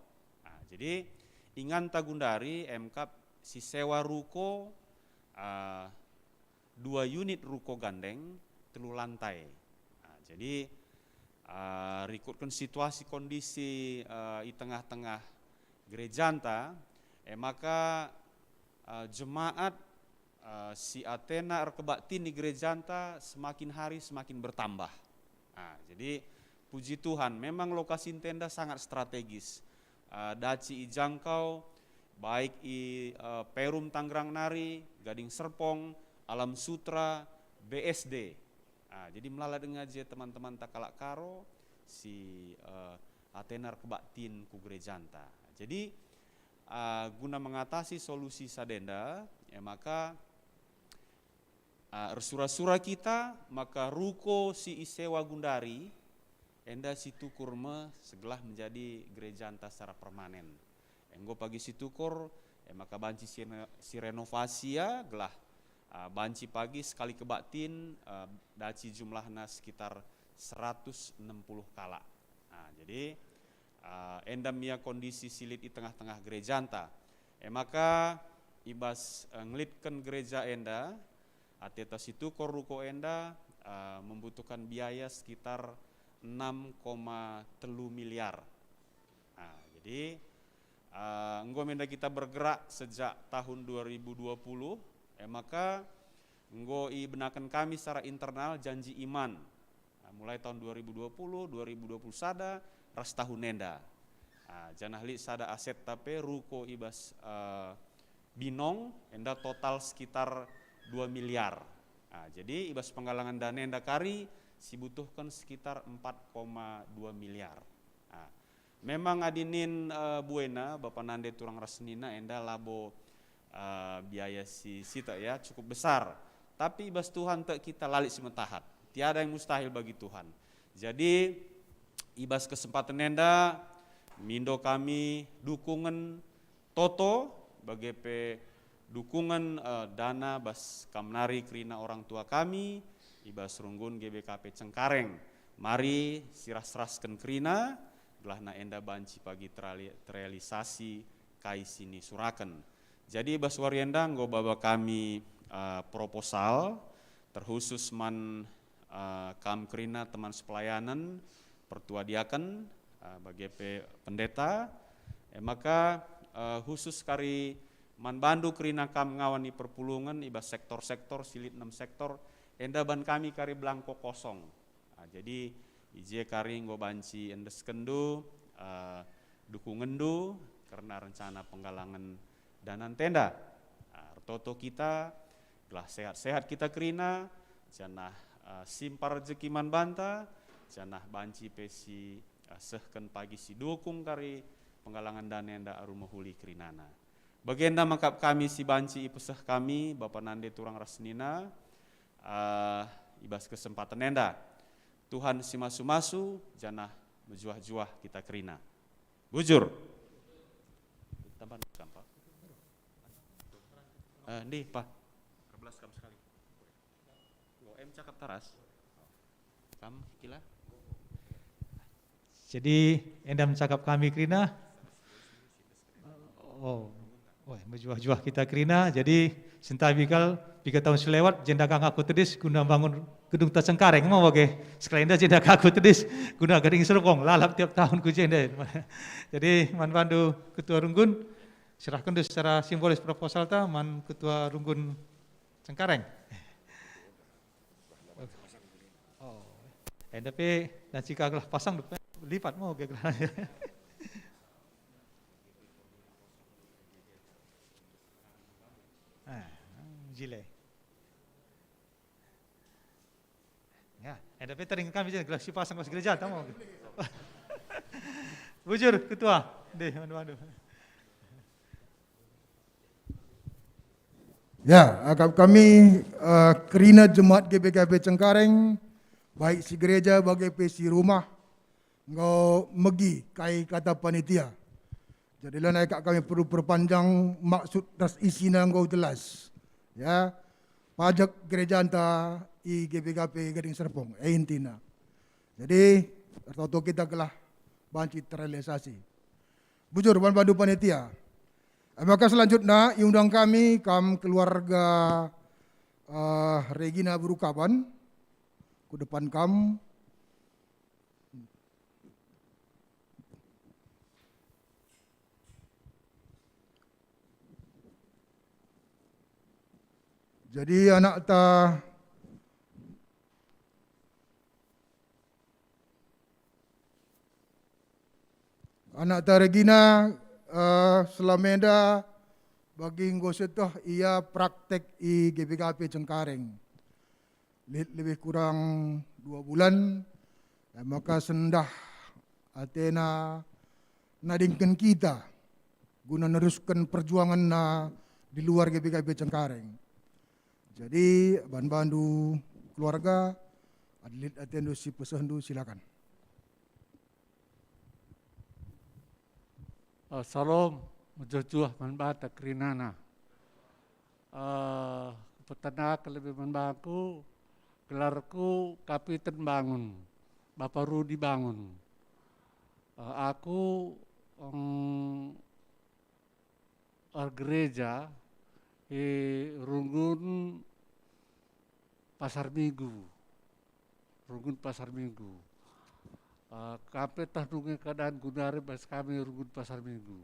Nah, jadi inganta gundari emkap si sewa ruko, eh, dua unit ruko gandeng, telu lantai. Nah, jadi, eh, rikutken situasi kondisi, eh, i tengah-tengah gerejanta, eh, maka, eh, jemaat, eh, si atena erkebaktin i gerejanta semakin hari semakin bertambah. Nah, jadi puji Tuhan, memang lokasi tenda sangat strategis, eh, daci ijangkau, baik i, eh, Perum Tangerang nari, Gading Serpong, Alam Sutra, B S D. Ah, jadi melala denga je teman-teman ta kalak Karo si, eh, atena erkebaktin ku gerejanta. Jadi, ah, guna mengatasi solusi sadenda, e maka, ah, ersura-sura kita maka ruko si isewa gundari enda situkur me segelah menjadi gerejanta secara permanen. Enggo pagi situkur, e maka banci si, sirenovasi ia gelah, ah, banci pagi sekali kebaktin, ah, daci jumlahna sekitar seratus enam puluh kalak. Nah, jadi, ah, enda me ia kondisi si lit i tengah-tengah gerejanta. E maka i bas, eh, ngelitken gereja enda, ateta situkur ruko enda, eh, membutuhkan biaya sekitar enam koma telu miliar. Nah, jadi, eh, enggo me enda kita bergerak sejak tahun dua ribu dua puluh, e maka enggo ibenaken kami secara internal janji iman. Nah, mulai tahun dua ribu dua puluh, dua ribu dua puluh sada, ras tahun enda. Nah, janah lit sada asetta pe ruko i bas, eh, Binong, enda total sekitar dua miliar. Nah, jadi i bas penggalangan dana enda kari sibutuhken sekitar empat koma dua miliar. Nah, memang adi nin, eh, buena, Bapa Nande turang ras senina enda labo, eh, biaya si, si tek ya, cukup besar. Tapi i bas Tuhan tek kita la lit si metahat. Tiada yang mustahil bagi Tuhan. Jadi, i bas kesempaten enda, mindo kami dukungen toto, bage pe dukungen, eh, dana bas kam nari kerina orang tua kami, i bas runggun G B K P Cengkareng. Mari siras-rasken kerina, gelahna enda banci pagi terali-, terrealisasi kai si nisuraken. Jadi bas wari enda enggo baba kami, eh, proposal terkhusus man, eh, kam kerina teman sepelayanen, pertua diaken, eh, bage pe pendeta. E maka, eh, khusus kari man bandu kerina kam ngawan i perpulungen, i bas sektor-sektor, si lit enem sektor, enda ban kami kari belangko kosong. Ah, jadi, i je kari enggo banci endeskenndu, eh, dukungenndu kerna rencana penggalangen dana tenda. Ah, ertoto kita, gelah sehat-sehat kita kerina, janah, eh, simpar rejeki man banta, janah banci pe si, eh, sehken pagi si dukung kari penggalangen dana enda alu mehuli kerinana. Bagenda mekap kami si banci ipeseh kami, Bapa Nande turang ras senina, eh, i bas kesempaten enda. Tuhan si masu-masu, janah mejuah-juah kita kerina. Bujur. Tambah kam, Pak. Eh, ndih, Pak. Kam sekali. Enggo, em cakap taras. Kam, kila? Jadi, enda me cakap kami kerina. Oh, oh, mejuah-juah kita kerina. Jadi, sentabi kal, piga tahun si lewat, jenda ka aku tedis guna bangun gedung ta Cengkareng, mau bage. Sekali enda jenda ka aku tedis guna Gading Serpong, lalap tiap tahun ku jenda. Jadi, man bandu Ketua Runggun, serahkenndu secara simbolis proposal ta man Ketua Runggun Cengkareng. Oh. Eh, tapi nanti ka gelah pasang depan, lipat mau ke gelah. Ah, jile. Ya, eh, tapi tering kami je gelah si pasang pas gereja, tamu. Bujur, Ketua. Deh, mandu-mandu. Ya, akap kami, eh, kerina jemaat G B K P Cengkareng, baik si gereja bage pe si rumah, enggo megi kai kata panitia. Jadi lanai kak kami perlu perpanjang, maksud ras isina enggo jelas. Ya, pajak gerejanta i G B K P Gading Serpong, e intina. Jadi, ertoto kita gelah banci terrealisasi. Bujur, ban bandu panitia. E maka selanjutna iundang kami, kam keluarga, eh, Regina Beru Kaban, ku depan kam. Jadi anakta, anakta Regina, eh, selama enda bagi enggo seh ia praktek i G B K P Cengkareng. Lit lebih kurang dua bulan, e maka sendah atena nadingken kita guna nerusken perjuanganna di luar G B K P Cengkareng. Jadi, ban bandu keluarga, adi lit atendu si pesehndu, silakan. Eh, Salom, mejuah-juah man banta kerinana. Eh, kupetenaken lebe man bangku, gelarku Kapiten Bangun, Bapa Rudi Bangun. Eh, aku, em, ergereja i Runggun Pasar Minggu. Runggun Pasar Minggu. Eh, kam pe tah nunga keadaan genduari bas kami Runggun Pasar Minggu.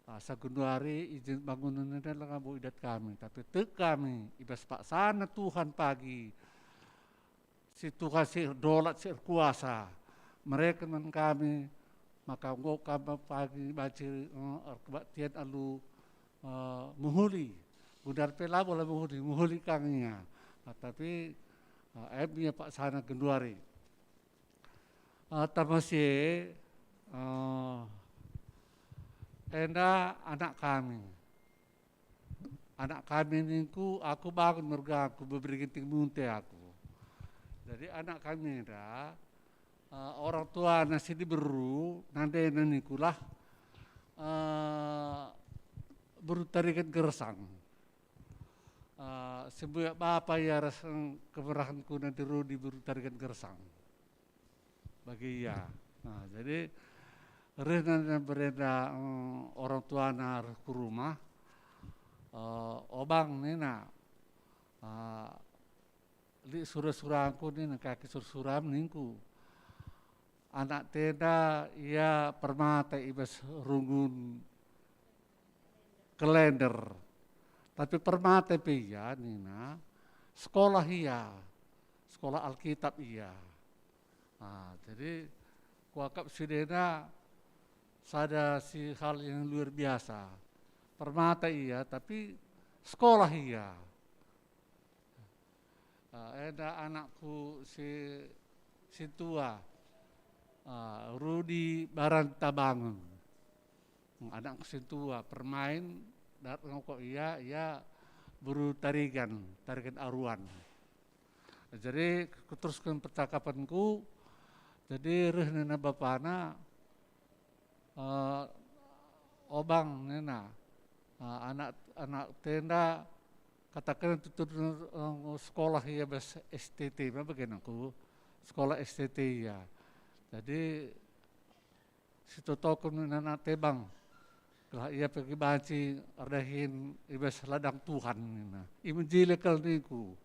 Asa genduari izin bangunen enda langa bo idat kami, tapi tek kami i bas paksana Tuhan pagi, si Tuhan si erdolat, si erkuasa, mereken man kami maka enggo kam pagi banci, eh, erkebaktian alu, eh, mehuli. Genduari pe labo la mehuli, mehuli kang ia. Nah, tapi, eh, em ia paksana genduari. Eh, tama si e, eh, enda anak kami. Anak kami ningku, aku bangun mergaku, beberi ginting munte aku. Jadi anak kami enda, eh, orang tuana si diberu, nandena ningkulah, eh, beru Tarigan Gersang. Eh, sembuyak bapa ia ras, eh, kemerahenku nanti Rudi beru Tarigan Gersang. Bagi ia. Nah, jadi reh nina berenda, eh, orang tuana reh ku rumah. Eh, "O Bang," nina, eh, "lit sura-surangku," nina, "kaki sura-suram," ningku. "Anak tenda ia permata i bas Runggun Kalender. Tapi permata pe ia," nina, "sekolah ia, sekolah Alkitab ia." Ah, jadi kuakap si enda sada si hal yang luar biasa. Permata ia, tapi sekolah ia. Ah, enda anakku si, si tua, ah, Rudi Baranta Bangun. Anakku si tua, permain, dat ngoko ia, ia beru Tarigan, Tarigan Aruan. Jadi, kuterusken percakapanku, jadi reh nina bapana, eh, "O Bang," nina, eh, "anak, anak tenda, kataken tutur, eh, sekolah ia bas S T T," ma bage nangku, sekolah S T T ia. Jadi, "Sitotoken anak e Bang, gelah ia pe banci erdahin i bas ladang Tuhan," nina. "I menjile kal," ningku.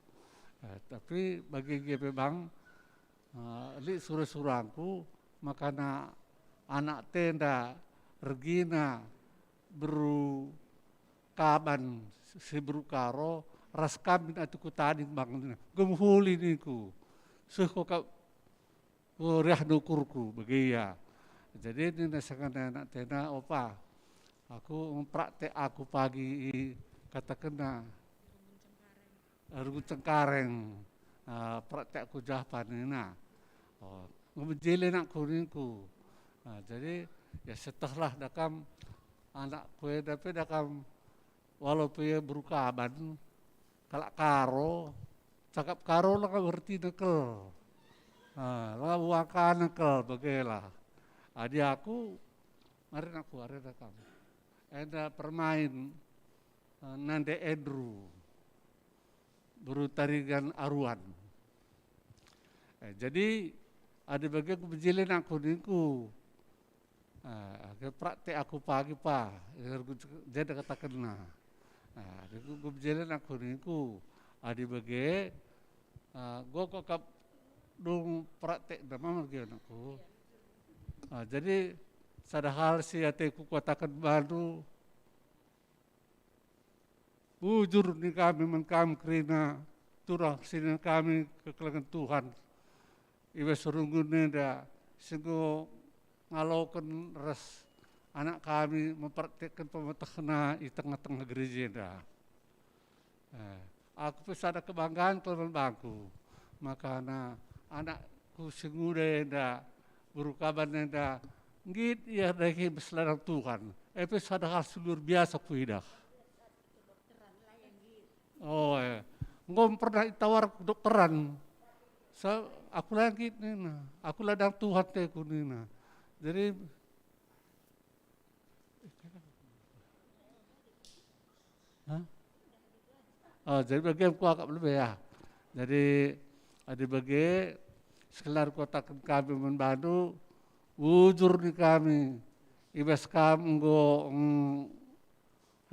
Eh, tapi bage gia pe Bang, eh, lit sura-surangku, makana anak tenda Regina beru Kaban si beru Karo, ras kam min atuku tading Bang, nina. "Gemehuli," ningku. "Seh ko kap, oh, riah ukurku," bage ia. Jadi nina sangana anak tenda, "Opa, aku praktek aku pagi i," katakenna, "Runggun Cengkareng, ah, praktek aku jah pan," nina. "Oh, enggo menjile anakku," ningku. Ah, jadi, ya, setehlah dakam anakku enda pe dakam, walaupun ia beru Kaban, Kalak Karo, cakap Karo langa ertina kel. Ah, langa buakana kel, bagela. Adi aku, mari aku, arena kam. Enda permain, eh, nande Andrew, beru Taringan Aruan. Eh, jadi, adi bage ku bejilin aku ningku, ah, age praktek aku pagi pa, jenda katakenna. Ah, adi ku, ku bejilin aku ningku, adi bage, ah, go kap dung praktek da mamar ge anakku. Ah, jadi sada hal si ateku kuataken bandu, bujur nin kami man kam kerina turah si nin kami kekelengen Tuhan. I bas runggun enda si enggo ngaloken ras anak kami mempraktekken pemetehna i tengah-tengah gereja enda. Eh, aku pe sada kebanggaan kal man bangku, makana anakku si nguda enda, beru Kaban enda, nggit ia erdahi bas ladang Tuhan. E pe sada hal si luar biasa kuidah. Oh, eh. Enggo pernah itawar dokteran. Sa-, aku la nggit nina. Aku ladang Tuhan teku nina. Jadi, hah? Oh, jadi bage kuakap lebe ya. Jadi, adi bage, sekelar kuataken kami man bandu, bujur nin kami, i bas kam enggo, mm,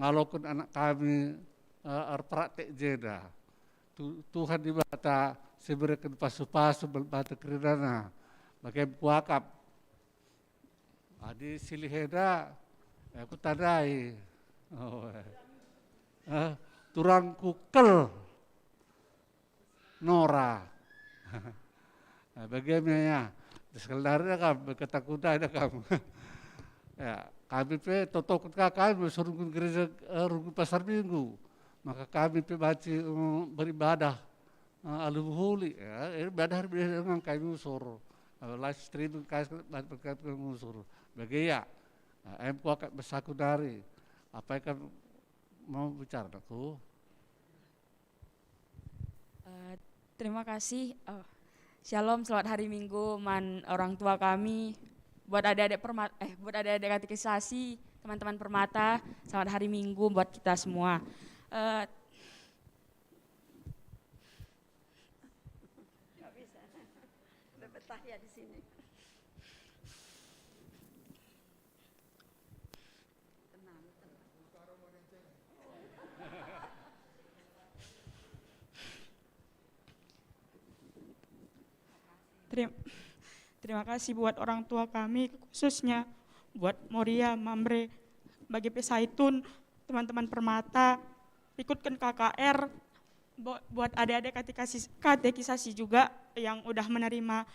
ngaloken anak kami, eh, erpraktek jenda. Tu-, Tuhan Dibata si bereken pasu-pasu man banta kerinana. Bage kuakap. Adi silih enda, eh, kutandai. Oh, eh. Eh, turangku kel. Nora. Nah, bage me ya. Sekelar da kam, ketakutan da kam. Ya, kami pe totoken ka kami runggun gereja, eh, runggun Pasar Minggu. Maka kami pe banci, eh, beribadah, eh, alu mehuli, ya, ibadah dengan kami usur. Eh, live streaming kami, kami usur. Bage ya. Nah, em kuakap besaku dari. Apa yang kamu mau bicara, aku? Eh, terima kasih. Oh, Shalom, selamat hari Minggu man orang tua kami. Buat adik-adik perma-, eh, buat adik-adik katekisasi, teman-teman Permata, selamat hari Minggu buat kita semua. Eh, nggak bisa. Udah betah ya di sini. Terim-, terima kasih buat orang tua kami, khususnya buat Moria, Mamre, bagi Pesaitun, teman-teman Permata, ikutkan K K R, bu-, buat adik-adik katekasi-, katekisasi juga yang udah menerima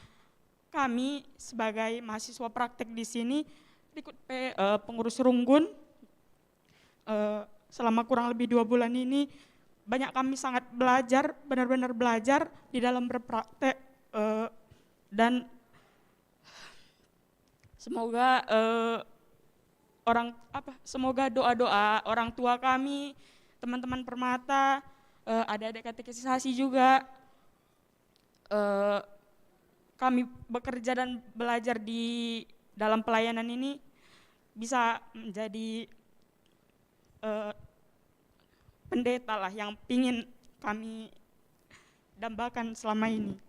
kami sebagai mahasiswa praktek di sini, ikut pe-, eh, pengurus runggun, eh, selama kurang lebih dua bulan ini, banyak kami sangat belajar, benar-benar belajar di dalam berpraktek, eh, dan semoga, eh, orang, apa, semoga doa-doa orang tua kami, teman-teman Permata, eh, adik-adik katekisasi juga, eh, kami bekerja dan belajar di dalam pelayanan ini bisa menjadi, eh, pendeta lah yang pingin kami dambakan selama ini.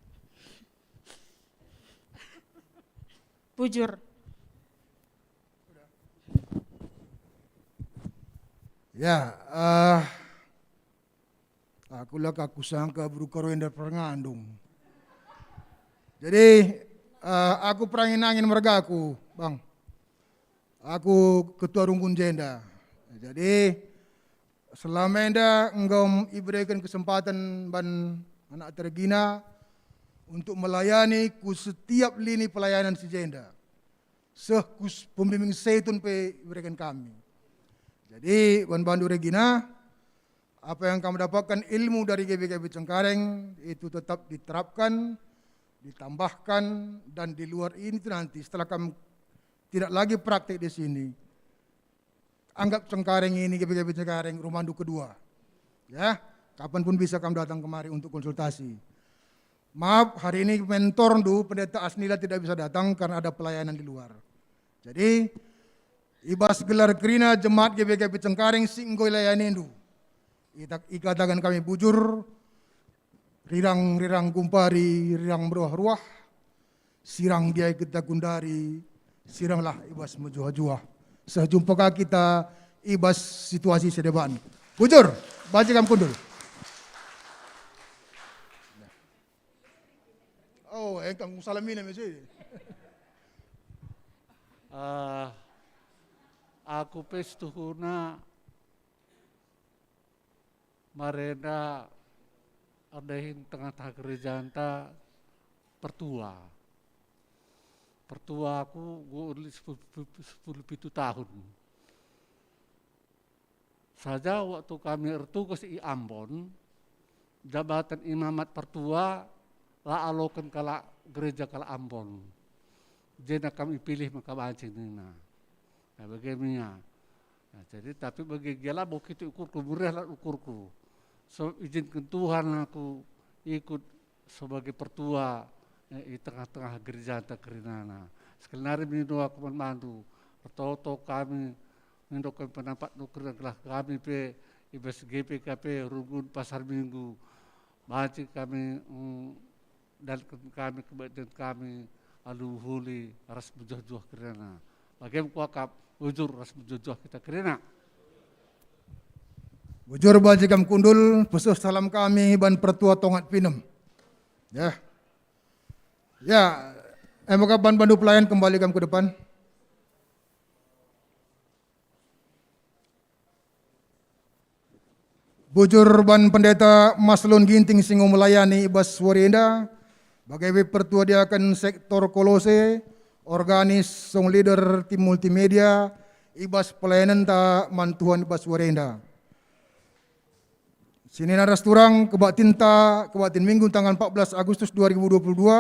Bujur. Ya, eh, aku la ka kusangka beru Karo enda pengandung. Jadi, eh, aku perangin-angin mergaku, Bang. Aku ketua runggun jenda. Jadi, selama enda enggo ibereken kesempatan ban anak tergina untuk melayani ku setiap lini pelayanan si jenda. Seh ku s-, pembimbing setun pe ibereken kami. Jadi, ban bandu Regina, apa yang kamu dapatkan ilmu dari G B K P Cengkareng itu tetap diterapkan, ditambahkan, dan di luar ini nanti setelah kamu tidak lagi praktik di sini, anggap Cengkareng ini, G B K P Cengkareng, rumahndu kedua. Ya, Kapanpun bisa kam datang kemari untuk konsultasi. Maaf, hari ini mentorndu, Pendeta Asnila, tidak bisa datang karena ada pelayanan di luar. Jadi, i bas gelar kerina jemaat G B K P Cengkareng si enggo ilayanindu, ita-, ikataken kami bujur, rirang-rirang gumpari, rirang meruah-ruah, sirang diai kita gundari, siranglah i bas mejuah-juah. Seh jumpa ka kita i bas situasi si deban. Bujur, banci kam kundul. Oh, engkang salamina mesi. Ah, aku pe situhuna marenda erdahin tengah-tengah gerejanta pertua. Pertua aku enggo lit sepuluh, sepuluh pitu tahun. Saja waktu kami ertugas i Ambon, jabatan imamat pertua la aloken kalak gereja kalak Ambon. Jenda kami pilih maka banci nina. Nah, bage me ia. Nah, jadi, tapi bage gia labo kitik ukurku, meriahlah ukurku. Sebab ijinken Tuhan aku ikut sebagai pertua, eh, i tengah-tengah gerejanta kerinana. Sekali nari mindo aku man bandu, ertoto kami, mindo kami penampat nuker gelah kami pe i bas G P K P Runggun Pasar Minggu. Banci kami, mm, dalken kami, kebaktin kami alu mehuli ras mejuah-juah kerinana. Bage me kuakap, bujur ras mejuah-juah kita kerina. Bujur banci kam kundul, pesuh salam kami ban pertua Tongat Pinem. Ya. Ya, e maka ban bandu pelayan kembali kam ke depan. Bujur ban Pendeta Maslun Ginting si enggo melayani i bas wari enda, bage pe pertua diaken sektor Kolose, organis, song leader, tim multimedia, i bas pelayanenta man Tuhan i bas wari enda. Senina ras turang, kebaktinta, kebaktin Minggu tanggal empat belas Agustus dua ribu dua puluh dua,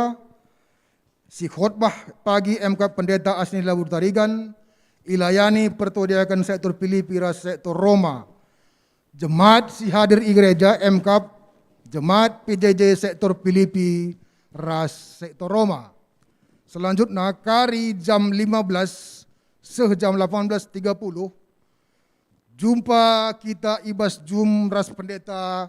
si khotbah pagi M K Pendeta Asnila Burtarigan, ilayani pertua diaken sektor Pilipi ras sektor Roma. Jemaat si hadir i gereja M K, jemaat P J J sektor Pilipi ras sektor Roma. Selanjutna, kari jam lima belas seh jam delapan belas tiga puluh, jumpa kita i bas jum ras Pendeta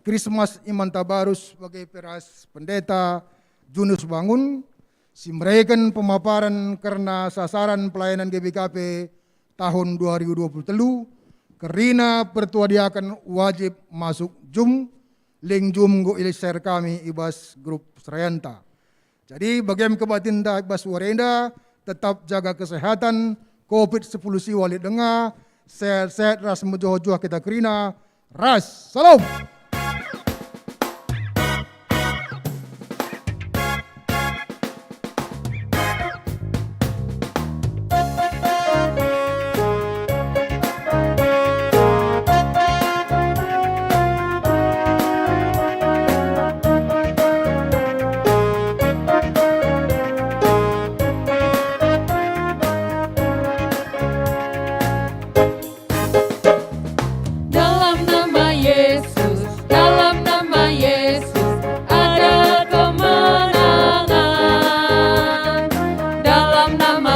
Krismas Iman Tabarus bage pe ras Pendeta Junus Bangun, si mereken pemaparen kerna sasaran pelayanan G B K P tahun dua ribu dua puluh telu, kerina pertua diaken wajib masuk jum, leng jum enggo i-share kami i bas grup serayanta. Jadi, bage me kebaktinta i bas wari enda, tetap jaga kesehatan, covid sepuluh siwa lit denga, sehat-sehat ras mejuah-juah kita kerina, ras salam. Dalam nama Yesus, dalam nama Yesus, ada kemenangan. Dalam nama